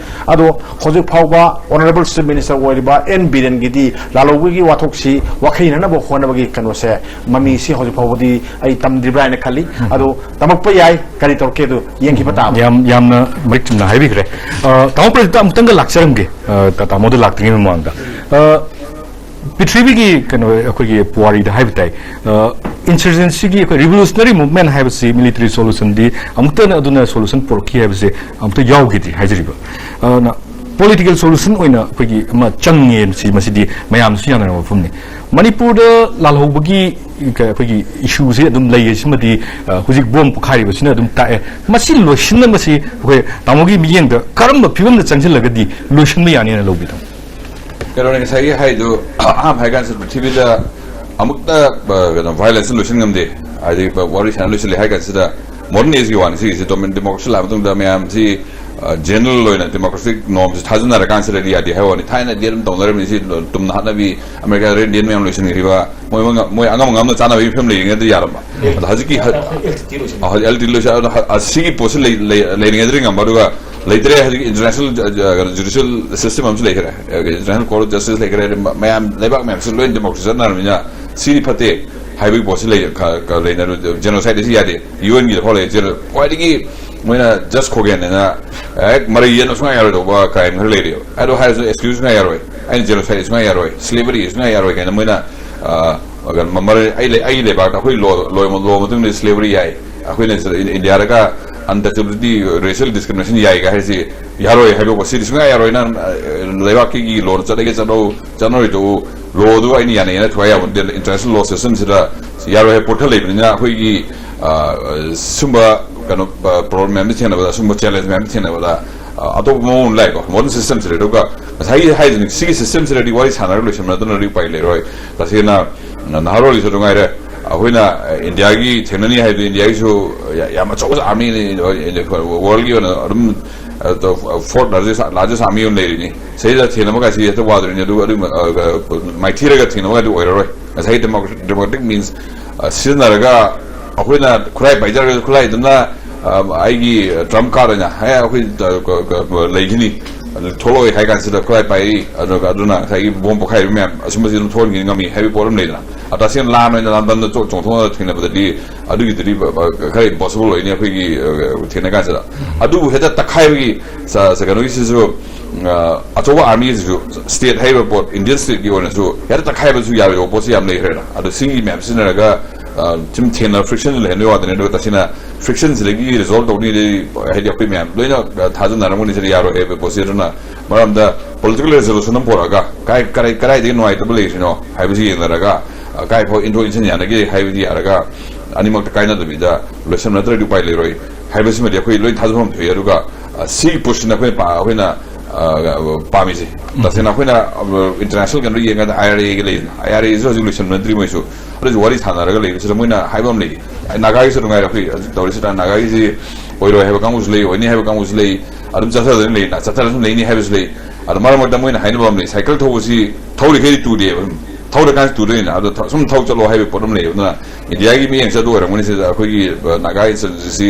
ꯑꯗꯣ ꯍꯧꯖꯤꯛ ꯐꯥꯎꯕ ꯑꯣꯅꯔꯦꯕꯜ ꯆꯤꯐ ꯃꯤꯅꯤꯁꯇꯔ ꯑꯣꯏꯔꯤꯕ ꯑꯦꯟ ꯕꯤꯔꯦꯟꯒꯤꯗꯤ ꯂꯥꯜꯍꯧꯕꯒꯤ ꯋꯥꯊꯣꯛꯁꯤ ꯋꯥꯈꯩꯅꯅꯕ ꯍꯣꯠꯅꯕꯒꯤ ꯀꯩꯅꯣꯁꯦ, ꯃꯃꯤꯁꯤ ꯍꯧꯖꯤꯛ ꯐꯥꯎꯕꯗꯤ ꯑꯩ ꯇꯝꯗ꯭ꯔꯤꯕ꯭ꯔꯥ ꯍꯥꯏꯅ ꯈꯜꯂꯤ꯫ ꯑꯗꯣ ꯇꯝꯃꯛꯄ ꯌꯥꯏ, ꯀꯔꯤ ꯇꯧꯔꯛꯀꯦ ꯑꯗꯨ ꯌꯦꯡꯈꯤꯕ ꯇꯥꯕ꯫ ꯌꯥꯝ ꯌꯥꯝꯅ ꯃꯔꯤꯛ ꯆꯨꯝꯅ ꯍꯥꯏꯕꯤꯈ꯭ꯔꯦ꯫ ꯑ, ꯇꯥꯃꯣ ꯄ꯭ꯔꯗꯤꯞꯇ ꯑꯃꯨꯛꯇꯪꯒ ꯂꯥꯛꯆꯔꯝꯒꯦ, ꯑ, ꯇꯥ- ꯇꯥꯃꯣꯗ ꯂꯥꯛꯇ꯭ꯔꯤꯉꯩ ꯃꯃꯥꯡꯗ꯫ ꯑ, ꯄ꯭ꯔꯤꯊꯤꯕꯤꯒꯤ ꯀꯩꯅꯣ, ꯑꯩꯈꯣꯏꯒꯤ ꯄꯨꯋꯥꯔꯤꯗ ꯍꯥꯏꯕ ꯇꯥꯏ, ꯑ, ꯏꯟꯁꯔꯖꯦꯟꯁꯤꯒꯤ ꯑꯩꯈꯣꯏ ꯔꯤꯚꯣꯂꯨꯁꯅꯔꯤ ꯃꯨꯚꯃꯦꯟ ꯍꯥꯏꯕꯁꯤ ꯃꯤꯂꯤꯇꯔꯤ ꯁꯣꯂꯨꯁꯟꯗꯤ ꯑꯃꯨꯛꯇ ꯑꯗꯨꯅ ꯁꯣꯂꯨꯁꯟ ꯄꯨꯔꯛꯈꯤ ꯍꯥꯏꯕꯁꯦ ꯑꯃꯨꯛꯇ ꯌꯥꯎꯈꯤꯗ꯭ꯔꯤ ꯍꯥꯏꯖꯔꯤꯕ꯫ ꯑꯗꯨꯅ ꯄꯣꯂꯤꯇꯤꯀꯦꯜ ꯁꯣꯂꯨꯁꯟ ꯑꯣꯏꯅ ꯑꯩꯈꯣꯏꯒꯤ ꯑꯃ ꯆꯪꯉꯦ, ꯁꯤ, ꯃꯁꯤꯗꯤ ꯃꯌꯥꯝꯁꯨ ꯌꯥꯅꯔꯕ ꯋꯥꯐꯝꯅꯤ꯫ ꯃꯅꯤꯄꯨꯔꯗ ꯂꯥꯜꯍꯧꯕꯒꯤ ꯀ-, ꯑꯩꯈꯣꯏꯒꯤ ꯏꯁꯨꯁꯦ ꯑꯗꯨꯝ ꯂꯩꯌꯦ, ꯁꯤꯃꯗꯤ, ꯑ, ꯍꯧꯖꯤꯛ ꯕꯣꯝ ꯄꯣꯈꯥꯏꯔꯤꯕꯁꯤꯅ ꯑꯗꯨꯝ ꯇꯥꯛꯑꯦ꯫ ꯃꯁꯤ ꯂꯣꯏꯁꯤꯟꯅꯕꯁꯤ ꯑꯩꯈꯣꯏ ꯇꯥꯃꯣꯒꯤ ꯃꯤꯠꯌꯦꯡꯗ ꯀꯔꯝꯕ ꯐꯤꯕꯝꯗ ꯆꯪꯁꯤꯜꯂꯒꯗꯤ ꯂꯣꯏꯁꯤꯟꯕ ꯌꯥꯅꯤꯅ ꯂꯧꯕꯤꯗꯣ? ꯀꯩꯅꯣꯅꯦ, ꯉꯁꯥꯏꯒꯤ ꯍꯥꯏꯗꯣ, ꯑꯍꯥꯟꯕ ꯍꯥꯏ ꯀꯥꯟꯁꯤꯗ ꯄ꯭ꯔꯤꯊꯤꯕꯤꯗ ꯑꯃꯨꯛꯇ, ꯑ, ꯀꯩꯅꯣ, ꯚꯥꯏꯑꯣꯂꯦꯟꯁ ꯂꯣꯏꯁꯤꯟ ꯉꯝꯗꯦ꯫ ꯍꯥꯏꯗꯤ, ꯋꯥꯔꯤ ꯁꯥꯟꯅ ꯂꯣꯏꯁꯤꯜꯂꯦ ꯍꯥꯏ ꯀꯥꯟꯁꯤꯗ, ꯃꯣꯗꯔꯟ ꯑꯦꯖꯀꯤ ꯋꯥꯅꯤ ꯁꯤꯒꯤꯁꯤ꯫ ꯗꯦꯃꯣꯀ꯭ꯔꯦꯁꯤ ꯂꯥꯛꯑ ꯃꯇꯨꯡꯗ ꯃꯌꯥꯝꯁꯤ, ꯑ, ꯖꯦꯅꯔꯦꯜ ꯑꯣꯏꯅ ꯗꯦꯃꯣꯀ꯭ꯔꯦꯇꯤꯛ ꯅꯣꯔꯝꯁꯤ ꯊꯥꯖꯅꯔꯀꯥꯟꯁꯤꯗꯗꯤ ꯌꯥꯗꯦ ꯍꯥꯏꯕ ꯋꯥꯅꯤ꯫ ꯊꯥꯏꯅꯗꯤ ꯑꯗꯨꯝ ꯇꯧꯅꯔꯝꯃꯤ꯫ ꯁꯤ ꯇꯨꯝꯅ ꯍꯥꯠꯅꯕꯤ, ꯑꯃꯦꯔꯤꯀꯥꯗ ꯔꯦꯟꯗꯤꯌꯟ ꯃꯌꯥꯝ ꯂꯣꯏꯁꯤꯟꯈꯤꯕ, ꯃꯣꯏ, ꯃꯣꯏ ꯉ-, ꯃꯣꯏ ꯑꯉꯝ ꯑꯉꯝꯅ ꯆꯥꯅꯕꯒꯤ ꯐꯤꯕꯝ ꯂꯩꯔꯤꯉꯩꯗ ꯌꯥꯔꯝꯕ꯫ ꯑꯗꯣ ꯍꯧꯖꯤꯛꯀꯤ ꯍ-, ꯑꯦꯜ ꯇꯤ ꯇꯤ ꯂꯣꯏꯁꯤꯟ- ꯑ, ꯍꯧꯖꯤꯛ ꯑꯦꯜ ꯇꯤ ꯂꯣꯏꯁꯤꯟ-, ꯑꯗꯣ ꯍ-, ꯑ, ꯁꯤꯒꯤ ꯄꯣꯠꯁꯤ ꯂꯩ-, ꯂꯩ-, ꯂꯩꯔꯤꯉꯩꯗꯗꯤ ꯉꯝꯕ, ꯑꯗꯨꯒ ꯂꯩꯇ꯭ꯔꯦ꯫ ꯍꯧꯖꯤꯛ ꯏꯟꯇꯔꯅꯦꯁꯅꯦꯜ ꯖ-, ꯖ-, ꯀꯩꯅꯣ, ꯖꯨꯗꯤꯁꯤꯌꯦꯜ ꯁꯤꯁꯇꯦꯝ ꯑꯃꯁꯨ ꯂꯩꯈ꯭ꯔꯦ, ꯏꯟꯇꯔꯅꯦꯁꯅꯦꯜ ꯀꯣꯔꯠ ꯑꯣꯐ ꯖꯁꯇꯤꯁ ꯂꯩꯈ꯭ꯔꯦ꯫ ꯃ-, ꯃꯌꯥꯝ, ꯂꯩꯕꯥꯛ ꯃꯌꯥꯝꯁꯤ ꯂꯣꯏꯅ ꯗꯦꯃꯣꯀ꯭ꯔꯦꯁꯤ ꯆꯠꯅꯔꯕꯅꯤꯅ ꯁꯤꯗꯤ ꯐꯠꯇꯦ ꯍꯥꯏꯕꯒꯤ ꯄꯣꯠꯁꯤ ꯂꯩ-, ꯈ-, ꯈ-, ꯂꯩꯅꯔꯣꯏ꯫ ꯖꯦꯅꯣꯁꯥꯏꯠ ꯑꯁꯤ ꯌꯥꯗꯦ꯫ ꯌꯨ ꯑꯦꯟꯒꯤꯗ ꯐꯥꯎ ꯂꯩ꯫ ꯖꯦꯅꯣ-, ꯈ꯭ꯋꯥꯏꯗꯒꯤ ꯃꯣꯏꯅ ꯖꯁ ꯈꯣꯒꯦꯟ ꯍꯥꯏꯅ ꯍꯦꯛ ꯃꯔꯩ ꯌꯦꯠꯅ ꯁꯨꯡꯌꯥ ꯌꯥꯔꯣꯏꯗꯧꯕ ꯀ꯭ꯔꯥꯏꯝ ꯈꯔ ꯂꯩꯔꯤꯕ꯫ ꯑꯗꯨ ꯍꯥꯏꯔꯁꯨ ꯑꯦꯛꯁꯀ꯭ꯌꯨꯁ ꯁꯨꯡꯌꯥ ꯌꯥꯔꯣꯏ꯫ ꯑꯩꯅ ꯖꯦꯅꯣꯁꯥꯏꯠ ꯁꯨꯡꯌꯥ ꯌꯥꯔꯣꯏ, ꯁ꯭ꯂꯦꯕꯔꯤ ꯁꯨꯡꯌꯥ ꯌꯥꯔꯣꯏ ꯀꯥꯏꯅ ꯃꯣꯏꯅ, ꯑ, ꯃꯔꯩ, ꯑꯩ ꯂꯩ-, ꯑꯩꯒꯤ ꯂꯩꯕꯥꯛꯇ ꯑꯩꯈꯣꯏ ꯂꯣ, ꯂꯣ, ꯂꯣ ꯃꯇꯨꯡꯗ ꯁ꯭ꯂꯦꯕꯔꯤ ꯌꯥꯏ꯫ ꯑꯩꯈꯣꯏꯅ ꯁꯤꯗ ꯏꯟ-, ꯏꯟꯗꯤꯌꯥꯗꯒ ꯑꯟꯇꯆꯦꯕꯤꯂꯤꯇꯤ, ꯔꯦꯁꯤꯌꯦꯜ ꯗꯤꯁꯀ꯭ꯔꯤꯃꯤꯅꯦꯁꯟ ꯌꯥꯏꯒ ꯍꯥꯏꯔꯤꯁꯤ ꯌꯥꯔꯣꯏ ꯍꯥꯏꯕꯀꯣ꯫ ꯁꯤꯗꯤ ꯁꯨꯡꯌꯥ ꯌꯥꯔꯣꯏ꯫ ꯅꯪ, ꯑ, ꯂꯩꯕꯥꯛꯀꯤ ꯂꯣꯗ ꯆꯠꯂꯒꯦ ꯆꯠꯂꯣ, ꯆꯠꯅꯔꯣꯏ ꯇꯣꯛꯎ꯫ ꯂꯣꯗꯨ ꯑꯩꯅ ꯌꯥꯅꯩ ꯍꯥꯏꯅ ꯊꯨꯒꯥꯏ ꯌꯥꯕ ꯅꯠꯇꯦ꯫ ꯏꯟꯇꯔꯅꯦꯁꯅꯦꯜ ꯂꯣ ꯁꯤꯁꯇꯦꯝꯁꯤꯗ ꯌꯥꯔꯣꯏ ꯍꯥꯏꯕ ꯄꯣꯠ ꯈꯔ ꯂꯩꯕꯅꯤꯅ ꯑꯩꯈꯣꯏꯒꯤ, ꯑ, ꯁꯨꯝꯕ ꯀꯩꯅꯣ, ꯑ, ꯄ꯭ꯔꯣꯕ꯭ꯂꯦꯝ ꯃꯌꯥꯝ ꯊꯦꯡꯅꯕꯗ, ꯁꯨꯝꯕ ꯆꯦꯂꯦꯟꯖ ꯃꯌꯥꯝ ꯊꯦꯡꯅꯕꯗ, ꯑ, ꯑꯇꯣꯞꯄ ꯃꯑꯣꯡ ꯑꯃ ꯂꯥꯛꯑꯦꯀꯣ, ꯃꯣꯗꯔꯟ ꯁꯤꯁꯇꯦꯝꯁꯦ ꯂꯩꯔꯦ꯫ ꯑꯗꯨꯒ ꯉꯁꯥꯏꯒꯤ ꯍꯥꯏꯗꯨꯅꯤ, ꯁꯤꯒꯤ ꯁꯤꯁꯇꯦꯝꯁꯤꯗꯗꯤ ꯋꯥꯔꯤ ꯁꯥꯟꯅꯔꯒ ꯂꯣꯏꯁꯤꯟꯅꯗꯅꯗꯤ ꯎꯄꯥꯏ ꯂꯩꯔꯣꯏ꯫ ꯇꯁꯦꯡꯅ ꯅꯍꯥꯔꯣꯜꯒꯤꯁꯨ ꯑꯗꯨꯝ ꯉꯥꯏꯔꯦ, ꯑꯩꯈꯣꯏꯅ, ꯑ, ꯏꯟꯗꯤꯌꯥꯒꯤ ꯊꯦꯡꯅꯅꯤ ꯍꯥꯏꯗꯨ, ꯏꯟꯗꯤꯌꯥꯒꯤꯁꯨ ꯌꯥ-, ꯌꯥꯝ ꯑꯆꯧꯕ ꯑꯥꯔꯃꯤꯅꯤ, ꯋꯥꯔꯜꯒꯤ ꯑꯣꯏꯅ ꯑꯗꯨꯝ, ꯑ, ꯐꯣꯔꯠ ꯂꯥꯔꯖꯦꯁ, ꯂꯥꯔꯖꯦꯁ ꯑꯥꯔꯃꯤ ꯑꯃ ꯂꯩꯔꯤꯅꯤ꯫ ꯁꯤꯗ ꯊꯦꯡꯅꯕ ꯀꯥꯏꯁꯤ ꯍꯦꯛꯇ ꯋꯥꯗꯣꯏꯅꯤ꯫ ꯑꯗꯨ, ꯑꯗꯨ, ꯑ, ꯑ, ꯃꯥꯏꯊꯤꯔꯒ ꯊꯦꯡꯅꯕ ꯀꯥꯏꯗꯨ ꯑꯣꯏꯔꯔꯣꯏ꯫ ꯉꯁꯥꯏ ꯗꯦꯃꯣꯀ꯭ꯔꯦꯇꯤꯛ ꯃꯤꯟꯁ, ꯑ, ꯁꯤꯖꯤꯟꯅꯔꯒ ꯑꯩꯈꯣꯏꯅ ꯈꯨꯠꯂꯥꯏ ꯄꯥꯏꯖꯔꯒꯁꯨ ꯈꯨꯠꯂꯥꯏꯗꯨꯅ, ꯑ, ꯑꯩꯒꯤ ꯇ꯭ꯔꯝꯞ ꯀꯥꯔꯗ ꯑꯣꯏꯅ, "ꯑꯦ, ꯑꯩꯈꯣꯏ, ꯑ, ꯀ-, ꯀ-, ꯀ-, ꯂꯩꯈꯤꯅꯤ, ꯑꯗꯨ ꯊꯣꯛꯂꯛꯑꯣꯏ" ꯍꯥꯏ ꯀꯥꯟꯁꯤꯗ ꯈꯨꯠꯂꯥꯏ ꯄꯥꯏꯔꯤ, ꯑꯗꯨꯒ ꯑꯗꯨꯅ ꯉꯁꯥꯏꯒꯤ ꯕꯣꯝ ꯄꯣꯈꯥꯏꯔꯤꯕ ꯃꯌꯥꯝ ꯑꯁꯨꯝꯕꯁꯤ ꯑꯗꯨꯝ ꯊꯣꯛꯍꯟꯈꯤ ꯉꯝꯃꯤ ꯍꯥꯏꯕꯒꯤ ꯄꯣꯠ ꯑꯃ ꯂꯩꯗꯅ꯫ ꯑ, ꯇꯁꯦꯡꯅ ꯂꯥꯟ ꯑꯣꯏꯅ ꯂꯥꯟꯕꯟꯗ ꯆꯣ-, ꯆꯣꯡꯊꯣꯛꯅ ꯊꯦꯡꯅꯕꯗꯗꯤ ꯑꯗꯨꯒꯤꯗꯨꯗꯤ ꯕ-, ꯕ-, ꯈꯔ ꯏꯝꯄꯣꯁꯤꯕꯜ ꯑꯣꯏꯅꯤ ꯑꯩꯈꯣꯏꯒꯤ, ꯑ, ꯊꯦꯡꯅ ꯀꯥꯟꯁꯤꯗ꯫ ꯑꯗꯨꯕꯨ ꯍꯦꯛꯇ ꯇꯛꯈꯥꯏꯕꯒꯤ ꯁ-, ꯁ-, ꯀꯩꯅꯣꯒꯤꯁꯤꯁꯨ, ꯑ, ꯑꯆꯧꯕ ꯑꯥꯔꯃꯤꯁꯤꯁꯨ, ꯁ꯭ꯇꯦꯠ ꯍꯥꯏꯔꯤꯕ ꯄꯣꯠ, ꯏꯟꯗꯤꯌꯟ ꯁ꯭ꯇꯦꯠꯀꯤ ꯑꯣꯏꯅꯁꯨ ꯍꯦꯛꯇ ꯇꯛꯈꯥꯏꯕꯁꯨ ꯌꯥꯔꯣꯏꯗꯧꯕ ꯄꯣꯠꯁꯨ ꯌꯥꯝ ꯂꯩꯈ꯭ꯔꯦꯅ꯫ ꯑꯗꯣ ꯁꯤꯒꯤ ꯃꯌꯥꯝ ꯁꯤꯖꯤꯟꯅꯔꯒ, ꯑ, ꯁꯨꯝ ꯊꯦꯡꯅ ꯐ꯭ꯔꯤꯛꯁꯟ ꯂꯩꯍꯟꯕꯒꯤ ꯋꯥꯗꯅꯤ꯫ ꯑꯗꯨꯒ ꯇꯁꯦꯡꯅ ꯐ꯭ꯔꯤꯛꯁꯟꯁꯤꯗꯒꯤ ꯔꯤꯖꯣꯜꯕ ꯇꯧꯅꯤꯗꯤ ꯍꯥꯏꯗꯤ ꯑꯩꯈꯣꯏ ꯃꯌꯥꯝ ꯂꯣꯏꯅ, ꯑ, ꯊꯥꯖꯅꯔꯝꯒꯅꯤ ꯁꯤꯗ ꯌꯥꯔꯣꯏ ꯍꯥꯏꯕ ꯄꯣꯠꯁꯤ꯫ ꯑꯗꯨꯅ ꯃꯔꯝꯗ ꯄꯣꯂꯤꯇꯤꯀꯦꯜ ꯔꯤꯖꯣꯂꯨꯁꯟ ꯑꯃ ꯄꯨꯔꯛꯑꯒ ꯀꯥꯏ-, ꯀꯔꯥꯏ-, ꯀꯗꯥꯏꯗꯒꯤ ꯅꯨꯡꯉꯥꯏꯇꯕ ꯂꯩꯔꯤꯁꯤꯅꯣ ꯍꯥꯏꯕꯁꯤ ꯌꯦꯡꯅꯔꯒ, ꯑ, ꯀꯥꯏ ꯐꯥꯎ ꯏꯟꯊꯣꯛ ꯏꯟꯁꯤꯟ ꯌꯥꯅꯒꯦ ꯍꯥꯏꯕꯗꯤ ꯌꯥꯔꯒ ꯑꯅꯤꯃꯛꯇ ꯀꯥꯏꯅꯗꯕꯤꯗ ꯂꯣꯏꯁꯟꯅꯗ꯭ꯔꯗꯤ ꯎꯄꯥꯏ ꯂꯩꯔꯣꯏ ꯍꯥꯏꯕꯁꯤꯃꯗꯤ ꯑꯩꯈꯣꯏ ꯂꯣꯏ ꯊꯥꯖꯐꯝ ꯊꯣꯛꯏ꯫ ꯑꯗꯨꯒ, ꯑ, ꯁꯤꯒꯤ ꯄꯣꯠꯁꯤꯅ ꯑꯩꯈꯣꯏꯅ ꯄꯥ-, ꯑꯩꯈꯣꯏꯅ, ꯑ, ꯄꯥꯝꯃꯤꯁꯦ꯫ ꯎꯝ꯫ ꯇꯁꯦꯡꯅ ꯑꯩꯈꯣꯏꯅ, ꯑ, ꯏꯟꯇꯔꯅꯦꯁꯅꯦꯜ ꯀꯩꯅꯣꯗ ꯌꯦꯡꯀꯥꯟꯗ ꯑꯥꯏ ꯑꯥꯔ ꯑꯦꯒ ꯂꯩꯗꯅ, ꯑꯥꯏ ꯑꯥꯔ ꯑꯦꯁꯨ ꯍꯧꯖꯤꯛ ꯂꯣꯏꯁꯟꯅꯗ꯭ꯔꯤ ꯃꯣꯏꯁꯨ꯫ ꯑꯗꯨꯁꯨ ꯋꯥꯔꯤ ꯁꯥꯟꯅꯔꯒ ꯂꯩꯕꯁꯤꯗ ꯃꯣꯏꯅ ꯍꯥꯏꯕ ꯑꯃ ꯂꯩ꯫ ꯅꯥꯒꯥꯒꯤꯁꯨ ꯅꯨꯡꯉꯥꯏꯔꯦ ꯑꯩꯈꯣꯏ ꯍꯧꯖꯤꯛ ꯇꯧꯔꯤꯁꯤꯗ, ꯅꯥꯒꯥꯒꯤꯁꯤ ꯑꯣꯏꯔꯣꯏ ꯍꯥꯏꯕ ꯀꯥꯡꯕꯨꯁꯨ ꯂꯩ, ꯑꯣꯏꯅꯤ ꯍꯥꯏꯕ ꯀꯥꯡꯕꯨꯁꯨ ꯂꯩ, ꯑꯗꯨꯝ ꯆꯠꯊꯗꯅ ꯂꯩ, ꯆꯠꯊꯗꯅ ꯂꯩꯅꯤ ꯍꯥꯏꯕꯁꯨ ꯂꯩ꯫ ꯑꯗꯣ ꯃꯔꯛ ꯃꯔꯛꯇ ꯃꯣꯏꯅ ꯍꯥꯏꯅꯕ ꯑꯃ ꯂꯩ, ꯁꯥꯏꯀꯜ ꯊꯧꯕꯁꯤ ꯊꯧꯔꯤꯈꯩꯗꯤ ꯇꯨꯗꯦꯕ, ꯁꯨꯝ ꯊꯧꯔꯀꯥꯟꯗ ꯇꯨꯗꯣꯏꯅ꯫ ꯑꯗꯣ ꯊ-, ꯁꯨꯝ ꯊꯧ ꯆꯠꯂꯣ ꯍꯥꯏꯕꯒꯤ ꯄꯣꯠ ꯑꯃ ꯂꯩꯌꯦꯕ꯫ ꯑꯗꯨꯅ ꯏꯟꯗꯤꯌꯥꯒꯤ ꯃꯤꯠꯌꯦꯡꯁꯦ ꯑꯗꯨ ꯑꯣꯏꯔꯝꯒꯅꯤ꯫ ꯁꯤꯗ ꯑꯩꯈꯣꯏꯒꯤ, ꯑ, ꯅꯥꯒꯥ ꯏꯟꯁꯇꯤꯇ꯭ꯌꯨꯠꯁꯤ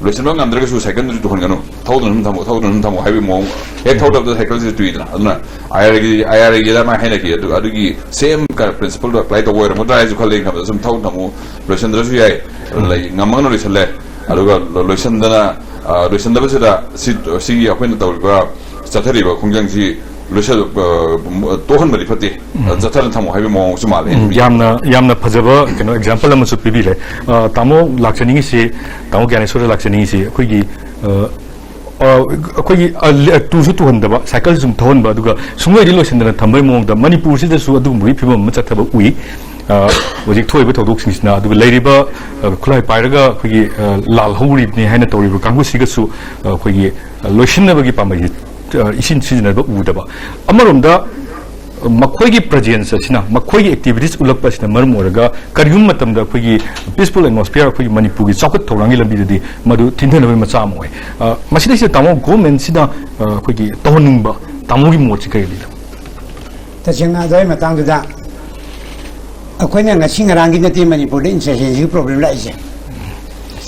ꯂꯣꯏꯁꯤꯟꯕ ꯉꯝꯗ꯭ꯔꯒꯁꯨ ꯁꯥꯏꯀꯜꯗꯨꯗꯤ ꯇꯨꯍꯟꯒꯅꯨ, ꯊꯧꯗꯨꯅ ꯑꯗꯨꯝ ꯊꯝꯃꯨ, ꯊꯧꯗꯨꯅ ꯑꯗꯨꯝ ꯊꯝꯃꯨ ꯍꯥꯏꯕꯒꯤ ꯃꯑꯣꯡ꯫ ꯍꯦꯛ ꯊꯧꯗꯕꯗ ꯁꯥꯏꯀꯜꯁꯤꯗ ꯇꯨꯏꯗꯅ꯫ ꯑꯗꯨꯅ ꯑꯥꯏ ꯑꯥꯔ ꯑꯦꯒꯤ, ꯑꯥꯏ ꯑꯥꯔ ꯑꯦꯒꯤꯗ ꯑꯗꯨꯃꯥꯏꯅ ꯍꯥꯏꯅꯈꯤ꯫ ꯑꯗꯨ, ꯑꯗꯨꯒꯤ ꯁꯦꯝ ꯄ꯭ꯔꯤꯟꯁꯤꯄꯜꯗꯣ ꯑꯦꯄ꯭ꯂꯥꯏ ꯇꯧꯕ ꯑꯣꯏꯔꯝꯒꯗ꯭ꯔꯥ ꯍꯥꯏꯁꯨ ꯈꯜꯂꯦ꯫ ꯈꯟꯕꯗ ꯁꯨꯝ ꯊꯧ ꯊꯝꯃꯨ, ꯂꯣꯏꯁꯤꯟꯗ꯭ꯔꯁꯨ ꯌꯥꯏ, ꯂꯩ, ꯉꯝꯃꯒꯅ ꯂꯣꯏꯁꯤꯜꯂꯦ꯫ ꯑꯗꯨꯒ ꯂꯣ-, ꯂꯣꯏꯁꯤꯟꯗꯅ, ꯑ, ꯂꯣꯏꯁꯤꯟꯗꯕꯁꯤꯗ ꯁꯤ, ꯁꯤꯒꯤ ꯑꯩꯈꯣꯏꯅ ꯇꯧꯔꯤꯕ ꯆꯠꯊꯔꯤꯕ ꯈꯣꯡꯖꯪꯁꯤ ꯂꯣꯏꯁꯤꯜ-, ꯑ, ꯇꯣꯛꯍꯟꯕꯗꯤ ꯐꯠꯇꯦ꯫ ꯆꯠꯊꯅ ꯊꯝꯃꯣ ꯍꯥꯏꯕꯒꯤ ꯃꯑꯣꯡꯁꯨ ꯃꯥꯜꯂꯦ꯫ ꯎꯝ, ꯌꯥꯝꯅ, ꯌꯥꯝꯅ ꯐꯖꯕ ꯀꯩꯅꯣ ꯑꯦꯛꯖꯥꯝꯄꯜ ꯑꯃꯁꯨ ꯄꯤꯕꯤꯔꯦ꯫ ꯑ, ꯇꯥꯃꯣ ꯂꯥꯛꯆꯅꯤꯡꯉꯤꯁꯤ, ꯇꯥꯃꯣ ꯒ꯭ꯌꯥꯅꯦꯁꯣꯔꯗ ꯂꯥꯛꯆꯅꯤꯡꯉꯤꯁꯤ ꯑꯩꯈꯣꯏꯒꯤ, ꯑ, ꯑ, ꯑꯩꯈꯣꯏꯒꯤ, ꯑ, ꯂꯦ-, ꯇꯨꯁꯨ ꯇꯨꯍꯟꯗꯕ, ꯁꯥꯏꯀꯜꯁꯨ ꯁꯨꯝ ꯊꯧꯍꯟꯕ, ꯑꯗꯨꯒ ꯁꯨꯡꯂꯣꯏꯗꯤ ꯂꯣꯏꯁꯤꯟꯗꯅ ꯊꯝꯕꯒꯤ ꯃꯑꯣꯡꯗ ꯃꯅꯤꯄꯨꯔꯁꯤꯗꯁꯨ ꯑꯗꯨꯒꯨꯝꯕꯒꯤ ꯐꯤꯕꯝ ꯑꯃ ꯆꯠꯊꯕ ꯎꯏ꯫ ꯑ, ꯍꯧꯖꯤꯛ ꯊꯣꯛꯏꯕ ꯊꯧꯗꯣꯛꯁꯤꯡꯁꯤꯅ, ꯑꯗꯨꯒ ꯂꯩꯔꯤꯕ, ꯑ, ꯈꯨꯠꯂꯥꯏ ꯄꯥꯏꯔꯒ ꯑꯩꯈꯣꯏꯒꯤ, ꯑ, ꯂꯥꯜꯍꯧꯔꯤꯕꯅꯤ ꯍꯥꯏꯅ ꯇꯧꯔꯤꯕ ꯀꯥꯡꯕꯨꯁꯤꯒꯁꯨ, ꯑ, ꯑꯩꯈꯣꯏꯒꯤ, ꯑ, ꯂꯣꯏꯁꯤꯟꯅꯕꯒꯤ ꯄꯥꯝꯕꯩꯁꯦ, ꯑ, ꯏꯁꯤꯟ ꯁꯤꯖꯤꯟꯅꯕ ꯎꯗꯕ꯫ ꯑꯃꯔꯣꯝꯗ, ꯑ, ꯃꯈꯣꯏꯒꯤ presence ꯑꯁꯤꯅ, ꯃꯈꯣꯏꯒꯤ activities ꯎꯠꯂꯛꯄ ꯑꯁꯤꯅ ꯃꯔꯝ ꯑꯣꯏꯔꯒ ꯀꯔꯤꯒꯨꯝꯕ ꯃꯇꯝꯗ ꯑꯩꯈꯣꯏꯒꯤ peaceful atmosphere, ꯑꯩꯈꯣꯏꯒꯤ ꯃꯅꯤꯄꯨꯔꯒꯤ ꯆꯥꯎꯈꯠ ꯊꯧꯔꯥꯡꯒꯤ ꯂꯝꯕꯤꯗꯗꯤ ꯃꯗꯨ ꯊꯤꯟꯊꯅꯕꯒꯤ ꯃꯆꯥꯛ ꯑꯃ ꯑꯣꯏ꯫ ꯑ, ꯃꯁꯤꯗꯩꯁꯤꯗ ꯇꯥꯃꯣ, government ꯁꯤꯅ, ꯑ, ꯑꯩꯈꯣꯏꯒꯤ ꯇꯧꯍꯟꯅꯤꯡꯕ ꯇꯥꯃꯣꯒꯤ ꯃꯣꯠꯁꯤ ꯀꯔꯤ ꯂꯩ? ꯇꯁꯦꯡꯅ ꯑꯗꯨꯒꯤ ꯃꯇꯥꯡꯗꯨꯗ ꯑꯩꯈꯣꯏꯅ ꯉꯁꯤ ꯉꯔꯥꯡꯒꯤ ꯅꯠꯇꯦ ꯃꯅꯤꯄꯨꯔꯗ insurgencyꯒꯤ problem ꯂꯥꯛꯏꯁꯦ꯫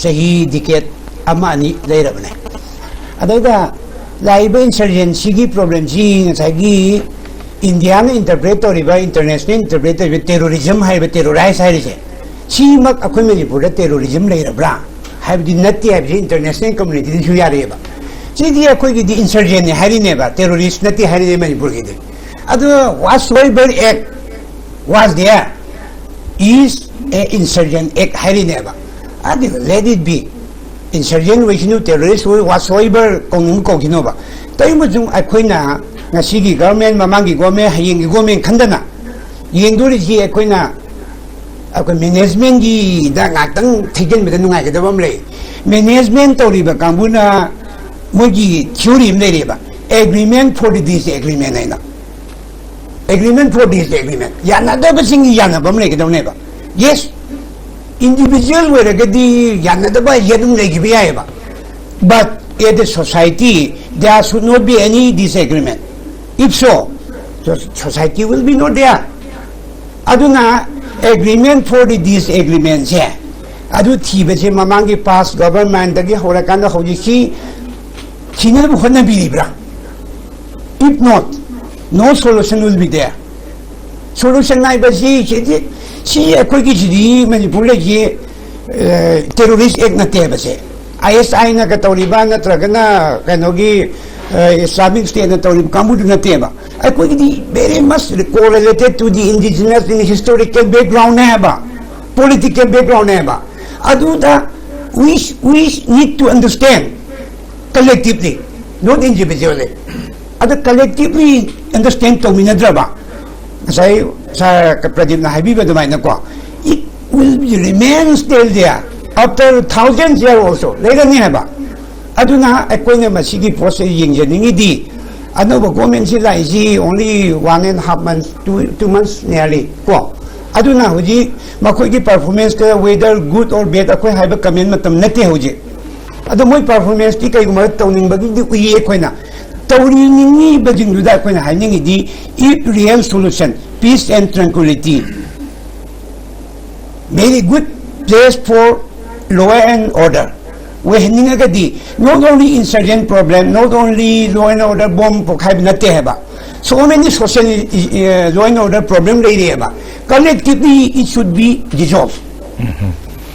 ꯆꯍꯤ decade ꯑꯃ ꯑꯅꯤ ꯂꯩꯔꯕꯅꯦ꯫ ꯑꯗꯩꯗ ꯂꯥꯛꯏꯕ insurgencyꯒꯤ problemꯁꯤ ꯉꯁꯥꯏꯒꯤ Indiaꯅ interpret ꯇꯧꯔꯤꯕ, international interpret ꯇꯧꯔꯤꯕ terrorism ꯍꯥꯏꯔꯤꯕ, terrorize ꯍꯥꯏꯔꯤꯁꯦ, ꯁꯤꯃꯛ ꯑꯩꯈꯣꯏ ꯃꯅꯤꯄꯨꯔꯗ terrorism ꯂꯩꯔꯕ꯭ꯔꯥ? ꯍꯥꯏꯕꯗꯤ ꯅꯠꯇꯦ ꯍꯥꯏꯕꯁꯤ international communityꯗꯁꯨ ꯌꯥꯔꯛꯑꯦꯕ꯫ ꯁꯤꯗꯤ ꯑꯩꯈꯣꯏꯒꯤꯗꯤ insurgentꯅꯤ ꯍꯥꯏꯔꯤꯅꯦꯕ, terrorist ꯅꯠꯇꯦ ꯍꯥꯏꯔꯤꯅꯦ ꯃꯅꯤꯄꯨꯔꯒꯤꯗꯤ꯫ ꯑꯗꯨ whatsoever act was there is a insurgent act ꯍꯥꯏꯔꯤꯅꯦꯕ꯫ ꯑꯗꯨ let it be, insurgent ꯑꯣꯏꯁꯅꯨ, terrorist ꯑꯣꯏ, whatsoever ꯀꯧꯅꯤꯡ ꯀꯧꯈꯤꯅꯣꯕ꯫ ꯇꯧꯔꯤꯕꯁꯨ ꯑꯩꯈꯣꯏꯅ ꯉꯁꯤꯒꯤ government, ꯃꯃꯥꯡꯒꯤ government, ꯍꯌꯦꯡꯒꯤ government ꯈꯟꯗꯅ ꯌꯦꯡꯗꯣꯔꯤꯁꯤ ꯑꯩꯈꯣꯏꯅ, ꯑꯩꯈꯣꯏ managementꯀꯤꯗ ꯉꯥꯛꯇꯪ ꯊꯤꯖꯤꯟꯕꯗ ꯅꯨꯡꯉꯥꯏꯒꯗꯕ ꯑꯃ ꯂꯩ꯫ Management ꯇꯧꯔꯤꯕ ꯀꯥꯡꯕꯨꯅ ꯃꯣꯏꯒꯤ theory ꯑꯃ ꯂꯩꯔꯤꯕ, agreement for the disagreement ꯍꯥꯏꯅ꯫ Agreement for disagreement, ꯌꯥꯅꯗꯕꯁꯤꯡꯒꯤ ꯌꯥꯅꯕ ꯑꯃ ꯂꯩꯒꯗꯕꯅꯦꯕ꯫ Yes, individual ꯑꯣꯏꯔꯒꯗꯤ ꯌꯥꯅꯗꯕ ꯍꯥꯏꯁꯦ ꯑꯗꯨꯝ ꯂꯩꯈꯤꯕ ꯌꯥꯏꯑꯕ, but as a society there should not be any disagreement. If so, so society will be not there. ꯑꯗꯨꯅ agreement for the disagreement ꯁꯦ, ꯑꯗꯨ ꯊꯤꯕꯁꯦ ꯃꯃꯥꯡꯒꯤ past governmentꯗꯒꯤ ꯍꯧꯔꯀꯥꯟꯗ ꯍꯧꯖꯤꯛꯁꯤ ꯊꯤꯅꯕ ꯍꯣꯠꯅꯕꯤꯔꯤꯕ꯭ꯔꯥ? If not, no solution will be there. Solution ꯍꯥꯏꯕꯁꯤ ꯁꯤꯗꯤ, ꯁꯤ ꯑꯩꯈꯣꯏꯒꯤꯁꯤꯗꯤ ꯃꯅꯤꯄꯨꯔ ꯂꯩꯁꯤ, ꯑ, terrorist act ꯅꯠꯇꯦ ꯍꯥꯏꯕꯁꯦ꯫ ISIꯅꯒ ꯇꯧꯔꯤꯕ ꯅꯠꯇ꯭ꯔꯒꯅ ꯀꯩꯅꯣꯒꯤ, ꯑ, Islamic Stateꯅ ꯇꯧꯔꯤꯕ ꯀꯥꯡꯕꯨꯗꯨ ꯅꯠꯇꯦꯕ꯫ ꯑꯩꯈꯣꯏꯒꯤꯗꯤ very much correlated to the indigenous in historical background ꯅꯦ ꯍꯥꯏꯕ, political background ꯅꯦ ꯍꯥꯏꯕ꯫ ꯑꯗꯨꯗ we, we need to understand collectively, not individually. ꯑꯗ collectively understand ꯇꯧꯃꯤꯟꯅꯗ꯭ꯔꯕ, ꯉꯁꯥꯏ ꯁꯥꯔ ꯄ꯭ꯔꯗꯤꯞꯅ ꯍꯥꯏꯕꯤꯕ ꯑꯗꯨꯃꯥꯏꯅꯀꯣ, it will remain still there after thousands year also, ꯂꯩꯔꯅꯤ ꯍꯥꯏꯕ꯫ ꯑꯗꯨꯅ ꯑꯩꯈꯣꯏꯅ ꯃꯁꯤꯒꯤ ꯄꯣꯠꯁꯦ ꯌꯦꯡꯖꯅꯤꯡꯉꯤꯗꯤ, ꯑꯅꯧꯕ ꯒꯣꯔꯃꯦꯟꯁꯤ ꯂꯥꯛꯏꯁꯤ only one and half months, two, two months nearly ꯀꯣ꯫ ꯑꯗꯨꯅ ꯍꯧꯖꯤꯛ ꯃꯈꯣꯏꯒꯤ ꯄꯔꯐꯣꯔꯃꯦꯟꯁꯇ whether good or bad ꯑꯩꯈꯣꯏ ꯍꯥꯏꯕ ꯀꯃꯦꯟ ꯃꯇꯝ ꯅꯠꯇꯦ ꯍꯧꯖꯤꯛ꯫ ꯑꯗꯣ ꯃꯣꯏ ꯄꯔꯐꯣꯔꯃꯦꯟꯁꯇꯤ ꯀꯩꯒꯨꯝꯕ ꯇꯧꯅꯤꯡꯕꯒꯤꯗꯤ ꯎꯏꯌꯦ ꯑꯩꯈꯣꯏꯅ꯫ ꯇꯧꯅꯤꯡꯉꯤꯕꯁꯤꯡꯗꯨꯗ ꯑꯩꯈꯣꯏꯅ ꯍꯥꯏꯅꯤꯡꯉꯤꯗꯤ, if real solution, peace and tranquility, very good place for law and order ꯑꯣꯏꯍꯟꯅꯤꯡꯉꯒꯗꯤ, not only insurgent problem, not only law and order bomb ꯄꯣꯛꯈꯥꯏꯕ ꯅꯠꯇꯦ ꯍꯥꯏꯕ, so many social, uh, law and order problem ꯂꯩꯔꯤꯑꯕ, collectively it should be dissolved꯫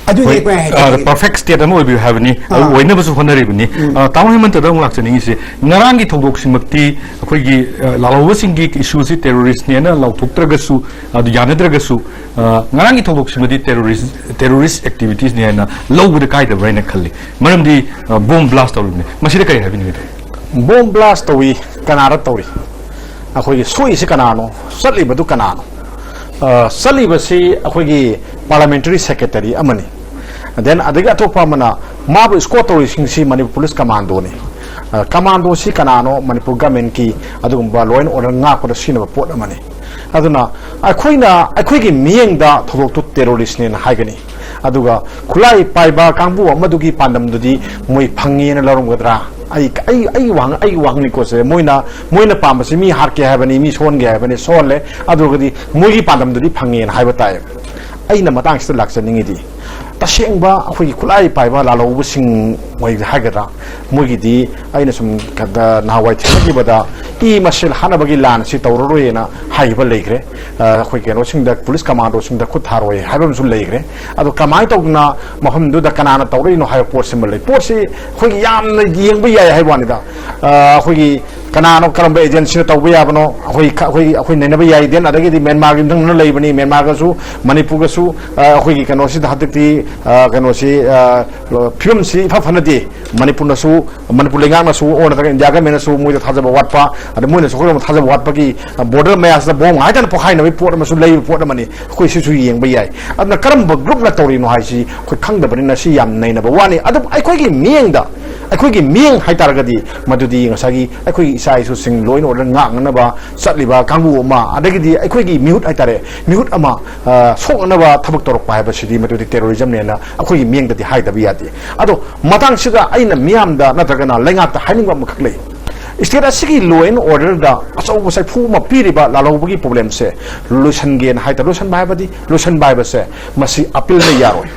ꯑꯗꯨꯅꯤ ꯑꯩꯈꯣꯏꯅ ꯍꯥꯏꯖꯅꯤꯡꯉꯤ꯫ Perfect state ꯑꯃ ꯑꯣꯏꯕꯤꯌꯨ ꯍꯥꯏꯕꯅꯤ꯫ ꯑꯗꯨ ꯑꯥ꯫ ꯑꯣꯏꯅꯕꯁꯨ ꯍꯣꯠꯅꯔꯤꯕꯅꯤ꯫ ꯑꯥ, ꯇꯥꯃꯣ ꯍꯦꯃꯟꯇꯗ ꯑꯃꯨꯛ ꯂꯥꯛꯆꯅꯤꯡꯉꯤꯁꯦ, ꯉꯔꯥꯡꯒꯤ ꯊꯧꯗꯣꯛꯁꯤꯃꯛꯇꯤ ꯑꯩꯈꯣꯏꯒꯤ, ꯑ, ꯂꯥꯜꯍꯧꯕꯁꯤꯡꯒꯤ ꯏꯁꯨꯁꯤ ꯇꯦꯔꯣꯔꯤꯁꯅꯦꯅ ꯂꯥꯎꯊꯣꯛꯇ꯭ꯔꯒꯁꯨ, ꯑꯗꯨ ꯌꯥꯅꯗ꯭ꯔꯒꯁꯨ, ꯑ, ꯉꯔꯥꯡꯒꯤ ꯊꯧꯗꯣꯛꯁꯤꯃꯗꯤ ꯇꯦꯔꯣꯔꯤꯁ ꯇꯦꯔꯣꯔꯤꯁ ꯑꯦꯛꯇꯤꯚꯤꯇꯤꯁꯅꯤ ꯍꯥꯏꯅ ꯂꯧꯕꯗ ꯀꯥꯏꯗꯕ꯭ꯔꯥ ꯍꯥꯏꯅ ꯈꯜꯂꯤ꯫ ꯃꯔꯝꯗꯤ, ꯑ, ꯕꯣꯝ ꯕ꯭ꯂꯥꯁ ꯇꯧꯔꯤꯕꯅꯤ꯫ ꯃꯁꯤꯗ ꯀꯔꯤ ꯍꯥꯏꯕꯤꯅꯤꯡꯉꯤ? ꯕꯣꯝ ꯕ꯭ꯂꯥꯁ ꯇꯧꯏ꯫ ꯀꯅꯥꯗ ꯇꯧꯔꯤ? ꯑꯩꯈꯣꯏꯒꯤ ꯁꯣꯛꯏꯁꯤ ꯀꯅꯥꯅꯣ? ꯆꯠꯂꯤꯕꯗꯨ ꯀꯅꯥꯅꯣ? ꯑ, ꯆꯠꯂꯤꯕꯁꯤ ꯑꯩꯈꯣꯏꯒꯤ ꯄꯥꯔꯂꯥꯃꯦꯟꯇꯔꯤ ꯁꯦꯀ꯭ꯔꯦꯇꯔꯤ ꯑꯃꯅꯤ꯫ Then ꯑꯗꯒꯤ ꯑꯇꯣꯞꯄ ꯑꯃꯅ ꯃꯥꯕꯨ ꯏꯁꯀꯣꯔꯠ ꯇꯧꯔꯤꯁꯤꯡꯁꯤ ꯃꯅꯤꯄꯨꯔ ꯄꯨꯂꯤꯁ ꯀꯃꯥꯟꯗꯣꯅꯤ꯫ ꯑ, ꯀꯃꯥꯟꯗꯣꯁꯤ ꯀꯅꯥꯅꯣ? ꯃꯅꯤꯄꯨꯔ ꯒꯃꯦꯟꯀꯤ ꯑꯗꯨꯒꯨꯝꯕ law and order ꯉꯥꯛꯄꯗ ꯁꯤꯖꯤꯟꯅꯕ ꯄꯣꯠ ꯑꯃꯅꯤ꯫ ꯑꯗꯨꯅ ꯑꯩꯈꯣꯏꯅ, ꯑꯩꯈꯣꯏꯒꯤ ꯃꯤꯠꯌꯦꯡꯗ ꯊꯧꯗꯣꯛꯇꯨ ꯇꯦꯔꯣꯔꯤꯁꯅꯦꯅ ꯍꯥꯏꯒꯅꯤ꯫ ꯑꯗꯨꯒ ꯈꯨꯠꯂꯥꯏ ꯄꯥꯏꯕ ꯀꯥꯡꯕꯨ ꯑꯃꯗꯨꯒꯤ ꯄꯥꯟꯗꯝꯗꯨꯗꯤ ꯃꯣꯏ ꯐꯪꯉꯦꯅ ꯂꯧꯔꯝꯒꯗ꯭ꯔꯥ? ꯑꯩ, ꯑꯩ, ꯑꯩꯒꯤ ꯋꯥꯍꯪ, ꯑꯩꯒꯤ ꯋꯥꯍꯪꯅꯤꯀꯣ ꯁꯦ꯫ ꯃꯣꯏꯅ, ꯃꯣꯏꯅ ꯄꯥꯝꯕꯁꯤ ꯃꯤ ꯍꯥꯠꯀꯦ ꯍꯥꯏꯕꯅꯤ, ꯃꯤ ꯁꯣꯛꯍꯟꯒꯦ ꯍꯥꯏꯕꯅꯤ, ꯁꯣꯛꯍꯜꯂꯦ꯫ ꯑꯗꯨ ꯑꯣꯏꯔꯒꯗꯤ ꯃꯣꯏꯒꯤ ꯄꯥꯟꯗꯝꯗꯨꯗꯤ ꯐꯪꯉꯦꯅ ꯍꯥꯏꯕ ꯇꯥꯏ꯫ ꯑꯩꯅ ꯃꯇꯥꯡꯁꯤꯗ ꯂꯥꯛꯆꯅꯤꯡꯉꯤꯗꯤ, ꯇꯁꯦꯡꯕ ꯑꯩꯈꯣꯏꯒꯤ ꯈꯨꯠꯂꯥꯏ ꯄꯥꯏꯕ ꯂꯥꯜꯍꯧꯕꯁꯤꯡ ꯃꯣꯏ ꯍꯥꯏꯒꯗ꯭ꯔꯥ, ꯃꯣꯏꯒꯤꯗꯤ ꯑꯩꯅ ꯁꯨꯝ ꯀꯗ-, ꯅꯍꯥꯟꯋꯥꯏ ꯊꯦꯡꯅꯈꯤꯕꯗ ꯏ ꯃꯁꯦꯜ ꯍꯥꯠꯅꯕꯒꯤ ꯂꯥꯟ ꯑꯁꯤ ꯇꯧꯔꯔꯣꯏꯅ ꯍꯥꯏꯈꯤꯕ ꯂꯩꯈ꯭ꯔꯦ꯫ ꯑ, ꯑꯩꯈꯣꯏ ꯀꯩꯅꯣꯁꯤꯡꯗ, ꯄꯨꯂꯤꯁ ꯀꯃꯥꯟꯗꯣꯁꯤꯡꯗ ꯈꯨꯠ ꯊꯥꯔꯣꯏ ꯍꯥꯏꯕ ꯑꯃꯁꯨ ꯂꯩꯈ꯭ꯔꯦ꯫ ꯑꯗꯣ ꯀꯃꯥꯏꯅ ꯇꯧꯗꯅ ꯃꯐꯝꯗꯨꯗ ꯀꯅꯥꯅ ꯇꯧꯔꯛꯏꯅꯣ ꯍꯥꯏꯕ ꯄꯣꯠꯁꯤꯃ ꯂꯩ꯫ ꯄꯣꯠꯁꯤ ꯑꯩꯈꯣꯏꯒꯤ ꯌꯥꯝꯅ ꯌꯦꯡꯕ ꯌꯥꯏ ꯍꯥꯏꯕ ꯋꯥꯅꯤꯗ꯫ ꯑ, ꯑꯩꯈꯣꯏꯒꯤ ꯀꯅꯥꯅꯣ, ꯀꯔꯝꯕ agencyꯅ ꯇꯧꯕ ꯌꯥꯕꯅꯣ? ꯑꯩꯈꯣꯏ ꯑꯩꯈꯣꯏ ꯑꯩꯈꯣꯏ ꯅꯩꯅꯕ ꯌꯥꯏ꯫ Then ꯑꯗꯒꯤꯗꯤ ꯃ꯭ꯌꯥꯟꯃꯥꯔꯒꯤ ꯌꯨꯝꯊꯪꯅꯅ ꯂꯩꯕꯅꯤ, ꯃ꯭ꯌꯥꯟꯃꯥꯔꯒꯁꯨ, ꯃꯅꯤꯄꯨꯔꯒꯁꯨ, ꯑ, ꯑꯩꯈꯣꯏꯒꯤ ꯀꯩꯅꯣꯁꯤꯗ ꯍꯟꯗꯛꯇꯤ, ꯑ, ꯀꯩꯅꯣꯁꯤ, ꯑ, ꯐꯤꯕꯝꯁꯤ ꯏꯐ ꯐꯅꯗꯦ꯫ ꯃꯅꯤꯄꯨꯔꯅꯁꯨ, ꯃꯅꯤꯄꯨꯔ ꯂꯩꯉꯥꯛꯅꯁꯨ ꯑꯣꯔ ꯅꯠꯇ꯭ꯔꯒ ꯏꯟꯗꯤꯌꯥ ꯒꯃꯦꯟꯅꯁꯨ ꯃꯣꯏꯗ ꯊꯥꯖꯕ ꯋꯥꯠꯄ, ꯑꯗ ꯃꯣꯏꯅꯁꯨ ꯑꯩꯈꯣꯏꯔꯣꯝꯗ ꯊꯥꯖꯕ ꯋꯥꯠꯄꯒꯤ, ꯑ, ꯕꯣꯔꯗꯔ ꯃꯌꯥꯁꯤꯗ ꯕꯣꯝ ꯉꯥꯏꯇꯅ ꯄꯣꯈꯥꯏꯅꯕꯒꯤ ꯄꯣꯠ ꯑꯃꯁꯨ ꯂꯩꯕ ꯄꯣꯠ ꯑꯃꯅꯤ꯫ ꯑꯩꯈꯣꯏ ꯁꯤꯁꯨ ꯌꯦꯡꯕ ꯌꯥꯏ꯫ ꯑꯗꯨꯅ ꯀꯔꯝꯕ groupꯅ ꯇꯧꯔꯤꯅꯣ ꯍꯥꯏꯁꯤ ꯑꯩꯈꯣꯏ ꯈꯪꯗꯕꯅꯤꯅ ꯁꯤ ꯌꯥꯝ ꯅꯩꯅꯕ ꯋꯥꯅꯤ꯫ ꯑꯗꯨꯕꯨ ꯑꯩꯈꯣꯏꯒꯤ ꯃꯤꯠꯌꯦꯡꯗ, ꯑꯩꯈꯣꯏꯒꯤ ꯃꯤꯠꯌꯦꯡ ꯍꯥꯏꯇꯥꯔꯒꯗꯤ ꯃꯗꯨꯗꯤ ꯉꯁꯥꯏꯒꯤ ꯑꯩꯈꯣꯏꯒꯤ ꯏꯆꯥ ꯏꯁꯨꯁꯤꯡ law and order ꯉꯥꯛꯅꯅꯕ ꯆꯠꯂꯤꯕ ꯀꯥꯡꯕꯨ ꯑꯃ, ꯑꯗꯒꯤꯗꯤ ꯑꯩꯈꯣꯏꯒꯤ ꯃꯤꯍꯨꯠ ꯍꯥꯏꯇꯥꯔꯦ, ꯃꯤꯍꯨꯠ ꯑꯃ, ꯑ, ꯁꯣꯛꯅꯅꯕ ꯊꯕꯛ ꯇꯧꯔꯛꯄ ꯍꯥꯏꯕꯁꯤꯗꯤ ꯃꯗꯨꯗꯤ terrorismꯅꯦꯅ ꯑꯩꯈꯣꯏꯒꯤ ꯃꯤꯠꯌꯦꯡꯗꯗꯤ ꯍꯥꯏꯗꯕ ꯌꯥꯗꯦ꯫ ꯑꯗꯣ ꯃꯇꯥꯡꯁꯤꯗ ꯑꯩꯅ ꯃꯤꯌꯥꯝꯗ ꯅꯠꯇ꯭ꯔꯒꯅ ꯂꯩꯉꯥꯛꯇ ꯍꯥꯏꯅꯤꯡꯕ ꯑꯃꯈꯛ ꯂꯩ꯫ State ꯑꯁꯤꯒꯤ law and orderꯗ ꯑꯆꯧꯕ ꯁꯥꯐꯨ ꯑꯃ ꯄꯤꯔꯤꯕ ꯂꯥꯜꯍꯧꯕꯒꯤ problemꯁꯦ ꯂꯣꯏꯁꯟꯒꯦꯅ ꯍꯥꯏ ꯇꯥꯔꯦ, ꯂꯣꯏꯁꯟꯕ ꯍꯥꯏꯕꯗꯤ, ꯂꯣꯏꯁꯟꯕ ꯍꯥꯏꯕꯁꯦ ꯃꯁꯤ appealꯅ ꯌꯥꯔꯣꯏ꯫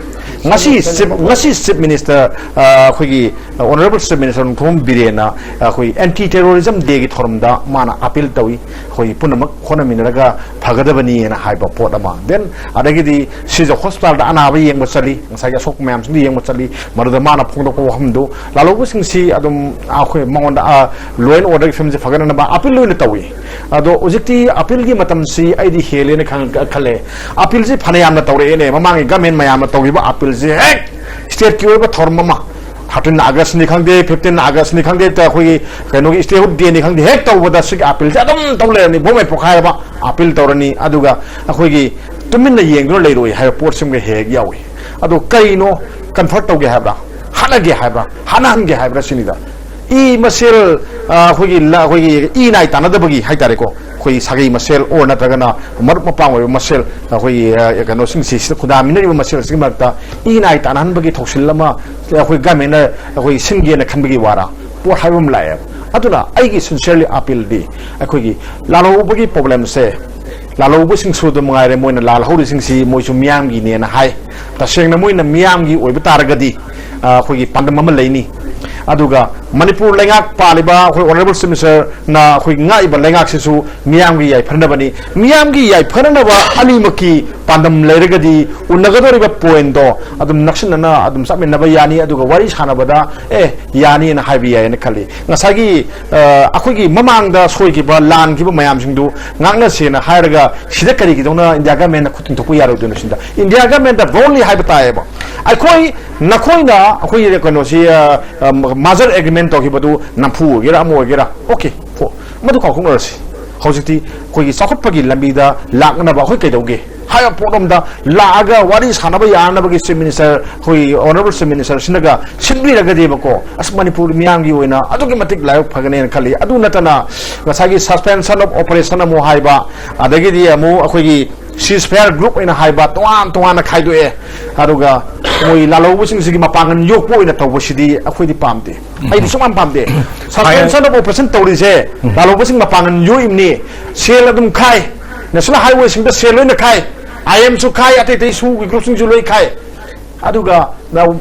ꯉꯁꯤ chief, ꯉꯁꯤ chief minister, ꯑ, ꯑꯩꯈꯣꯏꯒꯤ honourable chief minister ꯅꯣꯡꯊꯣꯝꯕꯝ ꯕꯤꯔꯦꯟꯅ ꯑꯩꯈꯣꯏ anti terrorism dayꯒꯤ ꯊꯧꯔꯝꯗ ꯃꯥꯅ appeal ꯇꯧꯏ, ꯑꯩꯈꯣꯏ ꯄꯨꯝꯅꯃꯛ ꯍꯣꯠꯅꯃꯤꯟꯅꯔꯒ ꯐꯒꯗꯕꯅꯤꯅ ꯍꯥꯏꯕ ꯄꯣꯠ ꯑꯃ꯫ Then ꯑꯗꯒꯤꯗꯤ ꯁꯤꯖ hospitalꯗ ꯑꯅꯥꯕ ꯌꯦꯡꯕ ꯆꯠꯂꯤ, ꯉꯁꯥꯏꯒꯤ ꯑꯁꯣꯛꯄ ꯃꯌꯥꯝꯁꯤꯡꯗꯨ ꯌꯦꯡꯕ ꯆꯠꯂꯤ꯫ ꯃꯗꯨꯗ ꯃꯥꯅ ꯐꯣꯡꯗꯣꯛꯄ ꯋꯥꯐꯝꯗꯨ, ꯂꯥꯜꯍꯧꯕꯁꯤꯡꯁꯤ ꯑꯗꯨꯝ ꯑꯩꯈꯣꯏ ꯃꯉꯣꯟꯗ, ꯑ, law and orderꯒꯤ ꯐꯤꯕꯝꯁꯤ ꯐꯒꯠꯅꯅꯕ appeal ꯑꯣꯏꯅ ꯇꯧꯏ꯫ ꯑꯗꯣ ꯍꯧꯖꯤꯛꯇꯤ appealꯒꯤ ꯃꯇꯝꯁꯤ ꯑꯩꯗꯤ ꯍꯦꯜꯂꯦꯅ ꯈꯪ-, ꯈꯜꯂꯦ꯫ Appealꯁꯤ ꯐꯅꯌꯥꯝꯅ ꯇꯧꯔꯛꯑꯦꯅꯦ, ꯃꯃꯥꯡꯒꯤ government ꯃꯌꯥꯝꯅ ꯇꯧꯈꯤꯕ appealꯁꯤ ꯍꯦꯛ stateꯀꯤ ꯑꯣꯏꯕ ꯊꯧꯔꯝ ꯑꯃ, thirteen Augustꯅꯤ ꯈꯪꯗꯦ, fifteen Augustꯅꯤ ꯈꯪꯗꯦ, ꯑꯩꯈꯣꯏꯒꯤ ꯀꯩꯅꯣꯒꯤ statehood dayꯅꯤ ꯈꯪꯗꯦ, ꯍꯦꯛ ꯇꯧꯕꯗ ꯁꯤꯒꯤ appealꯁꯦ ꯑꯗꯨꯝ ꯇꯧ ꯂꯩꯔꯅꯤ, ꯕꯣꯝ ꯍꯦꯛ ꯄꯣꯈꯥꯏꯔꯕ appeal ꯇꯧꯔꯅꯤ, ꯑꯗꯨꯒ ꯑꯩꯈꯣꯏꯒꯤ ꯇꯨꯃꯤꯟꯅ ꯌꯦꯡꯗꯨꯅ ꯂꯩꯔꯣꯏ ꯍꯥꯏꯕ ꯄꯣꯠꯁꯤꯃꯒ ꯍꯦꯛ ꯍꯦꯛ ꯌꯥꯎꯏ꯫ ꯑꯗꯣ ꯀꯩꯅꯣ, comfort ꯇꯧꯒꯦ ꯍꯥꯏꯕ꯭ꯔꯥ, ꯍꯥꯠꯅꯒꯦ ꯍꯥꯏꯕ꯭ꯔꯥ, ꯍꯥꯠꯅꯍꯟꯒꯦ ꯍꯥꯏꯕ꯭ꯔꯥ ꯁꯤꯅꯤꯗ꯫ ꯏ ꯃꯁꯦꯜ, ꯑ, ꯑꯩꯈꯣꯏꯒꯤ ꯂ-, ꯑꯩꯈꯣꯏꯒꯤ ꯏ ꯅꯥꯏ ꯇꯥꯟꯅꯗꯕꯒꯤ ꯍꯥꯏꯇꯥꯔꯦꯀꯣ, ꯑꯩꯈꯣꯏ ꯁꯥꯒꯩ ꯃꯁꯦꯜ ꯑꯣꯔ ꯅꯠꯇ꯭ꯔꯒꯅ ꯃꯔꯨꯞ ꯃꯄꯥꯡ ꯑꯣꯏꯕ ꯃꯁꯦꯜ, ꯑꯩꯈꯣꯏꯒꯤ, ꯑ, ꯀꯩꯅꯣꯁꯤꯡꯁꯤ, ꯁꯤꯗ ꯈꯨꯟꯗꯥꯃꯤꯟꯅꯔꯤꯕ ꯃꯁꯦꯜꯁꯤꯒꯤ ꯃꯔꯛꯇ ꯏ ꯅꯥꯏ ꯇꯥꯟꯅꯍꯟꯕꯒꯤ ꯊꯧꯁꯤꯜ ꯑꯃ ꯑꯩꯈꯣꯏ governmentꯅ ꯑꯩꯈꯣꯏ ꯁꯤꯟꯒꯦꯅ ꯈꯟꯕꯒꯤ ꯋꯥꯔꯥ, ꯄꯣꯠ ꯍꯥꯏꯕ ꯑꯃ ꯂꯥꯛꯑꯦꯕ꯫ ꯑꯗꯨꯅ ꯑꯩꯒꯤ sincerely appealꯗꯤ ꯑꯩꯈꯣꯏꯒꯤ ꯂꯥꯜꯍꯧꯕꯒꯤ problemꯁꯦ, ꯂꯥꯜꯍꯧꯕꯁꯤꯡꯁꯨ ꯑꯗꯨꯝ ꯃꯉꯥꯏꯔꯦ, ꯃꯣꯏꯅ ꯂꯥꯜꯍꯧꯔꯤꯁꯤꯡꯁꯤ ꯃꯣꯏꯁꯨ ꯃꯤꯌꯥꯝꯒꯤꯅꯦꯅ ꯍꯥꯏ꯫ ꯇꯁꯦꯡꯅ ꯃꯣꯏꯅ ꯃꯤꯌꯥꯝꯒꯤ ꯑꯣꯏꯕ ꯇꯥꯔꯒꯗꯤ, ꯑ, ꯑꯩꯈꯣꯏꯒꯤ ꯄꯥꯟꯗꯝ ꯑꯃ ꯂꯩꯅꯤ꯫ ꯑꯗꯨꯒ ꯃꯅꯤꯄꯨꯔ ꯂꯩꯉꯥꯛ ꯄꯥꯜꯂꯤꯕ ꯑꯩꯈꯣꯏ Honourable Chief Minister ꯅ ꯑꯩꯈꯣꯏ ꯉꯥꯛꯏꯕ ꯂꯩꯉꯥꯛꯁꯤꯁꯨ ꯃꯤꯌꯥꯝꯒꯤ ꯌꯥꯏꯐꯅꯅꯕꯅꯤ꯫ ꯃꯤꯌꯥꯝꯒꯤ ꯌꯥꯏꯐꯅꯅꯕ ꯑꯅꯤꯃꯛꯀꯤ ꯄꯥꯟꯗꯝ ꯂꯩꯔꯒꯗꯤ ꯎꯅꯒꯗꯧꯔꯤꯕ point ꯇꯣ ꯑꯗꯨꯝ ꯅꯛꯁꯤꯟꯅꯅ ꯑꯗꯨꯝ ꯆꯠꯃꯤꯟꯅꯕ ꯌꯥꯅꯤ, ꯑꯗꯨꯒ ꯋꯥꯔꯤ ꯁꯥꯟꯅꯕꯗ ꯑꯦ ꯌꯥꯅꯤꯅ ꯍꯥꯏꯕ ꯌꯥꯏꯅ ꯈꯜꯂꯤ꯫ ꯉꯁꯥꯏꯒꯤ ꯑ, ꯑꯩꯈꯣꯏꯒꯤ ꯃꯃꯥꯡꯗ ꯁꯣꯏꯈꯤꯕ ꯂꯥꯟꯈꯤꯕ ꯃꯌꯥꯝꯁꯤꯡꯗꯨ ꯉꯥꯛꯅꯁꯦꯅ ꯍꯥꯏꯔꯒ ꯁꯤꯗ ꯀꯔꯤꯒꯤꯗꯧꯅ India government ꯅ ꯈꯨꯠ ꯇꯤꯡꯊꯣꯛꯄ ꯌꯥꯔꯣꯏꯗꯣꯏꯅꯣ? ꯁꯤꯗ India government ꯇ wrongly ꯍꯥꯏꯕ ꯇꯥꯏꯌꯦꯕ꯫ ꯑꯩꯈꯣꯏ ꯅꯈꯣꯏꯅ ꯑꯩꯈꯣꯏꯒꯤ ꯀꯩꯅꯣꯁꯤ ꯑ, ꯑ, merger agreement ꯇꯧꯈꯤꯕꯗꯨ ꯅꯝꯐꯨ ꯑꯣꯏꯒꯦꯔꯥ ꯑꯃ ꯑꯣꯏꯒꯦꯔꯥ, okay, ꯐꯣ-, ꯃꯗꯨ ꯀꯥꯎꯊꯣꯛꯅꯔꯁꯤ꯫ ꯍꯧꯖꯤꯛꯇꯤ ꯑꯩꯈꯣꯏꯒꯤ ꯆꯥꯎꯈꯠꯄꯒꯤ ꯂꯝꯕꯤꯗ ꯂꯥꯛꯅꯅꯕ ꯑꯩꯈꯣꯏ ꯀꯩꯗꯧꯒꯦ ꯍꯥꯏꯕ ꯄꯣꯠ ꯑꯃꯗ ꯂꯥꯛꯑꯒ ꯋꯥꯔꯤ ꯁꯥꯟꯅꯕ ꯌꯥꯅꯕꯒꯤ Chief Minister, ꯑꯩꯈꯣꯏꯒꯤ Honourable Chief Minister ꯁꯤꯅꯒ ꯁꯤꯟꯕꯤꯔꯒꯗꯤꯕꯀꯣ, ꯑꯁ, ꯃꯅꯤꯄꯨꯔ ꯃꯤꯌꯥꯝꯒꯤ ꯑꯣꯏꯅ ꯑꯗꯨꯛꯀꯤ ꯃꯇꯤꯛ ꯂꯥꯏꯕꯛ ꯐꯒꯅꯦꯅ ꯈꯜꯂꯤ꯫ ꯑꯗꯨ ꯅꯠꯇꯅ ꯉꯁꯥꯏꯒꯤ suspension of operation ꯑꯃꯨꯛ ꯍꯥꯏꯕ, ꯑꯗꯒꯤꯗꯤ ꯑꯃꯨꯛ ꯑꯩꯈꯣꯏꯒꯤ ceasefire group ꯑꯣꯏꯅ ꯍꯥꯏꯕ ꯇꯣꯉꯥꯟ ꯇꯣꯉꯥꯟꯅ ꯈꯥꯏꯗꯣꯛꯑꯦ꯫ ꯑꯗꯨꯒ ꯃꯣꯏ ꯂꯥꯜꯍꯧꯕꯁꯤꯡꯁꯤꯒꯤ ꯃꯄꯥꯡꯒꯜ ꯌꯣꯛꯄ ꯑꯣꯏꯅ ꯇꯧꯕꯁꯤꯗꯤ ꯑꯩꯈꯣꯏꯗꯤ ꯄꯥꯝꯗꯦ꯫ ꯑꯩꯗꯤ ꯁꯨꯡꯄꯥꯝ ꯄꯥꯝꯗꯦ꯫ Suspension of operation ꯇꯧꯔꯤꯁꯦ ꯂꯥꯜꯍꯧꯕꯁꯤꯡ ꯃꯄꯥꯡꯒꯜ ꯌꯣꯛꯏꯕꯅꯤ꯫ ꯁꯦꯜ ꯑꯗꯨꯝ ꯈꯥꯏ, National Highway ꯁꯤꯡꯗ ꯁꯦꯜ ꯂꯣꯏꯅ ꯈꯥꯏ, I M ꯁꯨ ꯈꯥꯏ, ꯑꯇꯩ ꯑꯇꯩ ꯁꯨꯒꯤ group ꯁꯤꯡꯁꯨ ꯂꯣꯏ ꯈꯥꯏ꯫ ꯑꯗꯨꯒ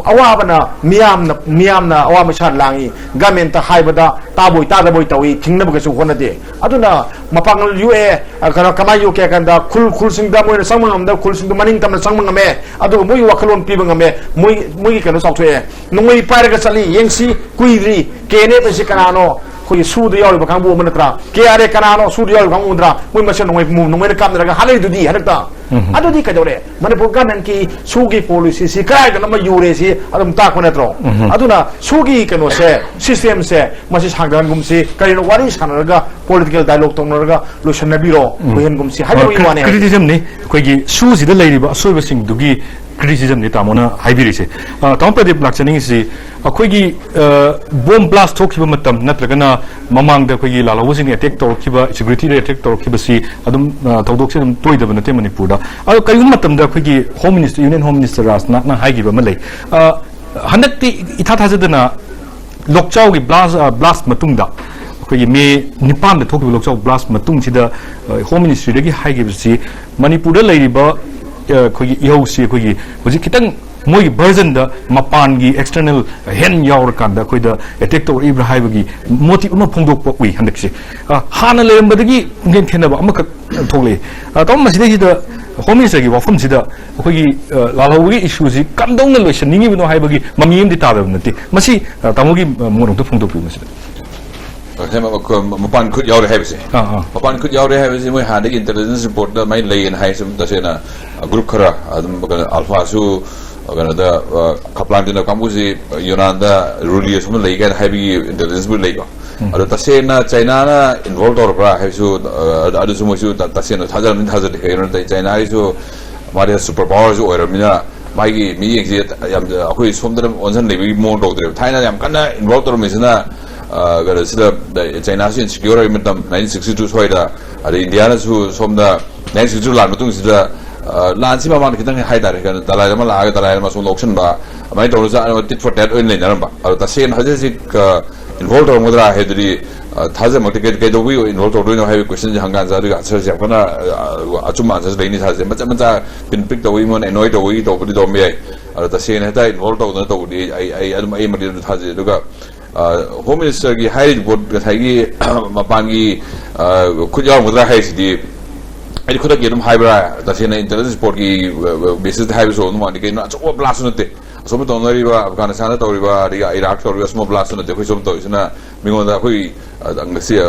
ꯑꯋꯥꯕꯅ ꯃꯤꯌꯥꯝꯅ, ꯃꯤꯌꯥꯝꯅ ꯑꯋꯥ ꯃꯩꯁꯥ ꯂꯥꯡꯉꯤ꯫ Government ꯇ ꯍꯥꯏꯕꯗ ꯇꯥꯕꯣꯏ ꯇꯥꯗꯕꯣꯏ ꯇꯧꯏ, ꯊꯤꯡꯅꯕꯒꯁꯨ ꯍꯣꯠꯅꯗꯦ꯫ ꯑꯗꯨꯅ ꯃꯄꯥꯡꯒꯜ ꯌꯣꯛꯑꯦ, ꯑ, ꯀꯩꯅꯣ, ꯀꯃꯥꯏꯅ ꯌꯣꯛꯀꯦ ꯍꯥꯏ ꯀꯥꯟꯗ ꯈꯨꯜ, ꯈꯨꯜꯁꯤꯡꯗ ꯃꯣꯏꯅ ꯆꯪꯕ ꯉꯝꯗꯕ ꯈꯨꯜꯁꯤꯡꯗꯣ ꯃꯅꯤꯡ ꯇꯝꯅ ꯆꯪꯕ ꯉꯝꯃꯦ, ꯑꯗꯨꯒ ꯃꯣꯏꯒꯤ ꯋꯥꯈꯜꯂꯣꯟ ꯄꯤꯕ ꯉꯝꯃꯦ, ꯃꯣꯏ, ꯃꯣꯏꯒꯤ ꯀꯩꯅꯣ ꯆꯥꯎꯊꯣꯛꯑꯦ꯫ ꯅꯣꯡꯃꯩ ꯄꯥꯏꯔꯒ ꯆꯠꯂꯤ, ꯌꯦꯡꯁꯤ, ꯀꯨꯏꯗ꯭ꯔꯤ꯫ K N F ꯑꯁꯤ ꯀꯅꯥꯅꯣ? ꯑꯩꯈꯣꯏꯒꯤ ꯁꯨꯗ ꯌꯥꯎꯔꯤꯕ ꯀꯥꯡꯕꯨ ꯑꯃ ꯅꯠꯇ꯭ꯔꯥ? K R A ꯀꯅꯥꯅꯣ? ꯁꯨꯗ ꯌꯥꯎꯔꯤꯕ ꯀꯥꯡꯕꯨ ꯅꯠꯇ꯭ꯔꯥ? ꯃꯣꯏ ꯃꯁꯦꯟ ꯅꯣꯡꯃꯩ, ꯅꯣꯡꯃꯩꯅ ꯀꯥꯞꯅꯔꯒ ꯍꯥꯠꯅꯔꯤꯗꯨꯗꯤ ꯍꯟꯗꯛꯇ꯫ ꯑꯗꯨꯗꯤ ꯀꯩꯗꯧꯔꯦ? ꯃꯅꯤꯄꯨꯔ government ꯀꯤ ꯁꯨꯒꯤ policy ꯁꯤ ꯀꯗꯥꯏꯗꯅꯣ ꯑꯃ ꯌꯨꯔꯦ ꯁꯤ ꯑꯗꯨꯝ ꯇꯥꯛꯄ ꯅꯠꯇ꯭ꯔꯣ? ꯑꯗꯨꯅ ꯁꯨꯒꯤ ꯀꯩꯅꯣꯁꯦ, system ꯁꯦ, ꯃꯁꯤ ꯁꯥꯡꯗꯍꯟꯒꯨꯝꯁꯤ, ꯀꯔꯤꯅꯣ ꯋꯥꯔꯤ ꯁꯥꯟꯅꯔꯒ political dialogue ꯇꯧꯅꯔꯒ ꯂꯣꯏꯁꯟꯅꯕꯤꯔꯣ, ꯂꯣꯏꯍꯟꯒꯨꯝꯁꯤ ꯍꯥꯏꯕꯒꯤ ꯋꯥꯅꯦ꯫ Criticism ꯅꯤ, ꯑꯩꯈꯣꯏꯒꯤ ꯁꯨꯁꯤꯗ ꯂꯩꯔꯤꯕ ꯑꯁꯣꯏꯕꯁꯤꯡꯗꯨꯒꯤ criticism ꯅꯤ ꯇꯥꯃꯣꯅ ꯍꯥꯏꯕꯤꯔꯤꯁꯦ꯫ ꯑ, ꯇꯥꯃꯣ ꯄ꯭ꯔꯗꯤꯞ, ꯂꯥꯛꯆꯅꯤꯡꯉꯤꯁꯤ ꯑꯩꯈꯣꯏꯒꯤ, ꯑ, bomb blast ꯊꯣꯛꯈꯤꯕ ꯃꯇꯝ ꯅꯠꯇ꯭ꯔꯒꯅ ꯃꯃꯥꯡꯗ ꯑꯩꯈꯣꯏꯒꯤ ꯂꯥꯜꯍꯧꯕꯁꯤꯡꯅ attack ꯇꯧꯔꯛꯈꯤꯕ, security ꯗ attack ꯇꯧꯔꯛꯈꯤꯕꯁꯤ ꯑꯗꯨꯝ, ꯑ, ꯊꯧꯗꯣꯛꯁꯦ ꯑꯗꯨꯝ ꯇꯣꯏꯗꯕ ꯅꯠꯇꯦ ꯃꯅꯤꯄꯨꯔꯗ꯫ ꯑꯗꯣ ꯀꯔꯤꯒꯨꯝꯕ ꯃꯇꯝꯗ ꯑꯩꯈꯣꯏꯒꯤ Home Minister, Union Home Minister ꯔꯥꯖꯅꯥꯊꯅ ꯍꯥꯏꯈꯤꯕ ꯑꯃ ꯂꯩ꯫ ꯑ, ꯍꯟꯗꯛꯇꯤ ꯏꯊꯥ ꯊꯥꯖꯗꯅ ꯂꯣꯛꯆꯥꯎꯒꯤ blast, ꯑ, blast ꯃꯇꯨꯡꯗ, ꯑꯩꯈꯣꯏꯒꯤ May ꯅꯤꯄꯥꯟꯗ ꯊꯣꯛꯈꯤꯕ ꯂꯣꯛꯆꯥꯎ blast ꯃꯇꯨꯡꯁꯤꯗ, ꯑ, Home Ministry ꯗꯒꯤ ꯍꯥꯏꯈꯤꯕꯁꯤ ꯃꯅꯤꯄꯨꯔꯗ ꯂꯩꯔꯤꯕ, ꯑ, ꯑꯩꯈꯣꯏꯒꯤ ꯏꯍꯧꯁꯤ ꯑꯩꯈꯣꯏꯒꯤ ꯍꯧꯖꯤꯛ ꯈꯤꯇꯪ ꯃꯣꯏꯒꯤ ꯚꯔꯖꯟꯗ ꯃꯄꯥꯟꯒꯤ external hand ꯌꯥꯎꯔꯀꯥꯟꯗ ꯑꯩꯈꯣꯏꯗ attack ꯇꯧꯔꯛꯏꯕ꯭ꯔꯥ ꯍꯥꯏꯕꯒꯤ motive ꯑꯃ ꯐꯣꯡꯗꯣꯛꯄ ꯎꯏ ꯍꯟꯗꯛꯁꯦ꯫ ꯑ, ꯍꯥꯟꯅ ꯂꯩꯔꯝꯕꯗꯒꯤ ꯄꯨꯡꯈꯦꯟ ꯈꯦꯠꯅꯕ ꯑꯃꯈꯛ ꯊꯣꯛꯂꯛꯏ꯫ ꯑ, ꯇꯥꯃꯣ, ꯃꯁꯤꯗꯩꯁꯤꯗ Home Minister ꯒꯤ ꯋꯥꯐꯝꯁꯤꯗ ꯑꯩꯈꯣꯏꯒꯤ, ꯑ, ꯂꯥꯜꯍꯧꯕꯒꯤ issue ꯁꯤ ꯀꯝꯗꯧꯅ ꯂꯣꯏꯁꯤꯟꯅꯤꯡꯉꯤꯕꯅꯣ ꯍꯥꯏꯕꯒꯤ ꯃꯃꯤ ꯑꯃꯗꯤ ꯇꯥꯗꯕ ꯅꯠꯇꯦ꯫ ꯃꯁꯤ, ꯑ, ꯇꯥꯃꯣꯒꯤ, ꯑ, ꯃꯣꯠ ꯑꯝꯇ ꯐꯣꯡꯗꯣꯛꯄꯤꯌꯨ ꯃꯁꯤꯗ꯫ ꯍꯦ, ꯃ-, ꯃ-, ꯃꯄꯥꯟ ꯈꯨꯠ ꯌꯥꯎꯔꯦ ꯍꯥꯏꯕꯁꯦ꯫ ꯑꯥ, ꯑꯥ꯫ ꯃꯄꯥꯟ ꯈꯨꯠ ꯌꯥꯎꯔꯦ ꯍꯥꯏꯕꯁꯤ ꯃꯣꯏ ꯍꯥꯟꯅꯗꯒꯤ intelligence report ꯇ ꯃꯥꯏ ꯂꯩꯌꯦꯅ ꯍꯥꯏ꯫ ꯁꯨꯝ ꯇꯁꯦꯡꯅ group ꯈꯔ ꯑꯗꯨꯝ ꯀꯩꯅꯣ Alpha ꯁꯨ, ꯀꯩꯅꯣꯗ, ꯑ, ꯈꯄ꯭ꯂꯥꯡ ꯇꯤꯟꯅ ꯀꯥꯡꯕꯨꯁꯤ ꯌꯨꯅꯥꯟꯗ ꯔꯨꯂꯤ ꯑꯁꯨꯝꯅ ꯂꯩ ꯀꯥꯏꯅ ꯍꯥꯏꯕꯒꯤ intelligence ꯕꯨ ꯂꯩꯀꯣ꯫ ꯑꯗꯣ ꯇꯁꯦꯡꯅ ꯆꯩꯅꯥꯅ involve ꯇꯧꯔꯕ꯭ꯔꯥ ꯍꯥꯏꯕꯁꯨ, ꯑ, ꯑꯗꯨꯁꯨ ꯃꯣꯏꯁꯨ ꯇ-, ꯇꯁꯦꯡꯅ ꯊꯥꯖꯔꯝꯅꯤ ꯊꯥꯖꯗꯦ꯫ ꯀꯩꯒꯤꯅꯣ ꯍꯥꯏ ꯇꯥꯔꯗꯤ ꯆꯩꯅꯥꯒꯤꯁꯨ ꯃꯥꯗꯤ super power ꯁꯨ ꯑꯣꯏꯔꯕꯅꯤꯅ ꯃꯥꯒꯤ ꯃꯤꯠꯌꯦꯡꯁꯦ ꯌꯥꯝ ꯑꯩꯈꯣꯏ ꯁꯣꯝꯗꯅ ꯑꯣꯟꯁꯤꯟ ꯂꯩꯕꯒꯤ ꯃꯑꯣꯡ ꯇꯧꯗ꯭ꯔꯦꯕ꯫ ꯊꯥꯏꯅ ꯌꯥꯝ ꯀꯟꯅ involve ꯇꯧꯔꯝꯃꯤꯁꯤꯅ, ꯑ, ꯀꯩꯅꯣꯁꯤꯗ ꯆꯩꯅꯥꯁꯨ insecure ꯑꯣꯏꯕ ꯃꯇꯝ nineteen sixty two ꯁ꯭ꯋꯥꯏꯗ, ꯑꯗꯩ ꯏꯟꯗꯤꯌꯥꯅꯁꯨ ꯁꯣꯝꯗ nineteen sixty two ꯂꯥꯟ ꯃꯇꯨꯡꯁꯤꯗ, ꯑ, ꯂꯥꯟꯁꯤ ꯃꯃꯥꯡꯗ ꯈꯤꯇꯪ ꯍꯥꯏꯇꯥꯔꯦ, ꯀꯩꯅꯣ ꯗꯂꯥꯏ ꯂꯥꯃꯥ ꯂꯥꯛꯑꯒ ꯗꯂꯥꯏ ꯂꯥꯃꯥ ꯁꯣꯝ ꯂꯧꯁꯤꯟꯕ, ꯑꯗꯨꯃꯥꯏꯅ ꯇꯧꯔꯒ ꯆꯠ-, tit for tat ꯑꯣꯏꯅ ꯂꯩꯅꯔꯝꯕ꯫ ꯑꯗꯣ ꯇꯁꯦꯡꯅ ꯍꯧꯖꯤꯛ ꯍꯧꯖꯤꯛ, ꯑ, involve ꯇꯧꯔꯝꯒꯗ꯭ꯔꯥ ꯍꯥꯏꯕꯗꯨꯗꯤ, ꯑ, ꯊꯥꯖꯃꯛꯇꯤ ꯀꯩ-, ꯀꯩꯗꯧꯕꯒꯤ involve ꯇꯧꯗꯣꯏꯅꯣ ꯍꯥꯏꯕꯒꯤ question ꯁꯦ ꯍꯪꯀꯥꯟꯗ ꯑꯗꯨꯒꯤ answer ꯁꯦ ꯌꯥꯝ ꯀꯟꯅ, ꯑ, ꯑꯆꯨꯝꯕ answer ꯁꯦ ꯂꯩꯅꯤ ꯊꯥꯖꯗꯦ꯫ ꯃꯆꯥ ꯃꯆꯥ pin pick ꯇꯧꯕꯒꯤ, ꯃꯉꯣꯟꯗ annoy ꯇꯧꯕꯒꯤ ꯇꯧꯕꯗꯤ ꯇꯧꯔꯝꯕ ꯌꯥꯏ꯫ ꯑꯗꯣ ꯇꯁꯦꯡꯅ ꯍꯦꯛꯇ involve ꯇꯧꯗꯅ ꯇꯧꯕꯗꯤ ꯑꯩ, ꯑꯩ ꯑꯗꯨꯝ ꯑꯩ ꯃꯗꯤ ꯑꯗꯨꯝ ꯊꯥꯖꯩ꯫ ꯑꯗꯨꯒ, ꯑ, Home Minister ꯒꯤ ꯍꯥꯏꯔꯤꯕ ꯄꯣꯠ ꯉꯁꯥꯏꯒꯤ ꯃꯄꯥꯟꯒꯤ, ꯑ, ꯈꯨꯠ ꯌꯥꯎꯔꯝꯒꯗ꯭ꯔꯥ ꯍꯥꯏꯔꯤꯁꯤꯗꯤ ꯑꯩꯗꯤ ꯈꯨꯗꯛꯀꯤ ꯑꯗꯨꯝ ꯍꯥꯏꯕ꯭ꯔꯥ, ꯇꯁꯦꯡꯅ intelligence report ꯀꯤ, ꯑ, basis ꯇ ꯍꯥꯏꯕꯁꯨ ꯑꯗꯨꯝ ꯃꯥꯟꯗꯦ꯫ ꯀꯩꯅꯣ ꯑꯆꯧꯕ blast ꯁꯨ ꯅꯠꯇꯦ꯫ ꯑꯁꯣꯝꯗ ꯇꯧꯅꯔꯤꯕ, ꯑꯐꯒꯥꯅꯤꯁꯇꯥꯟꯗ ꯇꯧꯔꯤꯕ, ꯑꯗꯒꯤ ꯏꯔꯥꯛ ꯇꯧꯔꯤꯕ ꯑꯁꯨꯝꯕ blast ꯁꯨ ꯅꯠꯇꯦ꯫ ꯑꯩꯈꯣꯏ ꯁꯣꯝ ꯇꯧꯔꯤꯁꯤꯅ ꯃꯤꯉꯣꯟꯗ ꯑꯩꯈꯣꯏ, ꯑ, ꯉꯁꯤ, ꯑ,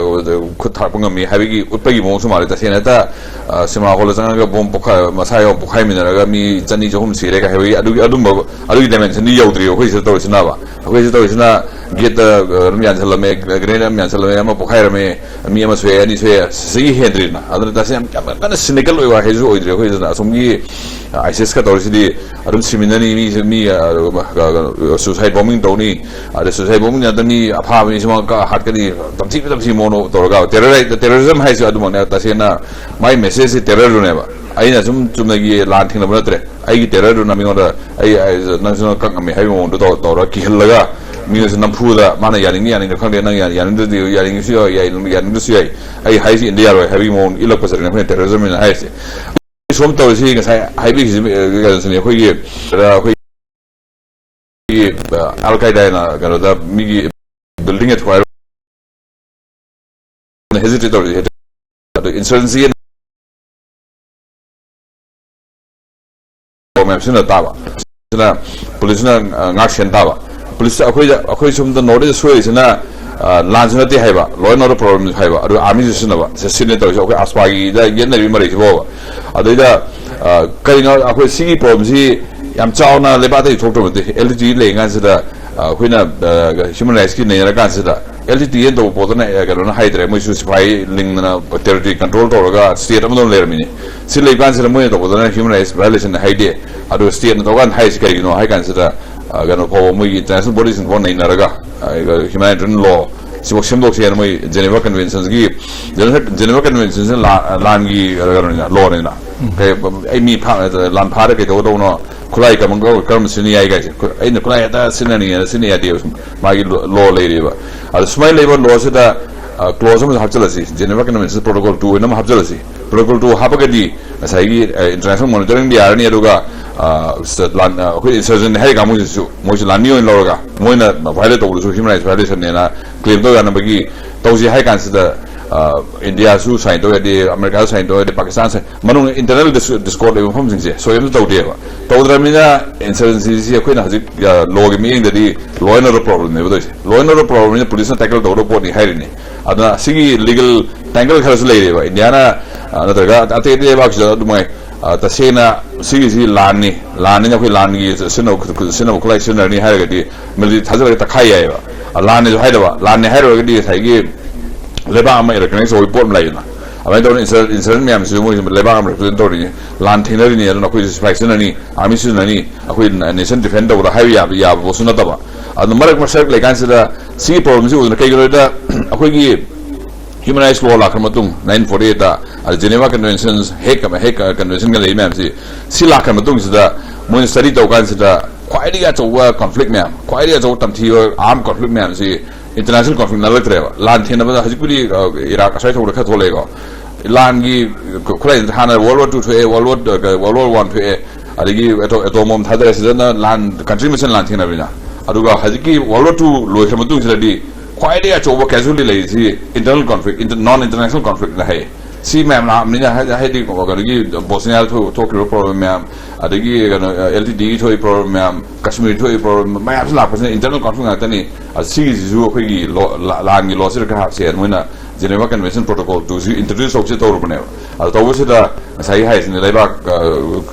ꯈꯨꯠ ꯊꯥꯔꯛꯄ ꯉꯝꯃꯤ ꯍꯥꯏꯕꯒꯤ ꯎꯠꯄꯒꯤ ꯃꯑꯣꯡꯁꯨ ꯃꯥꯜꯂꯦ꯫ ꯇꯁꯦꯡꯅ ꯍꯦꯛꯇ, ꯑ, cinema hall ꯗ ꯆꯪꯉꯒ bomb ꯄꯣꯛꯈꯥꯏ-, ꯃꯁꯥ ꯌꯥꯎ ꯄꯣꯛꯈꯥꯏꯃꯤꯟꯅꯔꯒ ꯃꯤ ꯆꯅꯤ ꯆꯍꯨꯝ ꯁꯤꯔꯦ ꯀꯥꯏ ꯍꯥꯏꯕꯒꯤ ꯑꯗꯨꯒꯤ, ꯑꯗꯨꯝꯕ, ꯑꯗꯨꯒꯤ dimension ꯗꯤ ꯌꯧꯗ꯭ꯔꯤꯕ ꯑꯩꯈꯣꯏ ꯁꯤꯗ ꯇꯧꯔꯤꯁꯤꯅꯕ꯫ ꯑꯩꯈꯣꯏ ꯁꯤꯗ ꯇꯧꯔꯤꯁꯤꯅ gate ꯇ, ꯑ, ꯑꯗꯨꯝ ꯌꯥꯟꯁꯤꯜꯂꯝꯃꯦ, grenade ꯑꯃ ꯌꯥꯟꯁꯤꯜꯂꯝꯃꯦ, ꯑꯃ ꯄꯣꯛꯈꯥꯏꯔꯝꯃꯦ, ꯃꯤ ꯑꯃ ꯁꯣꯛꯑꯦ, ꯑꯅꯤ ꯁꯣꯛꯑꯦ, ꯁꯤꯒꯤ ꯍꯦꯟꯗ꯭ꯔꯤꯗꯅ꯫ ꯑꯗꯨꯅ ꯇꯁꯦꯡꯅ ꯌꯥꯝ, ꯌꯥꯝ ꯀꯟꯅ cynical ꯑꯣꯏꯕ ꯋꯥꯍꯩꯁꯨ ꯑꯣꯏꯗ꯭ꯔꯤ ꯑꯩꯈꯣꯏ ꯁꯤꯗꯅ꯫ ꯑꯁꯣꯝꯒꯤ, ꯑ, ISIS ꯀ ꯇꯧꯔꯤꯁꯤꯗꯤ ꯑꯗꯨꯝ ꯁꯤꯃꯤꯟꯅꯅꯤ, ꯃꯤ, ꯃꯤ, ꯑ, suicide bombing ꯇꯧꯅꯤ, ꯑꯗ suicide bombing ꯅꯠꯇ ꯃꯤ ꯑꯐꯥꯕ ꯃꯤꯁꯨ ꯃꯥ ꯀ-, ꯍꯥꯠꯀꯅꯤ, ꯇꯝꯊꯤ ꯇꯝꯊꯤ ꯃꯑꯣꯡ ꯇꯧꯔꯒ terror-, terrorism ꯍꯥꯏꯁꯦ ꯑꯗꯨꯃꯛꯅꯦ꯫ ꯇꯁꯦꯡꯅ ꯃꯥꯏ message ꯁꯦ terror ꯗꯨꯅꯦꯕ꯫ ꯑꯩꯅ ꯁꯨꯝ ꯆꯨꯝꯅꯒꯤ ꯂꯥꯟ ꯊꯦꯡꯅꯕ ꯅꯠꯇ꯭ꯔꯦ꯫ ꯑꯩꯒꯤ terror ꯗꯨꯅ ꯃꯤꯉꯣꯟꯗ ꯑꯩ, ꯑꯩ ꯅꯪꯁꯨ ꯅꯪ ꯀꯛ ꯉꯝꯃꯤ ꯍꯥꯏꯕꯒꯤ ꯃꯑꯣꯡꯗ ꯇꯧ-, ꯇꯧꯔꯒ ꯀꯤꯍꯜꯂꯒ ꯃꯤꯅꯁꯨ ꯅꯝꯐꯨꯗ ꯃꯥꯅ ꯌꯥꯅꯤꯡꯉꯤ ꯌꯥꯅꯤꯡꯗ ꯈꯪꯗꯦ, ꯅꯪ ꯌꯥ-, ꯌꯥꯅꯤꯡꯗ꯭ꯔꯗꯤ ꯌꯥꯅꯤꯡꯉꯁꯨ ꯌꯥꯎ-, ꯌꯥꯅꯤꯡ-, ꯌꯥꯅꯤꯡꯗ꯭ꯔꯁꯨ ꯌꯥꯏ, ꯑꯩ ꯍꯥꯏꯁꯤ ꯏꯟꯗ ꯌꯥꯔꯣꯏ ꯍꯥꯏꯕꯒꯤ ꯃꯑꯣꯡ ꯏꯜꯂꯛꯄꯁꯤꯅꯦ ꯑꯩꯈꯣꯏꯅ terrorism ꯍꯥꯏꯅ ꯍꯥꯏꯔꯤꯁꯦ꯫ ꯁꯣꯝ ꯇꯧꯔꯤꯁꯤ ꯉꯁꯥꯏ ꯍꯥꯏꯕꯤꯈꯤꯁꯤ, ꯑ, ꯀꯩꯅꯣꯁꯤꯅꯤ, ꯑꯩꯈꯣꯏꯒꯤ, ꯑ, ꯑꯩꯈꯣꯏ ꯑꯩꯈꯣꯏꯒꯤ ꯑꯜ ꯀꯥꯏꯗꯥꯅ ꯀꯩꯅꯣꯗ ꯃꯤꯒꯤ ꯕꯤꯜꯗꯤꯡ ꯊꯨꯒꯥꯏꯔ ꯍꯦꯖꯤꯇꯦꯠ ꯇꯧꯔꯤ꯫ ꯑꯗꯨ ꯏꯟꯁꯔꯖꯦꯟꯁꯤ ꯃꯌꯥꯝ ꯁꯤꯖꯤꯟꯅ ꯇꯥꯕ, ꯁꯤꯅ ꯄꯨꯂꯤꯁꯅ ꯉꯥꯛ ꯁꯦꯟ ꯇꯥꯕ꯫ ꯄꯨꯂꯤꯁꯇ ꯑꯩꯈꯣꯏꯗ, ꯑꯩꯈꯣꯏ ꯁꯣꯝꯗ ꯅꯣꯔꯠ ꯏꯁ ꯁꯣꯏꯔꯤꯁꯤꯅ ꯂꯥꯟꯁꯨ ꯅꯠꯇꯦ ꯍꯥꯏꯕ, ꯂꯣ ꯑꯦꯟ ꯑꯣꯔꯗꯔ ꯄ꯭ꯔꯣꯕ꯭ꯂꯦꯝ ꯍꯥꯏꯕ, ꯑꯗꯨꯒ ꯑꯥꯔꯃꯤꯁꯨ ꯁꯤꯖꯤꯟꯅꯕ꯫ ꯁꯤꯅꯦ ꯇꯧꯔꯤꯁꯦ ꯑꯩꯈꯣꯏ ꯑꯁꯄꯥꯒꯤꯗ ꯌꯦꯠꯅꯔꯤꯕ ꯃꯔꯩꯁꯤꯕꯣꯕ꯫ ꯑꯗꯩꯗ ꯀꯩꯅꯣ ꯑꯩꯈꯣꯏ ꯁꯤꯒꯤ ꯄ꯭ꯔꯣꯕ꯭ꯂꯦꯝꯁꯤ ꯌꯥꯝ ꯆꯥꯎꯅ ꯂꯩꯕꯥꯛꯇꯒꯤ ꯊꯣꯛꯇ꯭ꯔꯕ ꯅꯠꯇꯦ, ꯑꯦꯜ ꯇꯤ ꯇꯤ ꯂꯩꯔꯤ ꯀꯥꯟꯁꯤꯗ ꯑꯩꯈꯣꯏꯅ ꯍ꯭ꯌꯨꯃꯟ ꯔꯥꯏꯠꯁꯀꯤ ꯅꯩꯅꯔ ꯀꯥꯟꯁꯤꯗ ꯑꯦꯜ ꯇꯤ ꯇꯤ ꯑꯦꯅ ꯇꯧꯕ ꯄꯣꯠꯇꯨꯅ ꯀꯩꯅꯣꯅ ꯍꯥꯏꯗ꯭ꯔꯦ, ꯃꯣꯏꯁꯨ ꯁꯤꯐꯥꯏ ꯂꯤꯡꯗꯅ ꯇꯦꯔꯤꯇꯣꯔꯤ ꯀꯟꯇ꯭ꯔꯣꯜ ꯇꯧꯔꯒ ꯁ꯭ꯇꯦꯠ ꯑꯃꯗ ꯂꯩꯔꯝꯃꯤꯅꯤ꯫ ꯁꯤ ꯂꯩꯕ ꯀꯥꯟꯁꯤꯗ ꯃꯣꯏꯅ ꯇꯧꯕꯗꯅ ꯍ꯭ꯌꯨꯃꯟ ꯔꯥꯏꯠꯁ ꯚꯥꯏꯑꯣꯂꯦꯁꯟ ꯍꯥꯏꯗꯦ꯫ ꯑꯗꯨꯒ ꯁ꯭ꯇꯦꯠꯅ ꯇꯧꯀꯥꯟꯗ ꯍꯥꯏꯔꯤꯁꯤ ꯀꯩꯒꯤꯅꯣ ꯍꯥꯏ ꯀꯥꯟꯁꯤꯗ ꯀꯩꯅꯣ ꯐꯥꯎꯕ ꯃꯣꯏꯒꯤ ꯏꯟꯇꯔꯅꯦꯁꯅꯦꯜ ꯕꯣꯗꯤꯁꯤꯡ ꯐꯥꯎ ꯅꯩꯅꯔꯒ ꯍ꯭ꯌꯨꯃꯥꯅꯤꯇꯦꯔꯤꯌꯟ ꯂꯣ ꯁꯤꯐꯥꯎ ꯁꯦꯝꯗꯣꯛꯁꯦꯅ ꯃꯣꯏ ꯖꯦꯅꯦꯚꯥ ꯀꯟꯚꯦꯟꯁꯟꯒꯤ, ꯖꯦꯅꯦꯚꯥ ꯀꯟꯚꯦꯟꯁꯟꯁꯤꯅ ꯂꯥꯟꯒꯤ ꯀꯩꯅꯣꯅꯤꯅ, ꯂꯣꯅꯤꯅ꯫ ꯑꯩ ꯃꯤ ꯂꯥꯟ ꯐꯥꯔ ꯀꯩꯗꯧꯗꯧꯅꯣ, ꯈꯨꯠꯂꯥꯏ ꯀꯔꯝ ꯀꯔꯝꯕ ꯁꯤꯖꯤꯟꯅ ꯌꯥꯏ ꯀꯥꯏꯁꯦ꯫ ꯑꯩꯅ ꯈꯨꯠꯂꯥꯏ ꯍꯦꯛꯇ ꯁꯤꯖꯤꯟꯅꯅꯤꯡꯉꯦꯅ ꯁꯤꯖꯤꯟꯅ ꯌꯥꯗꯦꯕ꯫ ꯃꯥꯒꯤ ꯂꯣ ꯂꯩꯔꯤꯕ꯫ ꯑꯗꯣ ꯁꯨꯃꯥꯏꯅ ꯂꯩꯕ ꯂꯣꯁꯤꯗ ꯀ꯭ꯂꯣꯖ ꯑꯃꯁꯨ ꯍꯥꯞꯆꯤꯜꯂꯁꯤ, ꯖꯦꯅꯦꯚꯥ ꯀꯟꯚꯦꯟꯁꯟ ꯄ꯭ꯔꯣꯇꯣꯀꯣꯜ ꯇꯨ ꯑꯣꯏꯅ ꯑꯃ ꯍꯥꯞꯆꯤꯜꯂꯁꯤ꯫ ꯄ꯭ꯔꯣꯇꯣꯀꯣꯜ ꯇꯨ ꯍꯥꯞꯄꯒꯗꯤ ꯉꯁꯥꯏꯒꯤ ꯏꯟꯇꯔꯅꯦꯁꯅꯦꯜ ꯃꯣꯅꯤꯇꯔꯤꯡꯗꯤ ꯌꯥꯔꯅꯤ, ꯑꯗꯨꯒ ꯑꯩꯈꯣꯏ ꯏꯟꯁꯔꯖꯦꯟ ꯍꯥꯏꯔꯤ ꯀꯥꯡꯕꯨꯁꯤꯁꯨ ꯃꯣꯏꯁꯨ ꯂꯥꯟꯃꯤ ꯑꯣꯏꯅ ꯂꯧꯔꯒ ꯃꯣꯏꯅ ꯚꯥꯏꯑꯣꯂꯦꯠ ꯇꯧꯕꯗꯨꯁꯨ ꯍ꯭ꯌꯨꯃꯟ ꯔꯥꯏꯠꯁ ꯚꯥꯏꯑꯣꯂꯦꯁꯟꯅꯦꯅ ꯀ꯭ꯂꯦꯝ ꯇꯧ ꯌꯥꯅꯕꯒꯤ ꯇꯧꯁꯤ ꯍꯥꯏ ꯀꯥꯟꯁꯤꯗ ꯏꯟꯗꯤꯌꯥꯁꯨ ꯁꯥꯏꯟ ꯇꯧ ꯌꯥꯗꯦ, ꯑꯃꯦꯔꯤꯀꯥꯁꯨ ꯁꯥꯏꯟ ꯇꯧ ꯌꯥꯗꯦ, ꯄꯥꯀꯤꯁꯇꯥꯟ ꯁꯥꯏꯟ, ꯃꯅꯨꯡꯗ ꯏꯟꯇꯔꯅꯦꯜ ꯗꯤꯁꯀꯣꯔꯠ ꯂꯩꯕ ꯃꯐꯝꯁꯤꯡꯁꯦ ꯁꯣꯏ ꯑꯃꯁꯨ ꯇꯧꯗꯦꯕ꯫ ꯇꯧꯗ꯭ꯔꯕꯅꯤꯅ ꯏꯟꯁꯔꯖꯦꯟꯁꯤꯁꯤ ꯑꯩꯈꯣꯏꯅ ꯍꯧꯖꯤꯛ ꯂꯣꯒꯤ ꯃꯤꯠꯌꯦꯡꯗꯗꯤ ꯂꯣ ꯑꯦꯟ ꯑꯣꯔꯗꯔ ꯄ꯭ꯔꯣꯕ꯭ꯂꯦꯝꯅꯦꯕ ꯇꯧꯔꯤꯁꯦ꯫ ꯂꯣ ꯑꯦꯟ ꯑꯣꯔꯗꯔ ꯄ꯭ꯔꯣꯕ꯭ꯂꯦꯝꯅꯤꯅ ꯄꯨꯂꯤꯁꯅ ꯇꯦꯀꯜ ꯇꯧꯒꯗꯕ ꯄꯣꯠꯅꯤ ꯍꯥꯏꯔꯤꯅꯤ꯫ ꯑꯗꯨꯅ ꯁꯤꯒꯤ ꯂꯤꯒꯦꯜ ꯇꯦꯡꯒꯜ ꯈꯔꯁꯨ ꯂꯩꯔꯦꯕ꯫ ꯏꯟꯗꯤꯌꯥꯅ ꯅꯠꯇ꯭ꯔꯒ ꯑꯇꯩ ꯑꯇꯩ ꯂꯩꯕꯥꯛꯁꯤꯗ ꯑꯗꯨꯃꯥꯏ ꯇꯁꯦꯡꯅ ꯁꯤꯒꯤꯁꯤ ꯂꯥꯟꯅꯤ, ꯂꯥꯟꯅꯤꯅ ꯑꯩꯈꯣꯏ ꯂꯥꯟꯒꯤ ꯁꯤꯖꯤꯟꯅꯕ ꯁꯤꯖꯤꯟꯅꯕ ꯈꯨꯠꯂꯥꯏ ꯁꯤꯖꯤꯟꯅꯔꯅꯤ ꯍꯥꯏꯔꯒꯗꯤ ꯃꯤꯂꯤꯇꯔꯤ ꯊꯥꯖꯤꯜꯂꯒ ꯇꯛꯈꯥꯏ ꯌꯥꯏꯑꯕ꯫ ꯂꯥꯟꯅꯤꯁꯨ ꯍꯥꯏꯗꯕ, ꯂꯥꯟꯅꯤ ꯍꯥꯏꯔꯨꯔꯒꯗꯤ ꯉꯁꯥꯏꯒꯤ ꯂꯩꯕꯥꯛ ꯑꯃ ꯔꯤꯀꯣꯛꯅꯥꯏꯖ ꯇꯧꯕꯒꯤ ꯄꯣꯠ ꯑꯃ ꯂꯩꯗꯅ꯫ ꯑꯗꯨꯃꯥꯏꯅ ꯇꯧꯗꯅ ꯏꯟꯁꯔ ꯏꯟꯁꯔꯦꯟ ꯃꯌꯥꯝꯁꯤꯁꯨ ꯃꯣꯏ ꯂꯩꯕꯥꯛ ꯑꯃ ꯔꯤꯄ꯭ꯔꯖꯦꯟ ꯇꯧꯔꯤꯅꯤ, ꯂꯥꯟ ꯊꯦꯡꯅꯔꯤꯅꯤ, ꯑꯗꯨꯅ ꯑꯩꯈꯣꯏꯁꯨ ꯁꯤꯐꯥꯏ ꯁꯤꯖꯤꯟꯅꯅꯤ, ꯑꯥꯔꯃꯤ ꯁꯤꯖꯤꯟꯅꯅꯤ, ꯑꯩꯈꯣꯏ ꯅꯦꯁꯟ ꯗꯤꯐꯦꯟ ꯇꯧꯕꯗ ꯍꯥꯏꯕ ꯌꯥꯕ ꯌꯥꯕ ꯄꯣꯠꯁꯨ ꯅꯠꯇꯕ꯫ ꯑꯗꯨꯅ ꯃꯔꯛ ꯃꯁꯔꯛ ꯂꯩꯀꯥꯟꯁꯤꯗ ꯁꯤꯒꯤ ꯄ꯭ꯔꯣꯕ꯭ꯂꯦꯝꯁꯤ ꯎꯗꯅ ꯀꯩꯒꯤꯅꯣꯗ ꯑꯩꯈꯣꯏꯒꯤ ꯍ꯭ꯌꯨꯃꯟ ꯔꯥꯏꯠꯁ ꯂꯣ ꯂꯥꯛꯈ꯭ꯔ ꯃꯇꯨꯡ, ꯅꯥꯏꯟꯇꯤꯟ ꯐꯣꯔꯇꯤ ꯑꯩꯠꯇ, ꯑꯗ ꯖꯦꯅꯦꯚꯥ ꯀꯟꯚꯦꯟꯁꯟ ꯍꯦꯛ ꯍꯦꯛ ꯀꯟꯚꯦꯟꯁꯟꯒ ꯂꯩ ꯃꯌꯥꯝꯁꯤ, ꯁꯤ ꯂꯥꯛꯈ꯭ꯔ ꯃꯇꯨꯡꯁꯤꯗ ꯃꯣꯏꯅ ꯁ꯭ꯇꯗꯤ ꯇꯧ ꯀꯥꯟꯁꯤꯗ ꯈ꯭ꯋꯥꯏꯗꯒꯤ ꯑꯆꯧꯕ ꯀꯟꯐ꯭ꯂꯤꯛ ꯃꯌꯥꯝ, ꯈ꯭ꯋꯥꯏꯗꯒꯤ ꯑꯆꯧꯕ ꯇꯝꯊꯤꯕ ꯑꯥꯔꯝ ꯀꯟꯐ꯭ꯂꯤꯛ ꯃꯌꯥꯝꯁꯤ ꯏꯟꯇꯔꯅꯦꯁꯅꯦꯜ ꯀꯟꯐ꯭ꯂꯤꯛ ꯅꯠꯂꯛꯇ꯭ꯔꯦꯕ꯫ ꯂꯥꯟ ꯊꯦꯡꯅꯕꯗ ꯍꯧꯖꯤꯛꯄꯨꯗꯤ ꯏꯔꯥꯛ ꯑꯁ꯭ꯋꯥꯏ ꯊꯧꯕꯗ ꯈꯔ ꯊꯣꯛꯂꯛꯑꯦꯀꯣ꯫ ꯂꯥꯟꯒꯤ ꯈꯨꯠꯂꯥꯏ ꯍꯥꯟꯅ ꯋꯥꯔꯜ ꯋꯥꯔ ꯇꯨ ꯊꯣꯛꯑꯦ, world war world war one ꯊꯣꯛꯑꯦ, ꯑꯗꯒꯤ ꯑꯦꯇꯣ ꯑꯦꯇꯣꯝ ꯕꯣꯝ ꯊꯥꯗꯔꯦ, ꯁꯤꯗꯅ ꯂꯥꯟ, ꯀꯟꯇ꯭ꯔꯤ ꯃꯁꯦꯟ ꯂꯥꯟ ꯊꯦꯡꯅꯕꯅꯤꯅ꯫ ꯑꯗꯨꯒ ꯍꯧꯖꯤꯛꯀꯤ ꯋꯥꯔꯜ ꯋꯥꯔ ꯇꯨ ꯂꯣꯏꯈ꯭ꯔ ꯃꯇꯨꯡꯁꯤꯗꯗꯤ ꯈ꯭ꯋꯥꯏꯗꯒꯤ ꯑꯆꯧꯕ ꯀꯦꯖꯨꯋꯦꯂꯤꯇꯤ ꯂꯩꯔꯤꯁꯤ ꯏꯟꯇꯔꯅꯦꯜ ꯀꯣꯟꯐ꯭ꯂꯤꯛ, ꯏꯟꯇꯔ ꯅꯣꯟ ꯏꯟꯇꯔꯅꯦꯁꯅꯦꯜ ꯀꯣꯟꯐ꯭ꯂꯤꯛꯅ ꯍꯥꯏꯌꯦ꯫ ꯁꯤ ꯃꯌꯥꯝ ꯂꯥꯛꯑꯕꯅꯤꯅ ꯍꯥꯏ- ꯍꯥꯏꯗꯤ ꯀꯩꯅꯣꯒꯤ ꯕꯣꯁꯅꯤꯌꯥꯗ ꯊꯣꯛ- ꯊꯣꯛꯈꯤꯕ ꯄ꯭ꯔꯣꯕ꯭ꯂꯦꯝ ꯃꯌꯥꯝ, ꯑꯗꯒꯤ ꯀꯩꯅꯣ ꯑꯦꯜ ꯇꯤ ꯇꯤꯒꯤ ꯊꯣꯛꯏ ꯄ꯭ꯔꯣꯕ꯭ꯂꯦꯝ ꯃꯌꯥꯝ, ꯀꯁꯃꯤꯔ ꯊꯣꯛꯏ ꯄ꯭ꯔꯣꯕ꯭ꯂꯦꯝ ꯃꯌꯥꯝꯁꯤ ꯂꯥꯛꯄꯁꯤꯅ ꯏꯟꯇꯔꯅꯦꯜ ꯀꯣꯟꯐ꯭ꯂꯤꯛ ꯉꯥꯛꯇꯅꯤ꯫ ꯑꯗ ꯁꯤꯒꯤꯁꯤꯁꯨ ꯑꯩꯈꯣꯏꯒꯤ ꯂꯣ- ꯂꯥ- ꯂꯥꯟꯒꯤ ꯂꯣꯁꯤꯗ ꯈꯔ ꯍꯥꯞꯁꯦ ꯃꯣꯏꯅ ꯖꯦꯅꯦꯚꯥ ꯀꯟꯚꯦꯟꯁꯟ ꯄ꯭ꯔꯣꯇꯣꯀꯣꯜ ꯇꯨꯁꯤ ꯏꯟꯇ꯭ꯔꯣꯗ꯭ꯌꯨꯁ ꯇꯧꯁꯦ ꯇꯧꯔꯨꯕꯅꯦꯕ꯫ ꯑꯗ ꯇꯧꯕꯁꯤꯗ ꯉꯁꯥꯏꯒꯤ ꯍꯥꯏꯔꯤꯁꯤꯅ ꯂꯩꯕꯥꯛ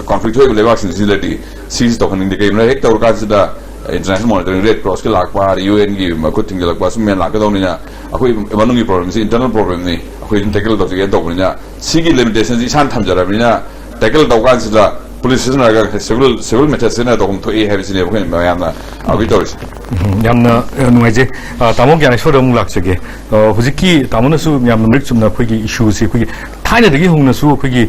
ꯀꯣꯟꯐ꯭ꯂꯤꯛ ꯊꯣꯛꯏꯕ ꯂꯩꯕꯥꯛꯁꯤꯡꯁꯤꯗꯗꯤ ꯁꯤꯁꯤ ꯇꯧꯍꯟꯅꯤꯡꯗꯦ꯫ ꯀꯩꯒꯤꯅꯣ ꯍꯦꯛ ꯇꯧꯔꯀꯥꯟꯁꯤꯗ ꯏꯟꯇꯔꯅꯦꯁꯅꯦꯜ ꯃꯣꯅꯤꯇꯔꯤꯡ, ꯔꯦꯗ ꯀ꯭ꯔꯣꯁꯀꯤ ꯂꯥꯛꯄ, ꯑꯗꯩ ꯌꯨ ꯑꯦꯟꯒꯤ ꯃꯈꯨꯠ ꯊꯤꯡꯖꯤꯜꯂꯛꯄ ꯁꯨꯝ ꯃꯌꯥꯝ ꯂꯥꯛꯀꯗꯧꯅꯤꯅ ꯑꯩꯈꯣꯏ ꯃꯅꯨꯡꯒꯤ ꯄ꯭ꯔꯣꯕ꯭ꯂꯦꯝꯁꯤ ꯏꯟꯇꯔꯅꯦꯜ ꯄ꯭ꯔꯣꯕ꯭ꯂꯦꯝꯅꯤ, ꯑꯩꯈꯣꯏ ꯑꯗꯨꯝ ꯇꯦꯀꯜ ꯇꯧꯖꯒꯦꯅ ꯇꯧꯕꯅꯤꯅ ꯁꯤꯒꯤ ꯂꯤꯃꯤꯇꯦꯁꯟꯁꯤ ꯏꯁꯥꯅ ꯊꯝꯖꯔꯕꯅꯤꯅ ꯇꯦꯀꯜ ꯇꯧ ꯀꯥꯟꯁꯤꯗ ꯄꯨꯂꯤꯁ ꯁꯤꯖꯤꯟꯅꯔꯒ ꯁꯤꯚꯤꯜ ꯁꯤꯚꯤꯜ ꯃꯦꯊꯠ ꯁꯤꯖꯤꯟꯅ ꯇꯧꯐꯝ ꯊꯣꯛꯏ ꯍꯥꯏꯕꯁꯤꯅꯦꯕ ꯑꯩꯈꯣꯏꯅ ꯃꯌꯥꯝꯅ ꯑꯥꯔꯒ꯭ꯌꯨ ꯇꯧꯔꯤꯁꯦ꯫ ꯎꯝ, ꯌꯥꯝꯅ ꯑ, ꯅꯨꯡꯉꯥꯏꯖꯩ꯫ ꯑ, ꯇꯥꯃꯣ ꯒ꯭ꯌꯥꯅꯦꯁꯣꯔꯗ ꯑꯃꯨꯛ ꯂꯥꯛꯆꯒꯦ꯫ ꯑ, ꯍꯧꯖꯤꯛꯀꯤ ꯇꯥꯃꯣꯅꯁꯨ ꯌꯥꯝꯅ ꯃꯔꯤꯛ ꯆꯨꯝꯅ ꯑꯩꯈꯣꯏꯒꯤ ꯏꯁꯨꯁꯤ ꯑꯩꯈꯣꯏꯒꯤ ꯊꯥꯏꯅꯗꯒꯤ ꯍꯧꯅꯁꯨ ꯑꯩꯈꯣꯏꯒꯤ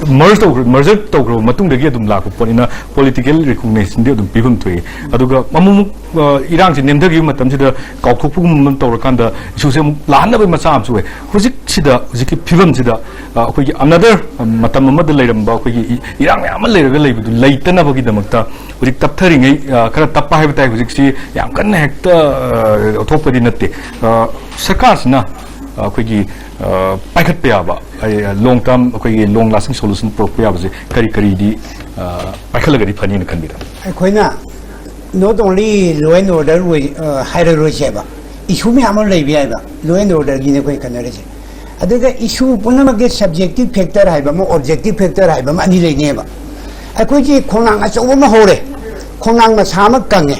ꯃꯔꯖ ꯇꯧꯈ꯭ꯔ ꯃꯔꯖꯔ ꯇꯧꯈ꯭ꯔꯕ ꯃꯇꯨꯡꯗꯒꯤ ꯑꯗꯨꯝ ꯂꯥꯛꯄ ꯄꯣꯠꯅꯤꯅ ꯄꯣꯂꯤꯇꯤꯀꯦꯜ ꯔꯤꯀꯣꯛꯅꯤꯁꯟꯗꯤ ꯑꯗꯨꯝ ꯄꯤꯐꯝ ꯊꯣꯛꯏ꯫ ꯑꯗꯨꯒ ꯑꯃꯨꯛ ꯑꯃꯨꯛ ꯑ, ꯏꯔꯥꯡꯁꯤ ꯅꯦꯝꯊꯈꯤꯕ ꯃꯇꯝꯁꯤꯗ ꯀꯥꯎꯊꯣꯛꯄꯒꯨꯝꯕ ꯇꯧꯔꯀꯥꯟꯗ ꯏꯁꯨꯁꯦ ꯑꯃꯨꯛ ꯂꯥꯛꯍꯟꯅꯕꯒꯤ ꯃꯆꯥꯛ ꯑꯃꯁꯨ ꯑꯣꯏ꯫ ꯍꯧꯖꯤꯛꯁꯤꯗ, ꯍꯧꯖꯤꯛꯀꯤ ꯐꯤꯕꯝꯁꯤꯗ, ꯑ, ꯑꯩꯈꯣꯏꯒꯤ ꯑꯅꯗꯔ ꯃꯇꯝ ꯑꯃꯗ ꯂꯩꯔꯝꯕ ꯑꯩꯈꯣꯏꯒꯤ ꯏ- ꯏꯔꯥꯡ ꯃꯌꯥꯝ ꯑꯃ ꯂꯩꯔꯒ ꯂꯩꯕꯗꯨ ꯂꯩꯇꯅꯕꯒꯤꯗꯃꯛꯇ ꯍꯧꯖꯤꯛ ꯇꯞꯊꯔꯤꯉꯩ, ꯑ, ꯈꯔ ꯇꯞꯄ ꯍꯥꯏꯕ ꯇꯥꯏ꯫ ꯍꯧꯖꯤꯛꯁꯤ ꯌꯥꯝ ꯀꯟꯅ ꯍꯦꯛꯇ, ꯑ, ꯊꯣꯛꯄꯗꯤ ꯅꯠꯇꯦ꯫ ꯑ, ꯁꯔꯀꯥꯔꯁꯤꯅ, ꯑ, ꯑꯩꯈꯣꯏꯒꯤ, ꯑ, ꯄꯥꯏꯈꯠꯄ ꯌꯥꯕ, ꯑ, ꯂꯣꯡ ꯇꯔꯝ, ꯑꯩꯈꯣꯏꯒꯤ ꯂꯣꯡ ꯂꯥꯁꯇꯤꯡ ꯁꯣꯂꯨꯁꯟ ꯄꯨꯔꯛꯄ ꯌꯥꯕꯁꯦ ꯀꯔꯤ ꯀꯔꯤꯗꯤ, ꯑ, ꯄꯥꯏꯈꯠꯂꯒꯗꯤ ꯐꯅꯤꯅ ꯈꯟꯕꯤꯗ? ꯑꯩꯈꯣꯏꯅ not only law and order ꯑꯣꯏ-, ꯑ, ꯍꯥꯏꯔꯔꯣꯏꯁꯦꯕ, ꯏꯁꯨ ꯃꯌꯥꯝ ꯑꯃ ꯂꯩꯕ ꯌꯥꯏꯕ꯫ Law and orderꯒꯤꯅꯦ ꯑꯩꯈꯣꯏ ꯈꯟꯅꯔꯤꯁꯦ꯫ ꯑꯗꯨꯒ ꯏꯁꯨ ꯄꯨꯝꯅꯃꯛꯀꯤ subjective factor ꯍꯥꯏꯕ ꯑꯃ, objective factor ꯍꯥꯏꯕ ꯑꯃ, ꯑꯅꯤ ꯂꯩꯅꯦꯕ꯫ ꯑꯩꯈꯣꯏꯒꯤ ꯈꯣꯡꯅꯥꯡ ꯑꯆꯧꯕ ꯑꯃ ꯍꯧꯔꯦ, ꯈꯣꯡꯅꯥꯡ ꯃꯁꯥ ꯑꯃ ꯀꯪꯉꯦ,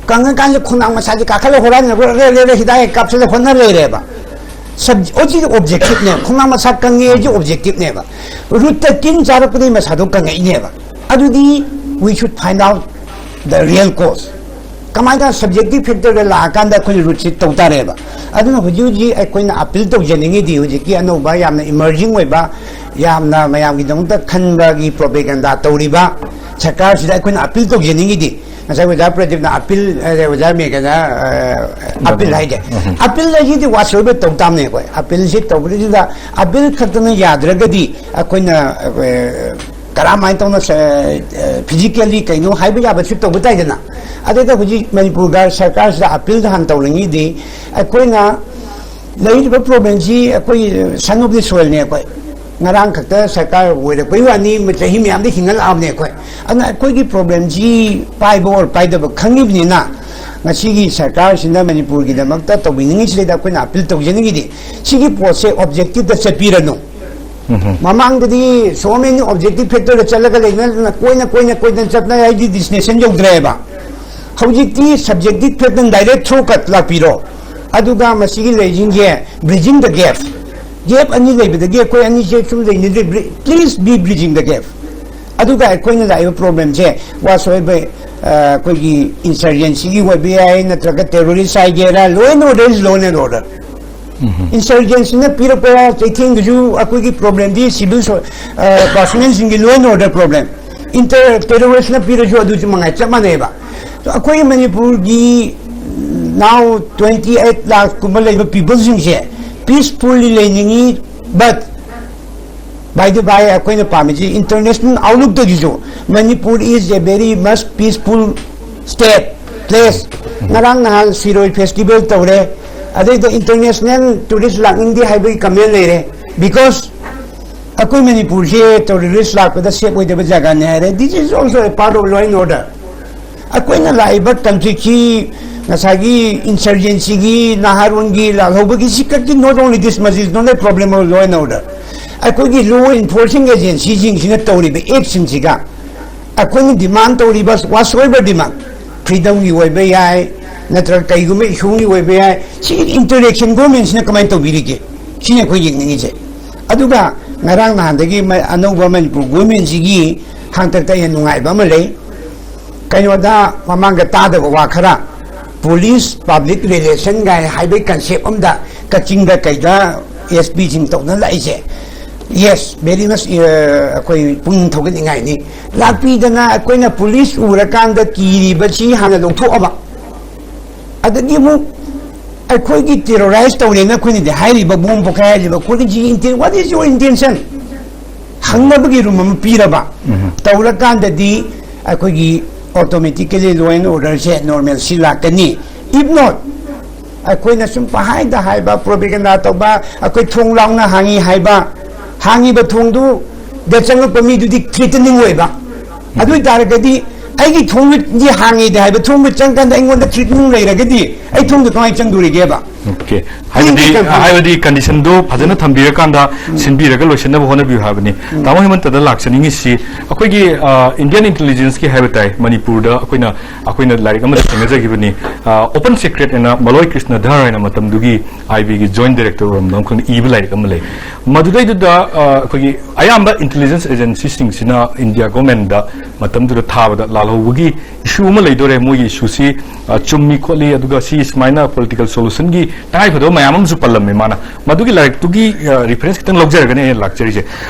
ꯀꯪꯉꯀꯥꯟꯗ ꯈꯣꯡꯅꯥꯡ ꯃꯁꯥꯁꯦ ꯀꯥꯈꯠꯂ ꯍꯣꯔꯥꯟꯅ ꯔꯦ ꯔꯦ ꯔꯦ ꯍꯤꯗꯥꯛ ꯍꯦꯛ ꯀꯥꯞꯁꯤꯜꯂ ꯍꯣꯠꯅ ꯂꯩꯔꯦꯕ꯫ Sub-, ꯑꯣ, ꯁꯤꯗꯤ objectiveꯅꯦ, ꯈꯣꯡꯅꯥꯡ ꯃꯁꯥ ꯀꯪꯉꯦ ꯍꯥꯏꯁꯦ objectiveꯅꯦꯕ꯫ Rootꯇ ꯀꯤꯟ ꯆꯥꯔꯛꯄꯗꯒꯤ ꯃꯁꯥꯗꯣ ꯀꯪꯉꯛꯏꯅꯦꯕ꯫ ꯑꯗꯨꯗꯤ we should find out the real cause꯫ ꯀꯃꯥꯏꯅ subjective factorꯗ ꯂꯥꯛꯑꯀꯥꯟꯗ ꯑꯩꯈꯣꯏꯅ rootꯁꯤ ꯇꯧ ꯇꯥꯔꯦꯕ꯫ ꯑꯗꯨꯅ ꯍꯧꯖꯤꯛ ꯍꯧꯖꯤꯛ ꯑꯩꯈꯣꯏꯅ appeal ꯇꯧꯖꯅꯤꯡꯉꯤꯗꯤ ꯍꯧꯖꯤꯛꯀꯤ ꯑꯅꯧꯕ ꯌꯥꯝꯅ emerging ꯑꯣꯏꯕ, ꯌꯥꯝꯅ ꯃꯌꯥꯝꯒꯤꯗꯃꯛꯇ ꯈꯟꯕꯒꯤ propaganda ꯇꯧꯔꯤꯕ ꯁꯔꯀꯥꯔꯁꯤꯗ ꯑꯩꯈꯣꯏꯅ appeal ꯇꯧꯖꯅꯤꯡꯉꯤꯗꯤ, ꯉꯁꯥꯏ ꯑꯣꯖꯥ ꯄ꯭ꯔꯗꯤꯞꯅ appeal, ꯑ, ꯑꯣꯖꯥ ꯃꯦꯘꯅ, ꯑ, appeal ꯍꯥꯏꯗꯦ꯫ Appeal ꯍꯥꯏꯁꯤꯗꯤ ꯋꯥꯁꯣꯏꯕ ꯇꯧ ꯇꯥꯕꯅꯦ ꯑꯩꯈꯣꯏ꯫ Appealꯁꯤ ꯇꯧꯕꯁꯤꯗ appeal ꯈꯛꯇꯅ ꯌꯥꯗ꯭ꯔꯒꯗꯤ ꯑꯩꯈꯣꯏꯅ, ꯑ, ꯀꯔꯝꯍꯥꯏꯅ ꯇꯧꯅ physically ꯀꯩꯅꯣ ꯍꯥꯏꯕ ꯌꯥꯕꯁꯨ ꯇꯧꯕ ꯇꯥꯏꯗꯅ꯫ ꯑꯗꯨꯗ ꯍꯧꯖꯤꯛ ꯃꯅꯤꯄꯨꯔꯒ ꯁꯔꯀꯥꯔꯁꯤꯗ ꯑꯄꯤꯜꯗ ꯍꯥꯟꯅ ꯇꯧꯔꯤꯉꯩꯗꯤ ꯑꯩꯈꯣꯏꯅ ꯂꯩꯔꯤꯕ problemꯁꯤ ꯑꯩꯈꯣꯏ son of the soilꯅꯦ꯫ ꯑꯩꯈꯣꯏ ꯉꯔꯥꯡ ꯈꯛꯇ ꯁꯔꯀꯥꯔ ꯑꯣꯏꯔꯛꯄꯩ ꯋꯥꯅꯤ, ꯆꯍꯤ ꯃꯌꯥꯝꯗ ꯍꯤꯡꯉ ꯂꯥꯛꯑꯕꯅꯦ ꯑꯩꯈꯣꯏ꯫ ꯑꯗꯨꯅ ꯑꯩꯈꯣꯏꯒꯤ problemꯁꯤ ꯄꯥꯏꯕ ꯑꯣꯔ ꯄꯥꯏꯗꯕ ꯈꯪꯉꯤꯕꯅꯤꯅ, ꯉꯁꯤꯒꯤ ꯁꯔꯀꯥꯔꯁꯤꯅ ꯃꯅꯤꯄꯨꯔꯒꯤꯗꯃꯛꯇ ꯇꯧꯕꯤꯅꯤꯡꯉꯤꯁꯤꯗꯩꯗ ꯑꯩꯈꯣꯏꯅ ꯑꯄꯤꯜ ꯇꯧꯖꯅꯤꯡꯉꯤꯗꯤ, ꯁꯤꯒꯤ ꯄꯣꯠꯁꯦ objectiveꯗ ꯆꯠꯄꯤꯔꯅꯨ꯫ ꯃꯃꯥꯡꯗꯗꯤ so many objective factorꯗ ꯆꯠꯂꯒ ꯂꯩꯅ ꯀꯣꯏꯅ ꯀꯣꯏꯅ ꯀꯣꯏꯅ ꯆꯠꯅ ꯑꯩꯒꯤ destination ꯌꯧꯗ꯭ꯔꯦꯕ꯫ ꯍꯧꯖꯤꯛꯇꯤ subjective factorꯅ direct through cut ꯂꯥꯛꯄꯤꯔꯣ꯫ ꯑꯗꯨꯒ ꯃꯁꯤꯒꯤ ꯂꯩꯁꯤꯡꯁꯦ bridging the gap, gap ꯑꯅꯤ ꯂꯩꯕꯗꯒꯤ ꯑꯩꯈꯣꯏ ꯑꯅꯤꯁꯦ ꯁꯨꯝ ꯂꯩꯅꯗ꯭ꯔꯦ꯫ Please be bridging the gap꯫ ꯑꯗꯨꯒ ꯑꯩꯈꯣꯏꯅ ꯂꯥꯛꯏꯕ problemꯁꯦ whatsoever ꯑꯩꯈꯣꯏꯒꯤ insurgencyꯒꯤ ꯑꯣꯏꯕ ꯌꯥꯏ, ꯅꯠꯇ꯭ꯔꯒ terrorist ꯍꯥꯏꯒꯦꯔꯥ, law and order is law and order꯫ Insurgencyꯅ ꯄꯤꯔꯛꯄ ꯆꯩꯊꯦꯡꯗꯨꯁꯨ ꯑꯩꯈꯣꯏꯒꯤ problemꯗꯤ civil personalꯁꯤꯡꯒꯤ law and order problem, inter terroristꯅ ꯄꯤꯔꯁꯨ ꯑꯗꯨꯁꯨ ꯃꯉꯥꯏ ꯆꯞ ꯃꯥꯟꯅꯩꯕ꯫ ꯑꯩꯈꯣꯏ ꯃꯅꯤꯄꯨꯔꯒꯤ now twenty eight ꯂꯥꯛꯀꯨꯝꯕ ꯂꯩꯕ peopleꯁꯤꯡꯁꯦ peacefully ꯂꯩꯅꯤꯡꯉꯤ꯫ But by the by, ꯑꯩꯈꯣꯏꯅ ꯄꯥꯝꯃꯤꯁꯤ international outlookꯇꯒꯤꯁꯨ Manipur is a very much peaceful state, place꯫ ꯉꯔꯥꯡ ꯅꯍꯥꯟ ꯁꯤꯔꯣꯏ festival ꯇꯧꯔꯦ, ꯑꯗꯩꯗ international tourist ꯂꯥꯛꯅꯤꯡꯗꯦ ꯍꯥꯏꯕꯒꯤ comment ꯂꯩꯔꯦ꯫ Because ꯑꯩꯈꯣꯏ ꯃꯅꯤꯄꯨꯔꯁꯦ terrorist ꯂꯥꯛꯄꯗ safe ꯑꯣꯏꯗꯕ ꯖꯒꯥꯅꯤ ꯍꯥꯏꯔꯦ꯫ This is also a part of law and order꯫ ꯑꯩꯈꯣꯏꯅ ꯂꯥꯛꯏꯕ conflictꯁꯤ ꯉꯁꯥꯏꯒꯤ insurgencyꯒꯤ, ꯅꯍꯥꯔꯣꯟꯒꯤ ꯂꯥꯜꯍꯧꯕꯒꯤ ꯁꯤ ꯈꯛꯀꯤ not only this much is not a problem of law and order꯫ ꯑꯩꯈꯣꯏꯒꯤ law enforcing agencyꯁꯤꯡꯁꯤꯅ ꯇꯧꯔꯤꯕ actionꯁꯤꯒ ꯑꯩꯈꯣꯏꯅ demand ꯇꯧꯔꯤꯕ whatsoever demand, freedomꯒꯤ ꯑꯣꯏꯕ ꯌꯥꯏ, ꯅꯠꯇ꯭ꯔꯒ ꯀꯩꯒꯨꯝꯕ issueꯒꯤ ꯑꯣꯏꯕ ꯌꯥꯏ, ꯁꯤ interaction governmentꯁꯤꯅ ꯀꯃꯥꯏꯅ ꯇꯧꯕꯤꯔꯤꯒꯦ? ꯁꯤꯅꯤ ꯑꯩꯈꯣꯏ ꯌꯦꯡꯅꯤꯡꯉꯤꯁꯦ꯫ ꯑꯗꯨꯒ ꯉꯔꯥꯡ ꯅꯍꯥꯟꯗꯒꯤ ꯃ- ꯑꯅꯧꯕ ꯃꯅꯤꯄꯨꯔ governmentꯁꯤꯒꯤ ꯍꯥꯡꯇꯛꯇ ꯑꯩꯅ ꯅꯨꯡꯉꯥꯏꯕ ꯑꯃ ꯂꯩ꯫ ꯀꯩꯅꯣꯗ ꯃꯃꯥꯡꯗ ꯇꯥꯗꯕ ꯋꯥ ꯈꯔ, police public relation ꯒꯥꯏ ꯍꯥꯏꯕꯒꯤ concept ꯑꯝꯗ ꯀꯛꯆꯤꯡꯗ ꯀꯩꯗ S Pꯁꯤꯡ ꯇꯧꯗꯅ ꯂꯥꯛꯏꯁꯦ꯫ Yes, very much ꯑꯩꯈꯣꯏ ꯄꯨꯛꯅꯤꯡ ꯊꯧꯒꯠꯅꯤꯡꯉꯥꯏꯅꯤ꯫ ꯂꯥꯛꯄꯤꯗꯅ ꯑꯩꯈꯣꯏꯅ police ꯎꯔꯀꯥꯟꯗ ꯀꯤꯔꯤꯕꯁꯤ ꯍꯥꯟꯅ ꯂꯧꯊꯣꯛꯑꯕ, ꯑꯗꯒꯤ ꯑꯃꯨꯛ ꯑꯩꯈꯣꯏꯒꯤ terrorize ꯇꯧꯔꯦꯅ ꯑꯩꯈꯣꯏꯅꯗꯤ ꯍꯥꯏꯔꯤꯕ, bomb ꯄꯣꯈꯥꯏ ꯍꯥꯏꯔꯤꯕ, ꯑꯩꯈꯣꯏꯒꯤ inten- what is your intention? ꯈꯪꯅꯕꯒꯤ ꯔꯨꯝ ꯑꯃ ꯄꯤꯔꯕ ꯇꯧꯔꯀꯥꯟꯗꯗꯤ ꯑꯩꯈꯣꯏꯒꯤ automatically law and order say normalcy ꯂꯥꯛꯀꯅꯤ꯫ If not, ꯑꯩꯈꯣꯏꯅ ꯁꯨꯝ ꯄꯪꯍꯥꯏꯗ ꯍꯥꯏꯕ, propaganda ꯇꯧꯕ, ꯑꯩꯈꯣꯏ ꯊꯣꯡ ꯂꯥꯎꯅ ꯍꯥꯡꯉꯤ ꯍꯥꯏꯕ, ꯍꯥꯡꯉꯤꯕ ꯊꯣꯡꯗꯨꯗ ꯆꯪꯉꯛꯄ ꯃꯤꯗꯨꯗꯤ threatening ꯑꯣꯏꯕ꯫ ꯑꯗꯨ ꯑꯣꯏꯇꯥꯔꯒꯗꯤ ꯑꯩꯒꯤ ꯊꯣꯡꯗꯤ ꯍꯥꯡꯉꯤꯗ ꯍꯥꯏꯕ, ꯊꯣꯡꯗ ꯆꯪꯀꯥꯟꯗ ꯑꯩꯉꯣꯟꯗ threatening ꯂꯩꯔꯒꯗꯤ ꯑꯩ ꯊꯣꯡꯗ ꯀꯃꯥꯏꯅ ꯆꯪꯗꯣꯔꯤꯒꯦꯕ? Okay. ꯍꯥꯏꯕꯗꯤ, ꯍꯥꯏꯕꯗꯤ condition ꯗꯣ ꯐꯖꯅ ꯊꯝꯕꯤꯔꯀꯥꯟꯗ ꯁꯤꯟꯕꯤꯔꯒ ꯂꯣꯏꯁꯤꯟꯅꯕ ꯍꯣꯠꯅꯕꯤꯌꯨ ꯍꯥꯏꯕꯅꯤ꯫ ꯇꯥꯃꯣ ꯍꯦꯃꯟꯇꯗ ꯂꯥꯛꯆꯅꯤꯡꯉꯤꯁꯤ, ꯑꯩꯈꯣꯏꯒꯤ ꯑ, Indian intelligence ꯀꯤ ꯍꯥꯏꯕ ꯇꯥꯏ, ꯃꯅꯤꯄꯨꯔꯗ ꯑꯩꯈꯣꯏꯅ ꯑꯩꯈꯣꯏꯅ ꯂꯥꯏꯔꯤꯛ ꯑꯃꯗ ꯊꯦꯡꯅꯖꯈꯤꯕꯅꯤ꯫ ꯑ, open secret ꯍꯥꯏꯅ ꯃꯂꯣꯏ ꯀ꯭ꯔꯤꯁꯅ ꯙꯔ ꯍꯥꯏꯅ ꯃꯇꯝꯗꯨꯒꯤ I B ꯒꯤ joint director ꯑꯣꯏꯔꯝꯕ ꯑꯃꯈꯛꯅ ꯏꯕ ꯂꯥꯏꯔꯤꯛ ꯑꯃ ꯂꯩ꯫ ꯃꯗꯨꯗꯩꯗꯨꯗ ꯑ, ꯑꯩꯈꯣꯏꯒꯤ ꯑꯌꯥꯝꯕ intelligence agency ꯁꯤꯡꯁꯤꯅ India government ꯗ ꯃꯇꯝꯗꯨꯗ ꯊꯥꯕꯗ ꯂꯥꯜꯍꯧꯕꯒꯤ issue ꯑꯃ ꯂꯩꯗꯣꯔꯦ꯫ ꯃꯣꯏꯒꯤ issue ꯁꯤ ꯑ, ꯆꯨꯝꯃꯤ ꯈꯣꯠꯂꯤ, ꯑꯗꯨꯒ ꯁꯤ ꯁꯨꯃꯥꯏꯅ political solution ꯒꯤ ꯇꯉꯥꯏꯐꯗꯕ ꯃꯌꯥꯝ ꯑꯃꯁꯨ ꯄꯜꯂꯝꯃꯦ ꯃꯥꯅ꯫ ꯃꯗꯨꯒꯤ ꯂꯥꯏꯔꯤꯛꯇꯨꯒꯤ ꯑ, reference ꯈꯤꯇꯪ ꯂꯧꯖꯔꯒꯅꯦ ꯑꯩꯅ ꯂꯥꯛꯆꯔꯤꯁꯦ꯫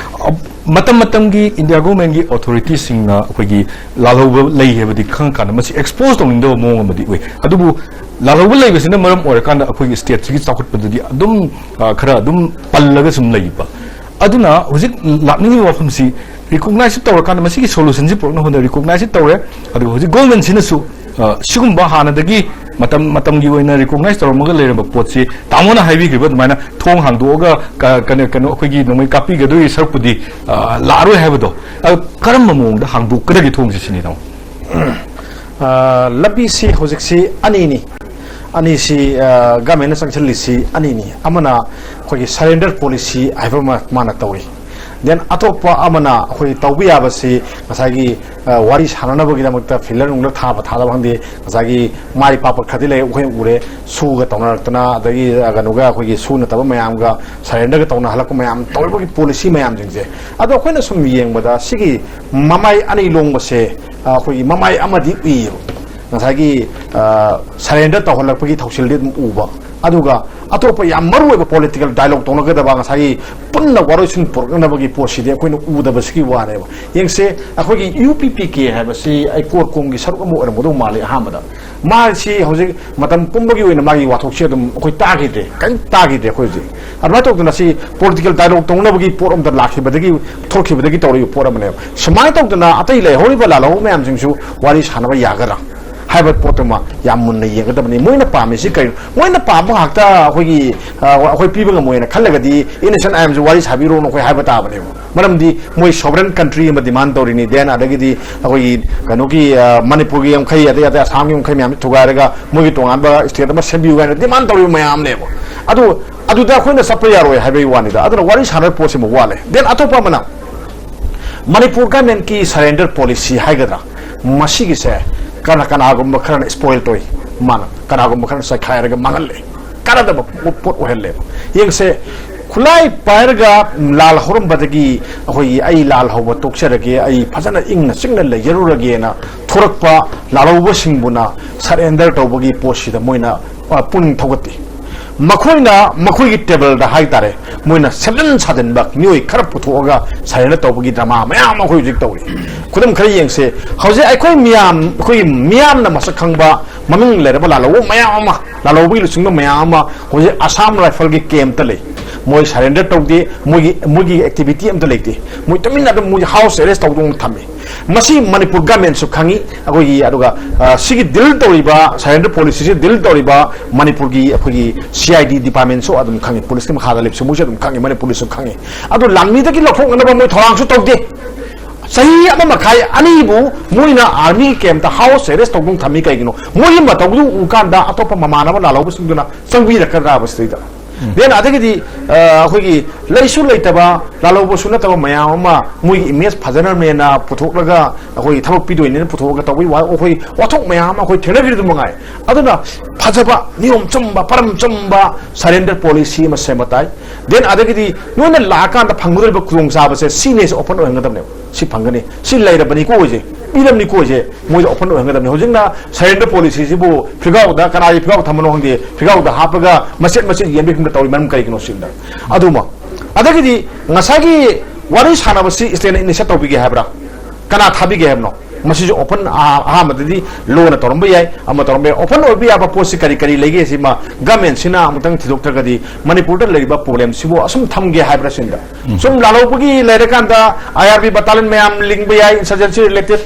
ꯑ, ꯃꯇꯝ ꯃꯇꯝꯒꯤ India government ꯀꯤ authority ꯁꯤꯡꯅ ꯑꯩꯈꯣꯏꯒꯤ ꯂꯥꯜꯍꯧꯕ ꯂꯩ ꯍꯥꯏꯕꯗꯤ ꯈꯪꯉꯀꯥꯟꯗ ꯃꯁꯤ expose ꯇꯧꯅꯤꯡꯗꯕ ꯃꯑꯣꯡ ꯑꯃꯗꯤ ꯎꯏ꯫ ꯑꯗꯨꯕꯨ ꯂꯥꯜꯍꯧꯕ ꯂꯩꯕꯁꯤꯅ ꯃꯔꯝ ꯑꯣꯏꯔꯀꯥꯟꯗ ꯑꯩꯈꯣꯏꯒꯤ state ꯁꯤꯒꯤ ꯆꯥꯎꯈꯠꯄꯗꯗꯤ ꯑꯗꯨꯝ ꯑ, ꯈꯔ ꯑꯗꯨꯝ ꯄꯜꯂꯒ ꯁꯨꯝ ꯂꯩꯕ꯫ ꯑꯗꯨꯅ ꯍꯧꯖꯤꯛ ꯂꯥꯛꯅꯤꯡꯉꯤꯕ ꯋꯥꯐꯝꯁꯤ recognize ꯇꯧꯔꯀꯥꯟꯗ ꯃꯁꯤꯒꯤ solution ꯁꯤ ꯄꯨꯔꯛꯅꯕ ꯍꯣꯠꯅ recognize ꯇꯧꯔꯦ꯫ ꯑꯗꯨꯒ ꯍꯧꯖꯤꯛ government ꯁꯤꯅꯁꯨ ꯑ, ꯁꯤꯒꯨꯝꯕ ꯍꯥꯟꯅꯗꯒꯤ ꯃꯇꯝ ꯃꯇꯝꯒꯤ ꯑꯣꯏꯅ recognize ꯇꯧꯔꯝꯃꯒ ꯂꯩꯔꯝꯕ ꯄꯣꯠꯁꯤ ꯇꯥꯃꯣꯅ ꯍꯥꯏꯕꯤꯈ꯭ꯔꯤꯕ ꯑꯗꯨꯃꯥꯏꯅ ꯊꯣꯡ ꯍꯥꯡꯗꯣꯛꯑꯒ ꯀ-, ꯀꯩꯅꯣ ꯀꯩꯅꯣ ꯑꯩꯈꯣꯏꯒꯤ ꯅꯣꯡꯃꯩ ꯀꯥꯞꯄꯤꯒꯗꯣꯏꯒꯤ ꯁꯔꯨꯛꯄꯨꯗꯤ ꯑ, ꯂꯥꯛꯑꯔꯣꯏ ꯍꯥꯏꯕꯗꯣ, ꯑ, ꯀꯔꯝꯕ ꯃꯑꯣꯡꯗ ꯍꯥꯡꯗꯣꯛꯀꯗꯒꯦ ꯊꯣꯡꯁꯦ ꯁꯤꯅꯤ ꯇꯥꯃꯣ꯫ ꯑ, ꯂꯝꯕꯤꯁꯤ ꯍꯧꯖꯤꯛꯁꯤ ꯑꯅꯤꯅꯤ꯫ ꯑꯅꯤꯁꯤ ꯑ, government ꯅ ꯆꯪꯁꯤꯜꯂꯤꯁꯤ ꯑꯅꯤꯅꯤ꯫ ꯑꯃꯅ ꯑꯩꯈꯣꯏꯒꯤ surrender policy ꯍꯥꯏꯕ ꯑꯃ ꯃꯥꯅ ꯇꯧꯏ꯫ Then ꯑꯇꯣꯞꯄ ꯑꯃꯅ ꯑꯩꯈꯣꯏ ꯇꯧꯕ ꯌꯥꯕꯁꯤ ꯉꯁꯥꯏꯒꯤ ꯑ, ꯋꯥꯔꯤ ꯁꯥꯟꯅꯅꯕꯒꯤꯗꯃꯛꯇ pillar ꯅꯨꯡꯂ ꯊꯥꯕ ꯊꯥꯗꯕ ꯈꯪꯗꯦ, ꯉꯁꯥꯏꯒꯤ ꯃꯥꯏ ꯄꯥꯛꯄ ꯈꯔꯗꯤ ꯂꯩ, ꯑꯩꯈꯣꯏꯅ ꯎꯔꯦ꯫ ꯁꯨꯒ ꯇꯧꯅꯔꯛꯇꯅ, ꯑꯗꯒꯤ ꯑ, ꯀꯩꯅꯣꯒ ꯑꯩꯈꯣꯏꯒꯤ ꯁꯨ ꯅꯠꯇꯕ ꯃꯌꯥꯝꯒ surrender ꯒ ꯇꯧꯅꯍꯜꯂꯛꯄ ꯃꯌꯥꯝ ꯇꯧꯔꯤꯕꯒꯤ policy ꯃꯌꯥꯝꯁꯤꯡꯁꯦ꯫ ꯑꯗꯣ ꯑꯩꯈꯣꯏꯅ ꯁꯨꯝ ꯌꯦꯡꯕꯗ ꯁꯤꯒꯤ ꯃꯃꯥꯏ ꯑꯅꯤ ꯂꯣꯡꯕꯁꯦ, ꯑ, ꯑꯩꯈꯣꯏꯒꯤ ꯃꯃꯥꯏ ꯑꯃꯗꯤ ꯎꯏꯌꯦꯕ꯫ ꯉꯁꯥꯏꯒꯤ ꯑ, surrender ꯇꯧꯍꯜꯂꯛꯄꯒꯤ ꯊꯧꯁꯤꯜꯗꯤ ꯑꯗꯨꯝ ꯎꯕ꯫ ꯑꯗꯨꯒ ꯑꯇꯣꯞꯄ ꯌꯥꯝ ꯃꯔꯨꯑꯣꯏꯕ ꯄꯣꯂꯤꯇꯤꯀꯦꯜ ꯗꯥꯏꯂꯣꯒ ꯇꯧꯅꯒꯗꯕ ꯉꯁꯥꯏꯒꯤ ꯄꯨꯟꯅ ꯋꯥꯔꯣꯏꯁꯤꯟ ꯄꯨꯔꯛꯅꯕꯒꯤ ꯄꯣꯠꯁꯤꯗꯤ ꯑꯩꯈꯣꯏꯅ ꯎꯗꯕꯁꯤꯒꯤ ꯋꯥꯅꯦꯕ꯫ ꯌꯦꯡꯁꯦ, ꯑꯩꯈꯣꯏꯒꯤ ꯌꯨ ꯄꯤ ꯄꯤ ꯀꯦ ꯍꯥꯏꯕꯁꯤ ꯑꯩ ꯀꯣꯔ ꯀꯣꯝꯒꯤ ꯁꯔꯨꯛ ꯑꯃ ꯑꯣꯏꯔꯝꯒꯗꯧ ꯃꯥꯜꯂꯤ꯫ ꯑꯍꯥꯟꯕꯗ ꯃꯥꯁꯤ ꯍꯧꯖꯤꯛ ꯃꯇꯝ ꯄꯨꯝꯕꯒꯤ ꯑꯣꯏꯅ ꯃꯥꯒꯤ ꯋꯥꯊꯣꯛꯁꯤ ꯑꯗꯨꯝ ꯑꯩꯈꯣꯏ ꯇꯥꯈꯤꯗ꯭ꯔꯦ, ꯀꯔꯤꯝ ꯇꯥꯈꯤꯗ꯭ꯔꯦ ꯑꯩꯈꯣꯏ ꯍꯧꯖꯤꯛ꯫ ꯑꯗꯨꯃꯥꯏꯅ ꯇꯧꯗꯅ ꯁꯤ ꯄꯣꯂꯤꯇꯤꯀꯦꯜ ꯗꯥꯏꯂꯣꯒ ꯇꯧꯅꯕꯒꯤ ꯄꯣꯠ ꯑꯃꯗ ꯂꯥꯛꯈꯤꯕꯗꯒꯤ, ꯊꯣꯛꯈꯤꯕꯗꯒꯤ ꯇꯧꯔꯤꯕ ꯄꯣꯠ ꯑꯃꯅꯦꯕ꯫ ꯁꯨꯃꯥꯏꯅ ꯇꯧꯗꯅ ꯑꯇꯩ ꯂꯩꯍꯧꯔꯤꯕ ꯂꯥꯜꯍꯧꯕ ꯃꯌꯥꯝꯁꯤꯡꯁꯨ ꯋꯥꯔꯤ ꯁꯥꯟꯅꯕ ꯌꯥꯒꯗ꯭ꯔꯥ ꯍꯥꯏꯕ ꯄꯣꯠꯇꯨꯃ ꯌꯥꯝ ꯃꯨꯟꯅ ꯌꯦꯡꯒꯗꯕꯅꯤ꯫ ꯃꯣꯏꯅ ꯄꯥꯝꯃꯤꯁꯤ ꯀꯔꯤꯅꯣ? ꯃꯣꯏꯅ ꯄꯥꯝꯕ ꯉꯥꯛꯇ ꯑꯩꯈꯣꯏꯒꯤ, ꯑ, ꯑꯩꯈꯣꯏ ꯄꯤꯕ ꯉꯝꯃꯣꯏꯅ ꯈꯜꯂꯒꯗꯤ, "ꯏꯟꯅꯣꯁꯦꯟ ꯑꯥꯏ ꯑꯦꯝꯁꯨ ꯋꯥꯔꯤ ꯁꯥꯕꯤꯔꯣꯅ" ꯑꯩꯈꯣꯏ ꯍꯥꯏꯕ ꯇꯥꯕꯅꯦꯕ꯫ ꯃꯔꯝꯗꯤ ꯃꯣꯏ ꯁꯣꯕꯔꯟ ꯀꯟꯇ꯭ꯔꯤ ꯑꯃ ꯗꯤꯃꯥꯟ ꯇꯧꯔꯤꯅꯤ, ꯗꯦꯟ ꯑꯗꯒꯤꯗꯤ ꯑꯩꯈꯣꯏꯒꯤ ꯀꯩꯅꯣꯒꯤ, ꯑ, ꯃꯅꯤꯄꯨꯔꯒꯤ ꯌꯥꯡꯈꯩ, ꯑꯗꯩ, ꯑꯗꯩ ꯑꯁꯥꯝꯒꯤ ꯌꯥꯡꯈꯩ ꯃꯌꯥꯝꯁꯤ ꯊꯨꯒꯥꯏꯔꯒ ꯃꯣꯏꯒꯤ ꯇꯣꯉꯥꯟꯕ ꯁ꯭ꯇꯦꯠ ꯑꯃ ꯁꯦꯝꯕꯤꯌꯨ ꯍꯥꯏꯅ ꯗꯤꯃꯥꯟ ꯇꯧꯔꯤꯕ ꯃꯌꯥꯝꯅꯦꯕ꯫ ꯑꯗꯨ, ꯑꯗꯨꯗ ꯑꯩꯈꯣꯏꯅ ꯆꯠꯄ ꯌꯥꯔꯣꯏ ꯍꯥꯏꯕꯒꯤ ꯋꯥꯅꯤꯗ꯫ ꯑꯗꯨꯅ ꯋꯥꯔꯤ ꯁꯥꯟꯅꯕ ꯄꯣꯠꯁꯤꯃ ꯋꯥꯠꯂꯦ꯫ ꯗꯦꯟ ꯑꯇꯣꯞꯄ ꯑꯃꯅ ꯃꯅꯤꯄꯨꯔ ꯒꯃꯦꯟꯀꯤ ꯁꯔꯦꯟꯗꯔ ꯄꯣꯂꯤꯁꯤ ꯍꯥꯏꯒꯗ꯭ꯔꯥ, ꯃꯁꯤꯒꯤꯁꯦ ꯀꯅꯥ, ꯀꯅꯥꯒꯨꯝꯕ ꯈꯔꯅ ꯁ꯭ꯄꯣꯏꯜ ꯇꯧꯏ, ꯃꯥꯅ ꯀꯅꯥꯒꯨꯝꯕ ꯈꯔꯅ ꯆꯥꯏꯈꯥꯏꯔꯒ ꯃꯥꯡꯍꯜꯂꯦ, ꯀꯥꯟꯅꯗꯕ ꯄꯣꯠ, ꯄꯣꯠ ꯑꯣꯏꯍꯜꯂꯦꯕ꯫ ꯌꯦꯡꯁꯦ, ꯈꯨꯠꯂꯥꯏ ꯄꯥꯏꯔꯒ ꯂꯥꯜ ꯍꯧꯔꯝꯕꯗꯒꯤ ꯑꯩꯈꯣꯏꯒꯤ "ꯑꯩ ꯂꯥꯜ ꯍꯧꯕ ꯇꯣꯛꯆꯔꯒꯦ, ꯑꯩ ꯐꯖꯅ ꯏꯪꯅ ꯆꯤꯛꯅ ꯂꯩꯖꯔꯨꯔꯒꯦꯅ" ꯊꯣꯔꯛꯄ ꯂꯥꯜꯍꯧꯕꯁꯤꯡꯕꯨꯅ ꯁꯔꯦꯟꯗꯔ ꯇꯧꯕꯒꯤ ꯄꯣꯠꯁꯤꯗ ꯃꯣꯏꯅ, ꯑ, ꯄꯨꯛꯅꯤꯡ ꯊꯧꯒꯠꯇꯦ꯫ ꯃꯈꯣꯏꯅ ꯃꯈꯣꯏꯒꯤ ꯇꯦꯕꯜꯗ ꯍꯥꯏꯇꯥꯔꯦ, ꯃꯣꯏꯅ ꯁꯦꯝꯖꯤꯟ ꯁꯥꯖꯤꯟꯕ ꯃꯤꯑꯣꯏ ꯈꯔ ꯄꯨꯊꯣꯛꯑꯒ ꯁꯔꯦꯟꯗꯔ ꯇꯧꯕꯒꯤ ꯗ꯭ꯔꯃꯥ ꯃꯌꯥꯝ ꯑꯃ ꯑꯩꯈꯣꯏ ꯍꯧꯖꯤꯛ ꯇꯧꯔꯤ꯫ ꯈꯨꯗꯝ ꯈꯔ ꯌꯦꯡꯁꯦ꯫ ꯍꯧꯖꯤꯛ ꯑꯩꯈꯣꯏ ꯃꯤꯌꯥꯝ, ꯑꯩꯈꯣꯏꯒꯤ ꯃꯤꯌꯥꯝꯅ ꯃꯁꯛ ꯈꯪꯕ ꯃꯃꯤꯡ ꯂꯩꯔꯕ ꯂꯥꯜꯍꯧꯕ ꯃꯌꯥꯝ ꯑꯃ, ꯂꯥꯜꯍꯧꯕꯒꯤ ꯂꯨꯆꯤꯡꯕ ꯃꯌꯥꯝ ꯑꯃ ꯍꯧꯖꯤꯛ ꯑꯁꯥꯝ ꯔꯥꯏꯐꯜꯒꯤ ꯀꯦꯝꯞꯇ ꯂꯩ꯫ ꯃꯣꯏ ꯁꯔꯦꯟꯗꯔ ꯇꯧꯗꯦ, ꯃꯣꯏꯒꯤ, ꯃꯣꯏꯒꯤ ꯑꯦꯛꯇꯤꯚꯤꯇꯤ ꯑꯝꯇ ꯂꯩꯇꯦ꯫ ꯃꯣꯏ ꯇꯨꯃꯤꯟꯅ ꯑꯗꯨꯝ ꯃꯣꯏ ꯍꯥꯎꯁ ꯑꯦꯔꯦꯁ ꯇꯧꯗꯨꯅ ꯊꯝꯃꯤ꯫ ꯃꯁꯤ ꯃꯅꯤꯄꯨꯔ ꯒꯃꯦꯟꯁꯨ ꯈꯪꯉꯤ, ꯑꯩꯈꯣꯏꯒꯤ, ꯑꯗꯨꯒ, ꯑ, ꯁꯤꯒꯤ ꯗꯤꯜ ꯇꯧꯔꯤꯕ, ꯁꯔꯦꯟꯗꯔ ꯄꯣꯂꯤꯁꯤꯁꯤ ꯗꯤꯜ ꯇꯧꯔꯤꯕ ꯃꯅꯤꯄꯨꯔꯒꯤ ꯑꯩꯈꯣꯏꯒꯤ ꯁꯤ ꯑꯥꯏ ꯗꯤ ꯗꯤꯄꯥꯔꯠꯃꯦꯟꯁꯨ ꯑꯗꯨꯝ ꯈꯪꯉꯤ, ꯄꯨꯂꯤꯁꯀꯤ ꯃꯈꯥꯗ ꯂꯩꯕꯁꯨ ꯃꯣꯏꯁꯨ ꯑꯗꯨꯝ ꯈꯪꯉꯤ, ꯃꯅꯤꯄꯨꯔꯗꯁꯨ ꯈꯪꯉꯤ꯫ ꯑꯗꯨ ꯂꯥꯟꯃꯤꯗꯒꯤ ꯂꯧꯊꯣꯛꯅꯅꯕ ꯃꯣꯏ ꯊꯧꯔꯥꯡꯁꯨ ꯇꯧꯗꯦ꯫ ꯆꯍꯤ ꯑꯃ ꯃꯈꯥꯏ ꯑꯅꯤꯕꯨ ꯃꯣꯏꯅ ꯑꯥꯔꯃꯤ ꯀꯦꯝꯞꯇ ꯍꯥꯎꯁ ꯑꯦꯔꯦꯁ ꯇꯧꯗꯨꯅ ꯊꯝꯃꯤ꯫ ꯀꯩꯒꯤꯅꯣ? ꯃꯣꯏꯒꯤ ꯃꯇꯧꯗꯨ ꯎꯀꯥꯟꯗ ꯑꯇꯣꯞꯄ ꯃꯃꯥꯟꯅꯕ ꯂꯥꯜꯍꯧꯕꯁꯤꯡꯗꯨꯅ ꯆꯪꯕꯤꯔꯛꯀꯗ꯭ꯔꯥꯕ ꯁꯤꯗꯩꯗ? ꯗꯦꯟ ꯑꯗꯒꯤꯗꯤ, ꯑ, ꯑꯩꯈꯣꯏꯒꯤ ꯂꯩꯁꯨ ꯂꯩꯇꯕ, ꯂꯥꯜꯍꯧꯕꯁꯨ ꯅꯠꯇꯕ ꯃꯌꯥꯝ ꯑꯃ ꯃꯣꯏꯒꯤ ꯏꯃꯦꯖ ꯐꯖꯅꯕꯅꯦꯅ ꯄꯨꯊꯣꯛꯂꯒ, ꯑꯩꯈꯣꯏꯒꯤ ꯊꯕꯛ ꯄꯤꯗꯣꯏꯅꯦꯅ ꯄꯨꯊꯣꯛꯑꯒ ꯇꯧꯕꯒꯤ ꯋꯥ-, ꯑꯩꯈꯣꯏ ꯋꯥꯊꯣꯛ ꯃꯌꯥꯝ ꯑꯃ ꯑꯩꯈꯣꯏ ꯊꯦꯡꯅꯈꯤꯕꯗꯨ ꯃꯉꯥꯏ꯫ ꯑꯗꯨꯅ ꯐꯖꯕ, ꯅꯤꯌꯣꯝ ꯆꯨꯝꯕ, ꯄꯔꯝ ꯆꯨꯝꯕ ꯁꯔꯦꯟꯗꯔ ꯄꯣꯂꯤꯁꯤ ꯑꯃ ꯁꯦꯝꯕ ꯇꯥꯏ꯫ ꯗꯦꯟ ꯑꯗꯒꯤꯗꯤ ꯅꯣꯏꯅ ꯂꯥꯛꯑꯀꯥꯟꯗ ꯐꯪꯒꯗꯧꯔꯤꯕ ꯈꯨꯗꯣꯡꯆꯥꯕꯁꯦ ꯁꯤꯅꯦꯁꯦ ꯑꯣꯄꯟ ꯑꯣꯏꯍꯟꯒꯗꯕꯅꯦꯕ꯫ ꯁꯤ ꯐꯪꯒꯅꯤ, ꯁꯤ ꯂꯩꯔꯕꯅꯤꯀꯣ ꯑꯩꯁꯦ꯫ ꯄꯤꯔꯝꯅꯤꯀꯣ꯫ ꯁꯦ ꯃꯣꯏꯗ open ꯑꯣꯏꯍꯟꯒꯗꯕꯅꯤ꯫ ꯍꯧꯖꯤꯛꯅ surrender policy ꯁꯤꯕꯨ ꯐꯤꯒꯥꯎꯗ, ꯀꯅꯥꯒꯤ ꯐꯤꯒꯥꯎ ꯊꯝꯕꯅꯣ ꯈꯪꯗꯦ, ꯐꯤꯒꯥꯎꯗ ꯍꯥꯞꯄꯒ ꯃꯆꯦꯠ ꯃꯆꯦꯠ ꯌꯦꯟꯕꯒꯤ ꯐꯤꯕꯝꯗ ꯇꯧꯔꯤ꯫ ꯃꯔꯝ ꯀꯔꯤꯒꯤꯅꯣ ꯁꯤꯗ? ꯑꯗꯨꯃ, ꯑꯗꯒꯤꯗꯤ ꯉꯁꯥꯏꯒꯤ ꯋꯥꯔꯤ ꯁꯥꯟꯅꯕꯁꯤ stateꯅ initiate ꯇꯧꯕꯤꯒꯦ ꯍꯥꯏꯕ꯭ꯔꯥ? ꯀꯅꯥ ꯊꯥꯕꯤꯒꯦ ꯍꯥꯏꯕꯅꯣ? ꯃꯁꯤꯁꯨ open, ꯑꯍꯥꯟꯕꯗꯗꯤ lawꯅ ꯇꯧꯔꯝꯕ ꯌꯥꯏ, ꯑꯃ ꯇꯧꯔꯝꯕ ꯌꯥꯏ꯫ Open ꯑꯣꯏꯕ ꯌꯥꯕ ꯄꯣꯠꯁꯤ ꯀꯔꯤ ꯀꯔꯤ ꯂꯩꯒꯦ? ꯁꯤꯃ governmentꯁꯤꯅ ꯑꯃꯨꯛꯇꯪ ꯊꯤꯗꯣꯛꯇ꯭ꯔꯒꯗꯤ ꯃꯅꯤꯄꯨꯔꯗ ꯂꯩꯔꯤꯕ problemꯁꯤꯕꯨ ꯑꯁꯨꯝ ꯊꯝꯒꯦ ꯍꯥꯏꯕ꯭ꯔꯥ ꯁꯤꯅꯤꯗ꯫ ꯁꯨꯝ ꯂꯥꯜꯍꯧꯕꯒꯤ ꯂꯩꯔꯀꯥꯟꯗ IRB battalion ꯃꯌꯥꯝ ꯂꯤꯡꯕ ꯌꯥꯏ, insurgency related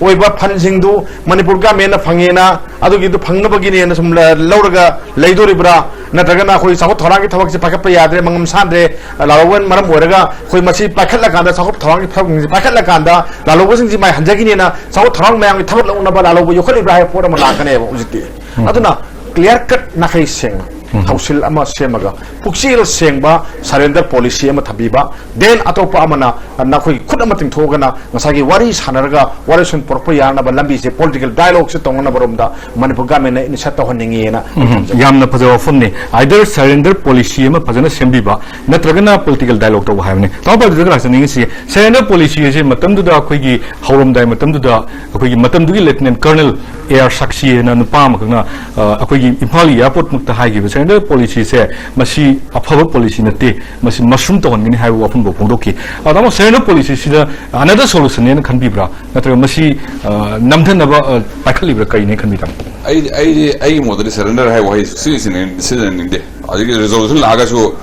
ꯑꯣꯏꯕ fundꯁꯤꯡꯗꯨ ꯃꯅꯤꯄꯨꯔ governmentꯅ ꯐꯪꯉꯦꯅ, ꯑꯗꯨꯒꯤꯗꯨ ꯐꯪꯅꯕꯒꯤꯅꯦꯅ ꯁꯨꯝ ꯂ-, ꯂꯧꯔꯒ ꯂꯩꯗꯣꯔꯤꯕ꯭ꯔꯥ? ꯅꯠꯇ꯭ꯔꯒꯅ ꯑꯩꯈꯣꯏ ꯆꯥꯎꯈꯠ ꯊꯧꯔꯥꯡꯒꯤ ꯊꯕꯛꯁꯦ ꯄꯥꯏꯈꯠꯄ ꯌꯥꯗ꯭ꯔꯦ, ꯃꯉꯝ ꯁꯥꯟꯗ꯭ꯔꯦ, ꯂꯥꯜꯍꯧꯕꯅ ꯃꯔꯝ ꯑꯣꯏꯔꯒ ꯑꯩꯈꯣꯏ ꯃꯁꯤ ꯄꯥꯏꯈꯠꯂꯀꯥꯟꯗ, ꯆꯥꯎꯈꯠ ꯊꯧꯔꯥꯡꯒꯤ ꯊꯕꯛꯁꯤꯡꯁꯦ ꯄꯥꯏꯈꯠꯂꯀꯥꯟꯗ ꯂꯥꯜꯍꯧꯕꯁꯤꯡꯁꯤ ꯃꯥꯏ ꯍꯟꯖꯈꯤꯅꯦꯅ ꯆꯥꯎꯈꯠ ꯊꯧꯔꯥꯡ ꯃꯌꯥꯝꯒꯤ ꯊꯕꯛ ꯂꯧꯅꯕ ꯂꯥꯜꯍꯧꯕ ꯌꯣꯛꯈꯠꯂꯤꯕ꯭ꯔꯥ ꯍꯥꯏꯕ ꯄꯣꯠ ꯑꯃ ꯂꯥꯛꯀꯅꯦꯕ ꯍꯧꯖꯤꯛꯇꯤ꯫ ꯑꯗꯨꯅ clear cut, ꯅꯥꯈꯩ ꯁꯦꯡꯅ ꯊꯧꯁꯤꯜ ꯑꯃ ꯁꯦꯝꯃꯒ ꯄꯨꯛꯆꯦꯜ ꯁꯦꯡꯕ surrender policy ꯑꯃ ꯊꯝꯕꯤꯕ, then ꯑꯇꯣꯞꯄ ꯑꯃꯅ ꯅꯈꯣꯏꯒꯤ ꯈꯨꯠ ꯑꯃ ꯇꯤꯡꯊꯣꯛꯑꯒꯅ ꯉꯁꯥꯏꯒꯤ ꯋꯥꯔꯤ ꯁꯥꯟꯅꯔꯒ ꯋꯥꯔꯣꯏꯁꯤꯟ ꯄꯨꯔꯛꯄ ꯌꯥꯅꯕ ꯂꯝꯕꯤꯁꯦ political dialogueꯁꯦ ꯇꯧꯅꯅꯕꯔꯣꯝꯗ ꯃꯅꯤꯄꯨꯔ governmentꯅ initiate ꯇꯧꯍꯟꯅꯤꯡꯉꯦꯅ ꯑꯩ ꯎꯝ, ꯊꯝꯖꯒꯦ꯫ ꯌꯥꯝꯅ ꯐꯖꯕ ꯋꯥꯐꯝꯅꯤ꯫ Either surrender policy ꯑꯃ ꯐꯖꯅ ꯁꯦꯝꯕꯤꯕ, ꯅꯠꯇ꯭ꯔꯒꯅ political dialogue ꯇꯧꯕ ꯍꯥꯏꯕꯅꯤ꯫ ꯇꯥꯃꯣ ꯄꯥꯜꯗꯤꯗ ꯂꯥꯛꯆꯅꯤꯡꯉꯤꯁꯤ, surrender policy ꯑꯁꯤ ꯃꯇꯝꯗꯨꯗ ꯑꯩꯈꯣꯏꯒꯤ ꯍꯧꯔꯝꯗꯥꯏ ꯃꯇꯝꯗꯨꯗ ꯑꯩꯈꯣꯏꯒꯤ ꯃꯇꯝꯗꯨꯒꯤ Lieutenant Colonel A R ꯁꯛꯁꯤ ꯍꯥꯏꯅ ꯅꯨꯄꯥ ꯑꯃꯈꯛꯅ, ꯑ, ꯑꯩꯈꯣꯏꯒꯤ ꯏꯝꯐꯥꯜꯒꯤ airport ꯃꯛꯇ ꯍꯥꯏꯈꯤꯕ surrender policyꯁꯦ ꯃꯁꯤ ꯑꯐꯕ policy ꯅꯠꯇꯦ, ꯃꯁꯤ mushroom ꯇꯧꯍꯟꯒꯅꯤ ꯍꯥꯏꯕ ꯋꯥꯐꯝ ꯐꯥꯎ ꯐꯣꯡꯗꯣꯛꯈꯤ꯫ ꯑ, ꯇꯥꯃꯣ, surrender policyꯁꯤꯗ another solutionꯅꯦꯅ ꯈꯟꯕꯤꯕ꯭ꯔꯥ? ꯅꯠꯇ꯭ꯔꯒ ꯃꯁꯤ, ꯑ, ꯅꯝꯊꯅꯕ, ꯑ, ꯄꯥꯏꯈꯠꯂꯤꯕ꯭ꯔꯥ, ꯀꯔꯤꯅꯦ ꯈꯟꯕꯤꯗ꯭ꯔꯥ? ꯑꯩ, ꯑꯩꯗꯤ, ꯑꯩꯒꯤ ꯃꯣꯠꯇꯗꯤ surrender ꯍꯥꯏꯕ ꯋꯥꯍꯩ ꯁꯨꯛꯁꯤ ꯁꯤꯖꯤꯟꯅ-, ꯁꯤꯖꯤꯟꯅꯅꯤꯡꯗꯦ꯫ ꯑꯗꯒꯤ resolution ꯂꯥꯛꯑꯒꯁꯨ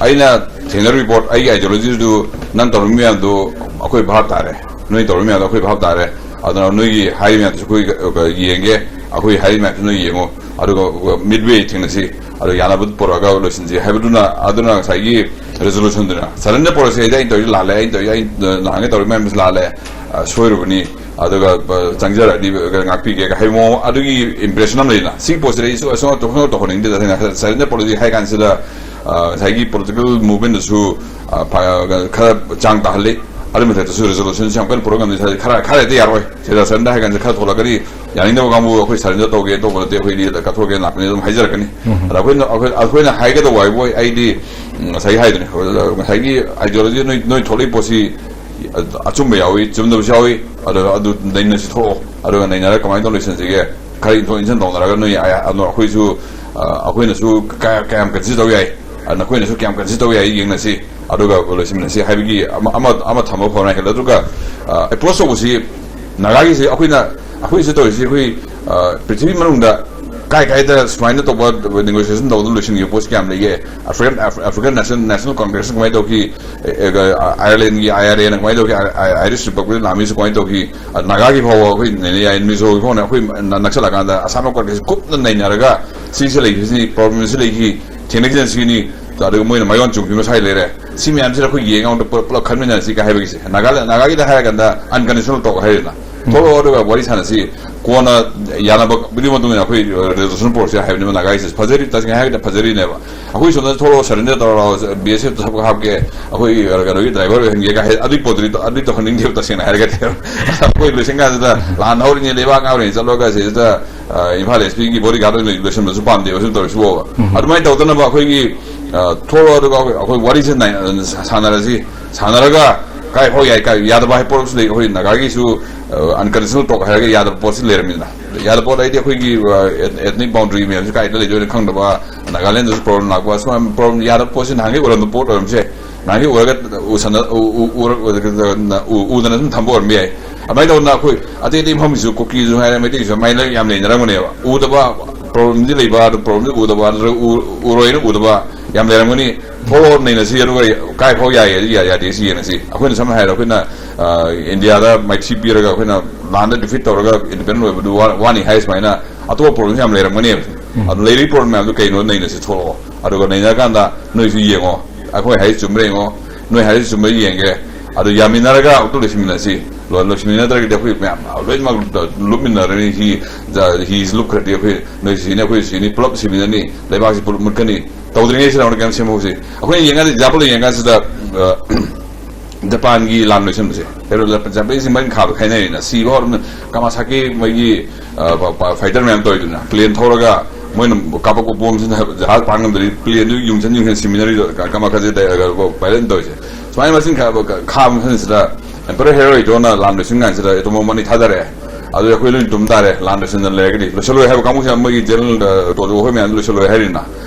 ꯑꯩꯅ ꯊꯦꯡꯅꯔꯤꯕ ꯄꯣꯠ, ꯑꯩꯒꯤ ideologyꯗꯨ ꯅꯪ ꯇꯧꯔꯤꯕ ꯃꯌꯥꯝꯗꯣ ꯑꯩꯈꯣꯏ ꯚꯥꯞ ꯇꯥꯔꯦ, ꯅꯣꯏ ꯇꯧꯔꯤꯕ ꯃꯌꯥꯝꯗꯣ ꯑꯩꯈꯣꯏ ꯚꯥꯞ ꯇꯥꯔꯦ, ꯑꯗꯨꯅ ꯅꯣꯏꯒꯤ ꯍꯥꯏꯔꯤꯕ ꯃꯌꯥꯝꯗꯨꯁꯨ ꯑꯩꯈꯣꯏ, ꯑ, ꯌꯦꯡꯒꯦ, ꯑꯩꯈꯣꯏ ꯍꯥꯏꯔꯤꯕ ꯃꯌꯥꯝꯗꯨ ꯅꯣꯏ ꯌꯦꯡꯉꯣ, ꯑꯗꯨꯒ midway ꯊꯦꯡꯅꯁꯤ, ꯑꯗꯨ ꯌꯥꯅꯕ ꯄꯨꯔꯛꯑꯒ ꯂꯣꯏꯁꯤꯟꯁꯤ ꯍꯥꯏꯕꯗꯨꯅ, ꯑꯗꯨꯅ ꯉꯁꯥꯏꯒꯤ resolutionꯗꯨꯅ꯫ Surrender policy ꯍꯥꯏꯗꯤ ꯑꯩꯅ ꯇꯧꯔꯤꯁꯦ ꯂꯥꯜꯂꯦ, ꯑꯩꯅ ꯇꯧꯔꯤ, ꯑꯩ ꯅꯍꯥꯟꯒꯩ ꯇꯧꯔꯤ ꯃꯌꯥꯝꯁꯤ ꯂꯥꯜꯂꯦ, ꯑ, ꯁꯣꯏꯔꯨꯕꯅꯤ, ꯑꯗꯨꯒ, ꯑ, ꯆꯪꯖꯔꯛꯑꯗꯤ, ꯑ, ꯉꯥꯛꯄꯤꯒꯦ ꯍꯥꯏꯕ ꯃꯑꯣꯡ ꯑꯗꯨꯒꯤ impression ꯑꯃ ꯂꯩꯗꯅ꯫ ꯁꯤꯒꯤ ꯄꯣꯠꯁꯤꯗ ꯑꯩꯁꯨ ꯑꯁꯨꯝ ꯇꯧꯍꯟꯅꯤꯡꯗꯦ꯫ ꯇꯁꯦꯡꯅ surrender policy ꯍꯥꯏ ꯀꯥꯟꯁꯤꯗ, ꯑ, ꯉꯁꯥꯏꯒꯤ political movementꯗꯁꯨ, ꯑ, ꯐ-, ꯈꯔ ꯆꯥꯡ ꯇꯥꯍꯜꯂꯤ꯫ ꯑꯗꯨꯒꯤ ꯃꯊꯛꯇꯁꯨ resolutionꯁꯤ ꯌꯥꯝ ꯀꯟꯅ ꯄꯨꯔꯛ ꯉꯝꯗꯦ꯫ ꯈꯔ, ꯈꯔ ꯍꯦꯛꯇ ꯌꯥꯔꯣꯏ꯫ ꯁꯤꯗ surrender ꯍꯥꯏ ꯀꯥꯟꯁꯤꯗ ꯈꯔ ꯊꯣꯛꯂꯛꯀꯅꯤ꯫ ꯌꯥꯅꯤꯡꯗꯕ ꯀꯥꯡꯕꯨ ꯑꯩꯈꯣꯏ surrender ꯇꯧꯒꯦ ꯇꯧꯕ ꯅꯠꯇꯦ, ꯑꯩꯈꯣꯏꯗꯤ ꯀꯠꯊꯣꯛꯀꯦ ꯂꯥꯛꯄꯅꯤ ꯑꯗꯨꯝ ꯍꯥꯏꯖꯔꯛꯀꯅꯤ꯫ ꯑꯗ ꯑꯩꯈꯣꯏꯅ, ꯑꯩꯈꯣꯏ, ꯑꯩꯈꯣꯏꯅ ꯍꯥꯏꯒꯗꯧꯕ ꯍꯥꯏꯕꯨ ꯑꯩꯗꯤ, ꯎꯝ, ꯉꯁꯥꯏꯒꯤ ꯍꯥꯏꯗꯨꯅꯤ, ꯉꯁꯥꯏꯒꯤ ideology ꯅꯣꯏ, ꯅꯣꯏ ꯊꯣꯛꯂꯛꯏ ꯄꯣꯠꯁꯤ ꯑꯆꯨꯝꯕ ꯌꯥꯎꯏ, ꯆꯨꯝꯗꯕꯁꯨ ꯌꯥꯎꯏ꯫ ꯑꯗꯨꯒ ꯑꯗꯨ ꯅꯩꯅꯁꯤ ꯊꯣꯛꯑꯣ, ꯑꯗꯨꯒ ꯅꯩꯅꯔꯒ ꯀꯃꯥꯏꯅ ꯇꯧꯔ ꯂꯣꯏꯁꯤꯟꯁꯤꯒꯦ, ꯈꯔ ꯏꯟꯊꯣꯛ ꯏꯟꯁꯤꯟ ꯇꯧꯅꯔꯒ ꯅꯣꯏ ꯑ-, ꯑꯗꯣ ꯑꯩꯈꯣꯏꯁꯨ, ꯑ, ꯑꯩꯈꯣꯏꯅꯁꯨ ꯀꯌꯥ-, ꯀꯌꯥꯝ ꯀꯟꯁꯤ ꯇꯧ ꯌꯥꯏ, ꯑ, ꯅꯈꯣꯏꯅꯁꯨ ꯀꯌꯥꯝ ꯀꯟꯁꯤ ꯇꯧ ꯌꯥꯏ ꯌꯦꯡꯅꯁꯤ, ꯑꯗꯨꯒ ꯂꯣꯏꯁꯤꯟꯅꯁꯤ ꯍꯥꯏꯕꯒꯤ ꯑꯃ, ꯑꯃ, ꯑꯃ ꯊꯝꯕ ꯐꯕꯅ ꯍꯦꯜꯂꯦ꯫ ꯑꯗꯨꯒ, ꯑ, ꯑꯦꯄ꯭ꯔꯣꯁ ꯇꯧꯕꯁꯤ ꯅꯥꯒꯥꯒꯤꯁꯤ ꯑꯩꯈꯣꯏꯅ, ꯑꯩꯈꯣꯏꯁꯨ ꯇꯧꯔꯤꯁꯤ ꯑꯩꯈꯣꯏ, ꯑ, ꯄ꯭ꯔꯤꯊꯤꯕꯤ ꯃꯅꯨꯡꯗ ꯀꯥꯏ ꯀꯥꯏꯗ ꯁꯨꯃꯥꯏꯅ ꯇꯧꯕ ꯅꯦꯒꯣꯁꯤꯌꯦꯁꯟ ꯇꯧꯗꯅ ꯂꯣꯏꯁꯤꯟꯈꯤꯕ ꯄꯣꯠꯁꯤ ꯀꯌꯥꯝ ꯂꯩꯒꯦ? ꯑꯐ꯭ꯔꯤꯀꯟ, ꯑꯐ-, ꯑꯐ꯭ꯔꯤꯀꯟ ꯅꯦꯁꯅꯦꯜ, ꯅꯦꯁꯅꯦꯜ ꯀꯣꯡꯒ꯭ꯔꯦꯁꯅ ꯀꯃꯥꯏꯅ ꯇꯧꯈꯤ? ꯑꯦ, ꯑꯦ, ꯑꯥꯌꯔꯂꯦꯟꯒꯤ ꯑꯥꯏ ꯑꯥꯔ ꯑꯦꯅ ꯀꯃꯥꯏꯅ ꯇꯧꯈꯤ? ꯑꯥꯏ-, ꯑꯥꯏ-, ꯑꯥꯏꯔꯤꯁ ꯔꯤꯄꯕ꯭ꯂꯤꯛ ꯑꯥꯔꯃꯤꯁꯨ ꯀꯃꯥꯏꯅ ꯇꯧꯈꯤ? ꯑ, ꯅꯥꯒꯥꯒꯤ ꯐꯥꯎꯕ ꯑꯩꯈꯣꯏ ꯅꯩꯅ ꯌꯥꯏ, ꯃꯤꯖꯣꯒꯤ ꯐꯥꯎꯅ ꯑꯩꯈꯣꯏ ꯅ-, ꯅꯛꯁꯜꯂꯀꯥꯟꯗ ꯑꯁꯥꯝ ꯀꯣꯡꯒ꯭ꯔꯦꯁ ꯀꯨꯞꯅ ꯅꯩꯅꯔꯒ ꯁꯤꯁꯦ ꯂꯩꯈꯤꯕꯁꯤ, ꯄ꯭ꯔꯣꯕ꯭ꯂꯦꯝꯁꯤ ꯂꯩꯈꯤ, ꯊꯦꯡꯅꯈꯤꯕꯁꯤꯅꯤ, ꯑꯗꯨꯒ ꯃꯣꯏꯅ ꯃꯥꯏꯑꯣꯟ ꯆꯨꯝꯈꯤꯕ ꯁ꯭ꯋꯥꯏ ꯂꯩꯔꯦ꯫ ꯁꯤ ꯃꯌꯥꯝꯁꯤꯗ ꯑꯩꯈꯣꯏ ꯌꯦꯡꯉ ꯄꯨꯂꯞ, ꯄꯨꯂꯞ ꯈꯟꯃꯤꯟꯅꯔꯁꯤ ꯀꯥꯏ ꯍꯥꯏꯕꯒꯤꯁꯦ꯫ ꯅꯥꯒꯥꯂꯦꯟ, ꯅꯥꯒꯥꯒꯤꯗ ꯍꯥꯏꯔꯀꯥꯟꯗ ꯑꯟꯀꯟꯗꯤꯁꯅꯦꯜ ꯇꯣꯛ ꯍꯥꯏꯔꯦꯗꯅ꯫ ꯎꯝ꯫ ꯊꯣꯛꯂꯛꯑꯣ ꯑꯗꯨꯒ ꯋꯥꯔꯤ ꯁꯥꯟꯅꯁꯤ꯫ ꯀꯣꯟꯅ ꯌꯥꯅꯕꯒꯤ ꯃꯇꯨꯡ ꯏꯟꯅ ꯑꯩꯈꯣꯏ ꯔꯤꯖꯣꯂꯨꯁꯟ ꯄꯨꯔꯛꯁꯤ ꯍꯥꯏꯕꯅꯦꯕ ꯅꯥꯒꯥꯒꯤꯁꯦ꯫ ꯐꯖꯔꯤ, ꯇꯁꯦꯡꯅ ꯍꯥꯏꯔꯒꯗꯤ ꯐꯖꯔꯤꯅꯦꯕ꯫ ꯑꯩꯈꯣꯏ ꯁꯣꯝꯗ ꯊꯣꯛꯂꯛꯑꯣ, ꯁꯔꯦꯟꯗꯔ ꯇꯧꯔꯛꯑꯣ, ꯕꯤ ꯑꯦꯁ ꯑꯦꯐꯇ ꯊꯕꯛ ꯍꯥꯞꯀꯦ, ꯑꯩꯈꯣꯏ ꯀꯩꯅꯣꯒꯤ ꯗ꯭ꯔꯥꯏꯚꯔ ꯑꯣꯏꯍꯟꯒꯦ ꯀꯥꯏ ꯍꯥꯏ, ꯑꯗꯨꯏ ꯄꯣꯠꯇꯨꯗꯤ ꯇ-, ꯑꯗꯨꯏ ꯇꯧꯍꯟꯅꯤꯡꯗꯦꯕ ꯇꯁꯦꯡꯅ ꯍꯥꯏꯔꯒꯗꯤ꯫ ꯑꯩꯈꯣꯏ ꯂꯣꯏꯁꯤꯟ ꯀꯥꯟꯁꯤꯗ ꯂꯥꯟ ꯍꯧꯔꯤꯉꯩ ꯂꯩꯕꯥꯛ ꯉꯥꯛ ꯑꯣꯏꯔꯤꯉꯩ ꯆꯠꯂꯒ ꯁꯤꯗ, ꯑ, ꯏꯝꯐꯥꯜ ꯑꯦꯁ ꯄꯤꯒꯤ ꯕꯣꯗꯤꯒꯥꯔꯗ ꯑꯣꯏꯅ ꯂꯣꯏꯁꯤꯟꯕꯁꯨ ꯄꯥꯝꯗꯦꯕ ꯁꯨꯝ ꯇꯧꯔꯤꯁꯤꯕꯣꯕ꯫ ꯎꯝ꯫ ꯑꯗꯨꯃꯥꯏꯅ ꯇꯧꯗꯅꯕ ꯑꯩꯈꯣꯏꯒꯤ, ꯑ, ꯊꯣꯛꯂꯛꯑꯣ ꯑꯗꯨꯒ ꯑꯩꯈꯣꯏ, ꯑꯩꯈꯣꯏ ꯋꯥꯔꯤꯁꯦ ꯅꯥꯏ-, ꯁꯥꯟꯅꯔꯁꯤ꯫ ꯁꯥꯟꯅꯔꯒ ꯀꯥꯏ ꯐꯥꯎ ꯌꯥꯏ, ꯀꯥꯏ ꯌꯥꯗꯕ ꯍꯥꯏꯕ ꯄꯣꯠꯁꯨ ꯂꯩ꯫ ꯑꯩꯈꯣꯏ ꯅꯥꯒꯥꯒꯤꯁꯨ, ꯑ, ꯑꯟꯀꯟꯗꯤꯁꯅꯦꯜ ꯇꯣꯛ ꯍꯥꯏꯔꯒ ꯌꯥꯗꯕ ꯄꯣꯠꯁꯨ ꯂꯩꯔꯝꯃꯤꯗꯅ꯫ ꯌꯥꯗꯕ ꯄꯣꯠ ꯍꯥꯏꯗꯤ ꯑꯩꯈꯣꯏꯒꯤ, ꯑ, ꯑꯦꯠ-, ꯑꯦꯊꯅꯤꯛ ꯕꯥꯎꯟꯗꯔꯤ ꯃꯌꯥꯝꯁꯤ ꯀꯥꯏꯗ ꯂꯩꯗꯣꯏꯅꯣ ꯈꯪꯗꯕ, ꯅꯥꯒꯥꯂꯦꯟꯗꯁꯨ ꯄ꯭ꯔꯣꯕ꯭ꯂꯦꯝ ꯂꯥꯛꯄ, ꯁꯨꯃꯥꯏꯅ ꯄ꯭ꯔꯣꯕ꯭ꯂꯦꯝ, ꯌꯥꯗꯕ ꯄꯣꯠꯁꯤ ꯅꯍꯥꯟꯒꯩ ꯑꯣꯏꯔꯝꯕ ꯄꯣꯠ ꯑꯣꯏꯔꯝꯁꯦ꯫ ꯅꯍꯥꯟꯒꯩ ꯎꯔꯒ ꯎ-, ꯁꯥꯟꯅ-, ꯎ-, ꯎ-, ꯎꯔ-, ꯎ-, ꯎꯗꯅ ꯑꯗꯨꯝ ꯊꯝꯕ ꯑꯣꯏꯔꯝꯕ ꯌꯥꯏ꯫ ꯑꯗꯨꯃꯥꯏꯅ ꯇꯧꯗꯅ ꯑꯩꯈꯣꯏ ꯑꯇꯩ ꯑꯇꯩ ꯃꯐꯝꯁꯤꯁꯨ, ꯀꯨꯀꯤꯁꯨ ꯍꯥꯏꯔꯦ, ꯃꯩꯇꯩꯁꯨ ꯑꯗꯨꯃꯥꯏꯅ ꯌꯥꯝ ꯂꯩꯅꯔꯝꯒꯅꯦꯕ꯫ ꯎꯗꯕ ꯄ꯭ꯔꯣꯕ꯭ꯂꯦꯝꯗꯤ ꯂꯩꯕ, ꯑꯗꯨ ꯄ꯭ꯔꯣꯕ꯭ꯂꯦꯝꯗꯤ ꯎꯗꯕ, ꯅꯠꯇ꯭ꯔꯒ ꯎ-, ꯎꯔꯣꯏꯅ ꯎꯗꯕ ꯌꯥꯝ ꯂꯩꯔꯝꯒꯅꯤ꯫ ꯊꯣꯛꯂꯛꯑꯣ, ꯅꯩꯅꯁꯤ, ꯑꯗꯨꯒ ꯀꯥꯏ ꯐꯥꯎ ꯌꯥꯏ, ꯌꯥ-, ꯌꯥꯗꯦ ꯁꯤ ꯌꯦꯡꯉꯁꯤ꯫ ꯑꯩꯈꯣꯏꯅ ꯁꯝꯅ ꯍꯥꯏꯔꯕꯗ ꯑꯩꯈꯣꯏꯅ, ꯑ, ꯏꯟꯗꯤꯌꯥꯗ ꯃꯥꯏꯊꯤ ꯄꯤꯔꯒ ꯑꯩꯈꯣꯏꯅ ꯂꯥꯟꯗ ꯗꯤꯐꯤꯠ ꯇꯧꯔꯒ ꯏꯟꯗꯤꯄꯦꯟꯗꯦꯟ ꯑꯣꯏꯕꯗꯨ ꯋꯥ-, ꯋꯥꯅꯤ ꯍꯥꯏ ꯁꯨꯃꯥꯏꯅ ꯑꯇꯣꯞꯄ ꯄ꯭ꯔꯣꯕ꯭ꯂꯦꯝꯁꯨ ꯌꯥꯝ ꯂꯩꯔꯝꯒꯅꯦꯕ꯫ ꯎꯝ꯫ ꯑꯗꯨ ꯂꯩꯔꯤꯕ ꯄ꯭ꯔꯣꯕ꯭ꯂꯦꯝ ꯃꯌꯥꯝꯗꯨ ꯀꯩꯅꯣ ꯅꯩꯅꯁꯤ ꯊꯣꯛꯂꯛꯑꯣ꯫ ꯑꯗꯨꯒ ꯅꯩꯅꯔꯀꯥꯟꯗ ꯅꯣꯏꯁꯨ ꯌꯦꯡꯉꯣ, ꯑꯩꯈꯣꯏ ꯍꯥꯏꯔꯤꯁꯤ ꯆꯨꯝꯕ꯭ꯔꯥ ꯌꯦꯡꯉꯣ, ꯅꯣꯏ ꯍꯥꯏꯔꯤꯁꯤ ꯆꯨꯝꯕ꯭ꯔꯥ ꯌꯦꯡꯒꯦ꯫ ꯑꯗꯨ ꯌꯥꯃꯤꯟꯅꯔꯒ ꯑꯃꯨꯛꯇ ꯂꯣꯏꯁꯤꯟꯃꯤꯟꯅꯁꯤ꯫ ꯂꯣ-, ꯂꯣꯏꯁꯤꯟꯃꯤꯟꯅꯗ꯭ꯔꯒꯗꯤ ꯑꯩꯈꯣꯏ ꯃꯌꯥꯝ ꯂꯣꯏꯅꯃꯛ ꯂꯨꯞꯃꯤꯟꯅꯔꯅꯤ꯫ ꯍꯤ, ꯖ-, ꯍꯤꯁꯤ ꯂꯨꯞꯈ꯭ꯔꯗꯤ ꯑꯩꯈꯣꯏ ꯅꯣꯏꯁꯨ ꯁꯤꯅꯤ, ꯑꯩꯈꯣꯏꯁꯨ ꯁꯤꯅꯤ, ꯄꯨꯂꯞ ꯁꯤꯃꯤꯟꯅꯅꯤ, ꯂꯩꯕꯥꯛꯁꯤ ꯄꯨꯂꯞ ꯃꯨꯠꯀꯅꯤ꯫ ꯇꯧꯗ꯭ꯔꯤꯉꯩꯁꯤꯗ ꯑꯃꯨꯛ ꯀꯩꯅꯣ ꯁꯦꯝꯍꯧꯁꯤ꯫ ꯑꯩꯈꯣꯏꯅ ꯌꯦꯡꯀꯥꯟꯗ ꯑꯦꯛꯖꯥꯝꯄꯜ ꯌꯦꯡꯀꯥꯟꯁꯤꯗ, ꯑ, ꯖꯄꯥꯟꯒꯤ ꯂꯥꯟ ꯂꯣꯏꯁꯤꯟꯕꯁꯦ, ꯖꯄꯥꯟꯁꯤ ꯃꯔꯤꯟ ꯈꯥꯕ ꯈꯥꯏꯅꯔꯤꯅ, ꯁꯤꯕ ꯍꯧꯔꯝꯅ ꯀꯥꯃꯥꯁꯥꯀꯤ ꯃꯣꯏꯒꯤ, ꯑ, ꯐ-, ꯐ-, ꯐꯥꯏꯇꯔ ꯃꯌꯥꯝ ꯇꯧꯔꯤꯗꯨꯅ, ꯄ꯭ꯂꯦꯟ ꯊꯧꯔꯒ ꯃꯣꯏꯅ ꯀꯥꯞꯄꯛꯄ ꯕꯣꯝꯁꯤꯅ ꯖꯍꯥꯖ ꯄꯥꯟ ꯉꯝꯗ꯭ꯔꯤ, ꯄ꯭ꯂꯦꯟꯗꯨ ꯌꯨꯡꯁꯟ ꯌꯨꯡꯁꯟ ꯁꯤꯃꯤꯟꯅꯔꯤꯗꯣ, ꯀ-, ꯀꯥꯃꯥꯀꯥꯖꯦ ꯗꯥꯏ-, ꯑ, ꯄꯥꯏꯂꯠꯅ ꯇꯧꯔꯤꯁꯦ꯫ ꯁꯨꯃꯥꯏꯅ ꯃꯁꯤꯡ ꯈꯥ-, ꯈꯥꯕ ꯃꯐꯝꯁꯤꯗ Emperor Hirohitoꯅ ꯂꯥꯟ ꯂꯣꯏꯁꯤꯟ ꯀꯥꯟꯁꯤꯗ ꯑꯦꯇꯣꯃꯣ ꯃꯅꯤ ꯊꯥꯗꯔꯛꯑꯦ꯫ ꯑꯗꯨ ꯑꯩꯈꯣꯏ ꯂꯣꯏ ꯇꯨꯝ ꯇꯥꯔꯦ, ꯂꯥꯟ ꯂꯣꯏꯁꯤꯟꯗꯅ ꯂꯩꯔꯒꯗꯤ꯫ ꯂꯣꯏꯁꯤꯜꯂꯣꯏ ꯍꯥꯏꯕ ꯀꯥꯡꯕꯨꯁꯤꯅ ꯃꯣꯏꯒꯤ ꯖꯦꯅꯔꯦꯜ, ꯑ, ꯇꯣꯖꯣ ꯑꯩꯈꯣꯏ ꯃꯌꯥꯝ ꯂꯣꯏꯁꯤꯜꯂꯣꯏ ꯍꯥꯏꯔꯤꯅ꯫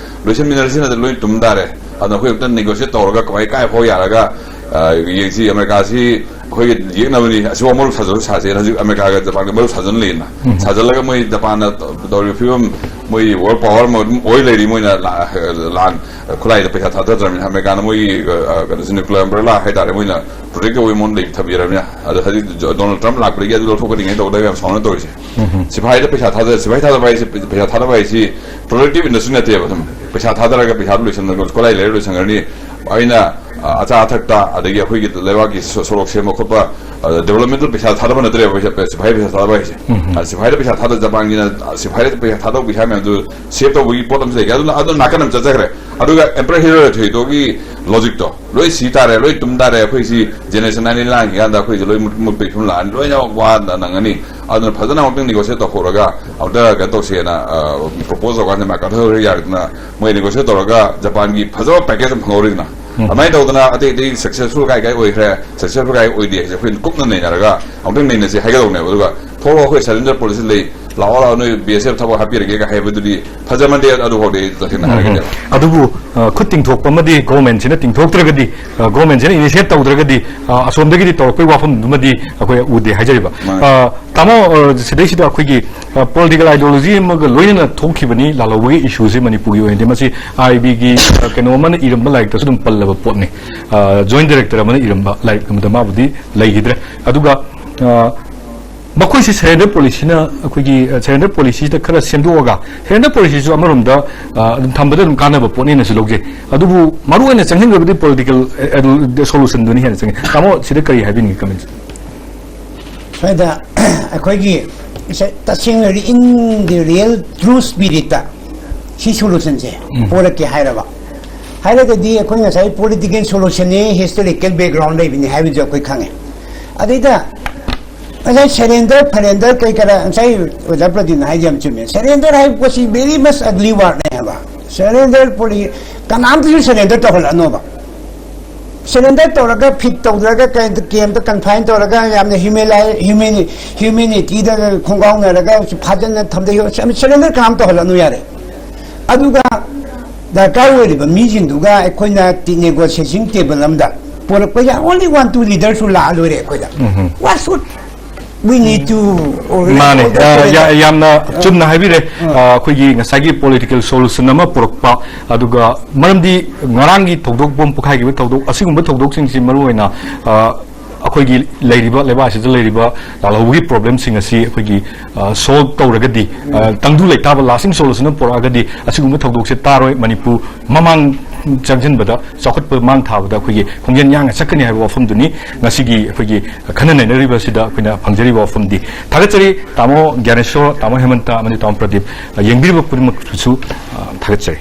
ꯂꯣꯏꯁꯤꯟꯃꯤꯟꯅꯔꯁꯤꯅ ꯂꯣꯏ ꯇꯨꯝ ꯇꯥꯔꯦ꯫ ꯑꯗꯨꯅ ꯑꯩꯈꯣꯏ ꯑꯝꯇ negotiate ꯇꯧꯔꯒ ꯀꯃꯥꯏ ꯀꯥꯏ ꯐꯥꯎ ꯌꯥꯔꯒ, ꯑ, ꯌꯦꯡꯁꯤ, ꯑꯃꯦꯔꯤꯀꯥꯁꯤ ꯑꯩꯈꯣꯏꯒꯤ ꯌꯦꯛꯅꯕꯅꯤ, ꯑꯁꯤꯐꯥꯎ ꯃꯔꯨꯞ ꯁꯥꯖꯔꯨ ꯁꯥꯁꯦꯅ ꯍꯧꯖꯤꯛ ꯑꯃꯦꯔꯤꯀꯥꯒ ꯖꯄꯥꯟꯒ ꯃꯔꯨꯞ ꯁꯥꯖꯟ ꯂꯩꯌꯦꯅ꯫ ꯎꯝ꯫ ꯁꯥꯖꯜꯂꯒ ꯃꯣꯏ ꯖꯄꯥꯟꯅ ꯇꯧꯔꯤꯕ ꯐꯤꯕꯝ, ꯃꯣꯏ world power ꯑꯃ ꯑꯗꯨꯝ ꯑꯣꯏ ꯂꯩꯔꯤ, ꯃꯣꯏꯅ ꯂꯥ-, ꯂꯥꯟ ꯈꯨꯠꯂꯥꯏꯗ ꯄꯩꯁꯥ ꯊꯥꯗꯗ꯭ꯔꯕꯅꯤꯅ꯫ ꯑꯃꯦꯔꯤꯀꯥꯅ ꯃꯣꯏꯒꯤ, ꯑ, ꯑ, ꯀꯩꯅꯣꯁꯤ, nuclear umbrella ꯍꯥꯏꯇꯥꯔꯦ, ꯃꯣꯏꯅ protect ꯇꯧꯕꯒꯤ ꯃꯑꯣꯡꯗ ꯂꯩ ꯊꯝꯕꯤꯔꯕꯅꯤꯅ꯫ ꯑꯗꯣ ꯍꯧꯖꯤꯛ ꯖꯣ-, ꯗꯣꯅꯥꯜꯗ ꯇ꯭ꯔꯝꯞ ꯂꯥꯛꯄꯗꯒꯤ ꯑꯗꯨ ꯂꯧꯊꯣꯛꯀꯅꯤꯉꯥꯏ ꯇꯧꯕꯗ ꯌꯥꯝ ꯁꯥꯎꯅ ꯇꯧꯔꯤꯁꯦ꯫ ꯎꯝ ꯍꯝ꯫ ꯁꯤꯐꯥꯏꯗ ꯄꯩꯁꯥ ꯊꯥꯗ-, ꯁꯤꯐꯥꯏ ꯊꯥꯗꯕ ꯍꯥꯏꯁꯦ, ꯄꯩꯁꯥ ꯊꯥꯗꯕ ꯍꯥꯏꯁꯤ productive industry ꯅꯠꯇꯦꯕ꯫ ꯑꯗꯨꯝ ꯄꯩꯁꯥ ꯊꯥꯗꯔꯒ ꯄꯩꯁꯥꯗꯨ ꯂꯣꯏꯁꯟ-, ꯈꯨꯠꯂꯥꯏ ꯂꯩꯔ ꯂꯣꯏꯁꯟꯈ꯭ꯔꯅꯤ꯫ ꯑꯩꯅ, ꯑ, ꯑꯆꯥ ꯑꯊꯛꯇ, ꯑꯗꯒꯤ ꯑꯩꯈꯣꯏꯒꯤ ꯂꯩꯕꯥꯛꯀꯤ ꯁꯣ-, ꯁꯣꯔꯣꯛ ꯁꯦꯝꯕ ꯈꯣꯠꯄ, ꯑ, development ꯇ ꯄꯩꯁꯥ ꯊꯥꯗꯕ ꯅꯠꯇ꯭ꯔꯦꯕ, ꯄꯩꯁꯥ, ꯁꯤꯐꯥꯏ ꯄꯩꯁꯥ ꯊꯥꯗꯕ ꯍꯥꯏꯁꯦ꯫ ꯎꯝ ꯍꯝ꯫ ꯑ, ꯁꯤꯐꯥꯏꯗ ꯄꯩꯁꯥ ꯊꯥꯗ, ꯖꯄꯥꯟꯒꯤꯅ, ꯑ, ꯁꯤꯐꯥꯏꯗ ꯄꯩꯁꯥ ꯊꯥꯗꯧ ꯄꯩꯁꯥ ꯃꯌꯥꯝꯗꯨ save ꯇꯧꯕꯒꯤ ꯄꯣꯠ ꯑꯃꯁꯨ ꯂꯩꯒꯦ꯫ ꯑꯗꯨꯅ, ꯑꯗꯨꯅ ꯅꯥꯀꯟ ꯑꯃ ꯆꯠꯆꯈ꯭ꯔꯦ꯫ ꯑꯗꯨꯒ Emperor Hirohitoꯒꯤ logic ꯇꯣ, ꯂꯣꯏ ꯁꯤ ꯇꯥꯔꯦ, ꯂꯣꯏ ꯇꯨꯝ ꯇꯥꯔꯦ, ꯑꯩꯈꯣꯏꯁꯤ generation ꯑꯅꯤ ꯂꯥꯡꯈꯤ ꯀꯥꯟꯗ ꯑꯩꯈꯣꯏꯁꯤ ꯂꯣꯏ ꯃꯨꯠ-, ꯃꯨꯠꯄꯒꯤ ꯐꯤꯕꯝ ꯂꯥꯛꯑꯅꯤ, ꯂꯣꯏꯅꯃꯛ ꯋꯥꯗ ꯅꯪꯉꯅꯤ꯫ ꯑꯗꯨꯅ ꯐꯖꯅ ꯑꯃꯨꯛꯇꯪ negotiate ꯇꯧꯊꯣꯛꯑꯒ ꯑꯃꯨꯛꯇ ꯀꯩꯅꯣ ꯇꯧꯁꯦꯅ, ꯑ, propose ꯇꯧꯀꯥꯟꯗ ꯃꯥꯏꯀꯥꯇꯣ ꯌꯥꯔꯦꯗꯅ, ꯃꯣꯏ negotiate ꯇꯧꯔꯒ ꯖꯄꯥꯟꯒꯤ ꯐꯖꯕ package ꯑꯃ ꯐꯪꯍꯧꯔꯤꯗꯅ꯫ ꯎꯝ꯫ ꯑꯗꯨꯃꯥꯏꯅ ꯇꯧꯗꯅ ꯑꯇꯩ ꯑꯇꯩ successful ꯀꯥꯏ ꯀꯥꯏ ꯑꯣꯏꯈ꯭ꯔꯦ, successful ꯀꯥꯏ ꯑꯣꯏꯗꯦ ꯍꯥꯏꯁꯦ ꯑꯩꯈꯣꯏꯅ ꯀꯨꯞꯅ ꯅꯩꯅꯔꯒ ꯑꯃꯨꯛꯇꯪ ꯅꯩꯅꯁꯦ ꯍꯥꯏꯒꯗꯧꯅꯦꯕ꯫ ꯑꯗꯨꯒ ꯊꯣꯛꯂꯛꯑꯣ, ꯑꯩꯈꯣꯏ surrender policy ꯂꯩ, ꯂꯥꯛꯑꯣ ꯂꯥꯛꯑꯣ, ꯅꯣꯏ B S F ꯊꯕꯛ ꯍꯥꯞꯄꯤꯔꯒꯦꯒ ꯍꯥꯏꯕꯗꯨꯗꯤ ꯐꯖꯃꯟꯗꯦ꯫ ꯑꯗꯨꯐꯥꯎꯗꯤ ꯇꯁꯦꯡꯅ ꯎꯝ꯫ ꯍꯥꯏꯔꯒꯗꯤ꯫ ꯑꯗꯨꯕꯨ, ꯑ, ꯈꯨꯠ ꯇꯤꯡꯊꯣꯛꯄ ꯑꯃꯗꯤ government ꯁꯤꯅ ꯇꯤꯡꯊꯣꯛꯇ꯭ꯔꯒꯗꯤ, ꯑ, government ꯁꯤꯅ initiate ꯇꯧꯗ꯭ꯔꯒꯗꯤ, ꯑ, ꯑꯁꯣꯝꯗꯒꯤꯗꯤ ꯇꯧꯔꯛꯄꯒꯤ ꯋꯥꯐꯝꯗꯨꯃꯗꯤ ꯑꯩꯈꯣꯏ ꯎꯗꯦ ꯍꯥꯏꯖꯔꯤꯕ꯫ ꯃꯥꯅꯦ꯫ ꯑ, ꯇꯥꯃꯣ, ꯑ, ꯁꯤꯗꯩꯁꯤꯗ ꯑꯩꯈꯣꯏꯒꯤ, ꯑ, political ideology ꯑꯃꯒ ꯂꯣꯏꯅꯅ ꯊꯣꯛꯈꯤꯕꯅꯤ ꯂꯥꯜꯍꯧꯕꯒꯤ issue ꯁꯤ ꯃꯅꯤꯄꯨꯔꯒꯤ ꯑꯣꯏꯅꯗꯤ꯫ ꯃꯁꯤ I I B ꯒꯤ, ꯑ, ꯀꯩꯅꯣ ꯑꯃꯅ ꯏꯔꯝꯕ ꯂꯥꯏꯔꯤꯛꯇꯁꯨ ꯑꯗꯨꯝ ꯄꯜꯂꯕ ꯄꯣꯠꯅꯤ꯫ ꯑ, joint director ꯑꯃꯅ ꯏꯔꯝꯕ ꯂꯥꯏꯔꯤꯛ ꯑꯃꯗ ꯃꯥꯕꯨꯗꯤ ꯂꯩꯈꯤꯗ꯭ꯔꯦ꯫ ꯑꯗꯨꯒ, ꯑ, ꯃꯈꯣꯏꯁꯤ surrender policy ꯅ ꯑꯩꯈꯣꯏꯒꯤ, ꯑ, surrender policy ꯁꯤꯗ ꯈꯔ ꯁꯦꯝꯗꯣꯛꯑꯒ, surrender policy ꯁꯤꯁꯨ ꯑꯃꯔꯣꯝꯗ, ꯑ, ꯑꯗꯨꯝ ꯊꯝꯕꯗ ꯑꯗꯨꯝ ꯀꯥꯟꯅꯕ ꯄꯣꯠꯅꯦꯅꯁꯨ ꯂꯧꯖꯩ꯫ ꯑꯗꯨꯕꯨ ꯃꯔꯨꯑꯣꯏꯅ ꯆꯪꯁꯤꯟꯈ꯭ꯔꯕꯗꯤ political, ꯑ, ꯑꯗꯨ, solution ꯗꯨꯅꯤ ꯍꯦꯟꯅ ꯆꯪꯉꯤ꯫ ꯇꯥꯃꯣ, ꯁꯤꯗ ꯀꯔꯤ ꯍꯥꯏꯕꯤꯅꯤꯡꯉꯤ comment? ꯁ꯭ꯋꯥꯏꯗ ꯑꯩꯈꯣꯏꯒꯤ ꯏꯁ-, ꯇꯁꯦꯡꯅ in the real true spirit ꯇ ꯁꯤ solution ꯁꯦ ꯎꯝ꯫ ꯄꯣꯔꯛꯀꯦ ꯍꯥꯏꯔꯕ, ꯍꯥꯏꯔꯒꯗꯤ ꯑꯩꯈꯣꯏ ꯉꯁꯥꯏ political solution ꯅꯤ, historical background ꯂꯩꯕꯅꯤ ꯍꯥꯏꯕꯁꯨ ꯑꯩꯈꯣꯏ ꯈꯪꯉꯦ꯫ ꯑꯗꯩꯗ ꯉꯁꯥꯏ surrender, surrender ꯀꯩ ꯀꯔꯥ ꯉꯁꯥꯏ ꯑꯣꯖꯥ ꯄ꯭ꯔꯗꯤꯞꯅ ꯍꯥꯏꯁꯦ ꯌꯥꯝ ꯆꯨꯝꯃꯦ꯫ Surrender ꯍꯥꯏꯕ ꯄꯣꯠꯁꯤ very much ugly word ꯅꯦ ꯍꯥꯏꯕ꯫ Surrender ꯄꯣꯂꯤ-, ꯀꯅꯥꯝꯇꯁꯨ surrender ꯇꯧꯍꯜꯂꯛꯑꯅꯣꯕ꯫ ꯁꯔꯦꯟꯗꯔ ꯇꯧꯔꯒ ꯐꯤꯠ ꯇꯧꯗ꯭ꯔꯒ ꯀꯦꯝꯇ ꯀꯟꯐꯥꯏꯟ ꯇꯧꯔꯒ ꯌꯥꯝꯅ ꯍ꯭ꯌꯨꯃꯤꯅꯥꯏ ꯍ꯭ꯌꯨꯃꯦꯅꯤꯇꯤꯗ ꯈꯣꯡꯒꯥꯎꯅꯔꯒ ꯐꯥꯖꯟꯅ ꯊꯝꯗꯩ꯫ ꯁꯔꯦꯟꯗꯔ ꯀꯅꯥꯝ ꯇꯧꯍꯜꯂꯅꯨ ꯌꯥꯔꯦ꯫ ꯑꯗꯨꯒ ꯗꯔꯀꯥꯔ ꯑꯣꯏꯔꯤꯕ ꯃꯤꯁꯤꯡꯗꯨꯒ ꯑꯩꯈꯣꯏꯅ ꯅꯦꯒꯣꯁꯤꯌꯦꯁꯟ ꯇꯦꯕꯜ ꯑꯃꯗ ꯄꯨꯔꯛꯄ ꯌꯥꯏ꯫ ꯑꯣꯟꯂꯤ ꯋꯥꯟ ꯇꯨ ꯂꯤꯗꯔꯁꯨ ꯂꯥꯛꯑ ꯂꯣꯏꯔꯦ ꯑꯩꯈꯣꯏꯗ꯫ What should we need to organize ꯃꯥꯅꯦ꯫ all the ꯌꯥꯝꯅ ꯆꯨꯝꯅ ꯍꯥꯏꯕꯤꯔꯦ꯫ ꯑꯩꯈꯣꯏꯒꯤ ꯉꯁꯥꯏꯒꯤ ꯄꯣꯂꯤꯇꯤꯀꯦꯜ ꯁꯣꯂꯨꯁꯟ ꯑꯃ ꯄꯨꯔꯛꯄ, ꯑꯗꯨꯒ ꯃꯔꯝꯗꯤ ꯉꯔꯥꯡꯒꯤ ꯊꯧꯗꯣꯛ, ꯕꯣꯝ ꯄꯣꯈꯥꯏꯈꯤꯕ ꯊꯧꯗꯣꯛ, ꯑꯁꯤꯒꯨꯝꯕ ꯊꯧꯗꯣꯛꯁꯤꯡꯁꯤ ꯃꯔꯨꯑꯣꯏꯅ ꯑꯩꯈꯣꯏꯒꯤ ꯂꯩꯔꯤꯕ, ꯂꯩꯕꯥꯛ ꯑꯁꯤꯗ ꯂꯩꯔꯤꯕ ꯂꯥꯜꯍꯧꯕꯒꯤ ꯄ꯭ꯔꯣꯕ꯭ꯂꯦꯝꯁꯤꯡ ꯑꯁꯤ ꯑꯩꯈꯣꯏꯒꯤ ꯁꯣꯜꯕ ꯇꯧꯔꯒꯗꯤ, ꯇꯪꯗꯨ ꯂꯩꯇꯥꯕ ꯂꯥꯁꯇꯤꯡ ꯁꯣꯂꯨꯁꯟ ꯑꯃ ꯄꯨꯔꯛꯑꯒꯗꯤ ꯑꯁꯤꯒꯨꯝꯕ ꯊꯧꯗꯣꯛꯁꯦ ꯇꯥꯔꯣꯏ꯫ ꯃꯅꯤꯄꯨꯔ ꯃꯃꯥꯡ ꯆꯪꯁꯤꯟꯕꯗ, ꯆꯥꯎꯈꯠꯄ ꯃꯥꯡ ꯊꯥꯕꯗ ꯑꯩꯈꯣꯏꯒꯤ ꯈꯣꯡꯖꯦꯜ ꯌꯥꯡꯅ ꯆꯠꯀꯅꯤ ꯍꯥꯏꯕ ꯋꯥꯐꯝꯗꯨꯅꯤ ꯉꯁꯤꯒꯤ ꯑꯩꯈꯣꯏꯒꯤ ꯈꯟꯅ ꯅꯩꯅꯔꯤꯕ ꯑꯁꯤꯗ ꯑꯩꯈꯣꯏꯅ ꯐꯪꯖꯔꯤꯕ ꯋꯥꯐꯝꯗꯤ꯫ ꯊꯥꯒꯠꯆꯔꯤ ꯇꯥꯃꯣ ꯒ꯭ꯌꯥꯅꯦꯁꯣꯔ, ꯇꯥꯃꯣ ꯍꯦꯃꯟꯇ ꯑꯃꯗꯤ ꯇꯥꯃꯣ ꯄ꯭ꯔꯗꯤꯞ, ꯌꯦꯡꯕꯤꯔꯤꯕ ꯈꯨꯗꯤꯡꯃꯛꯁꯨ ꯊꯥꯒꯠꯆꯔꯤ꯫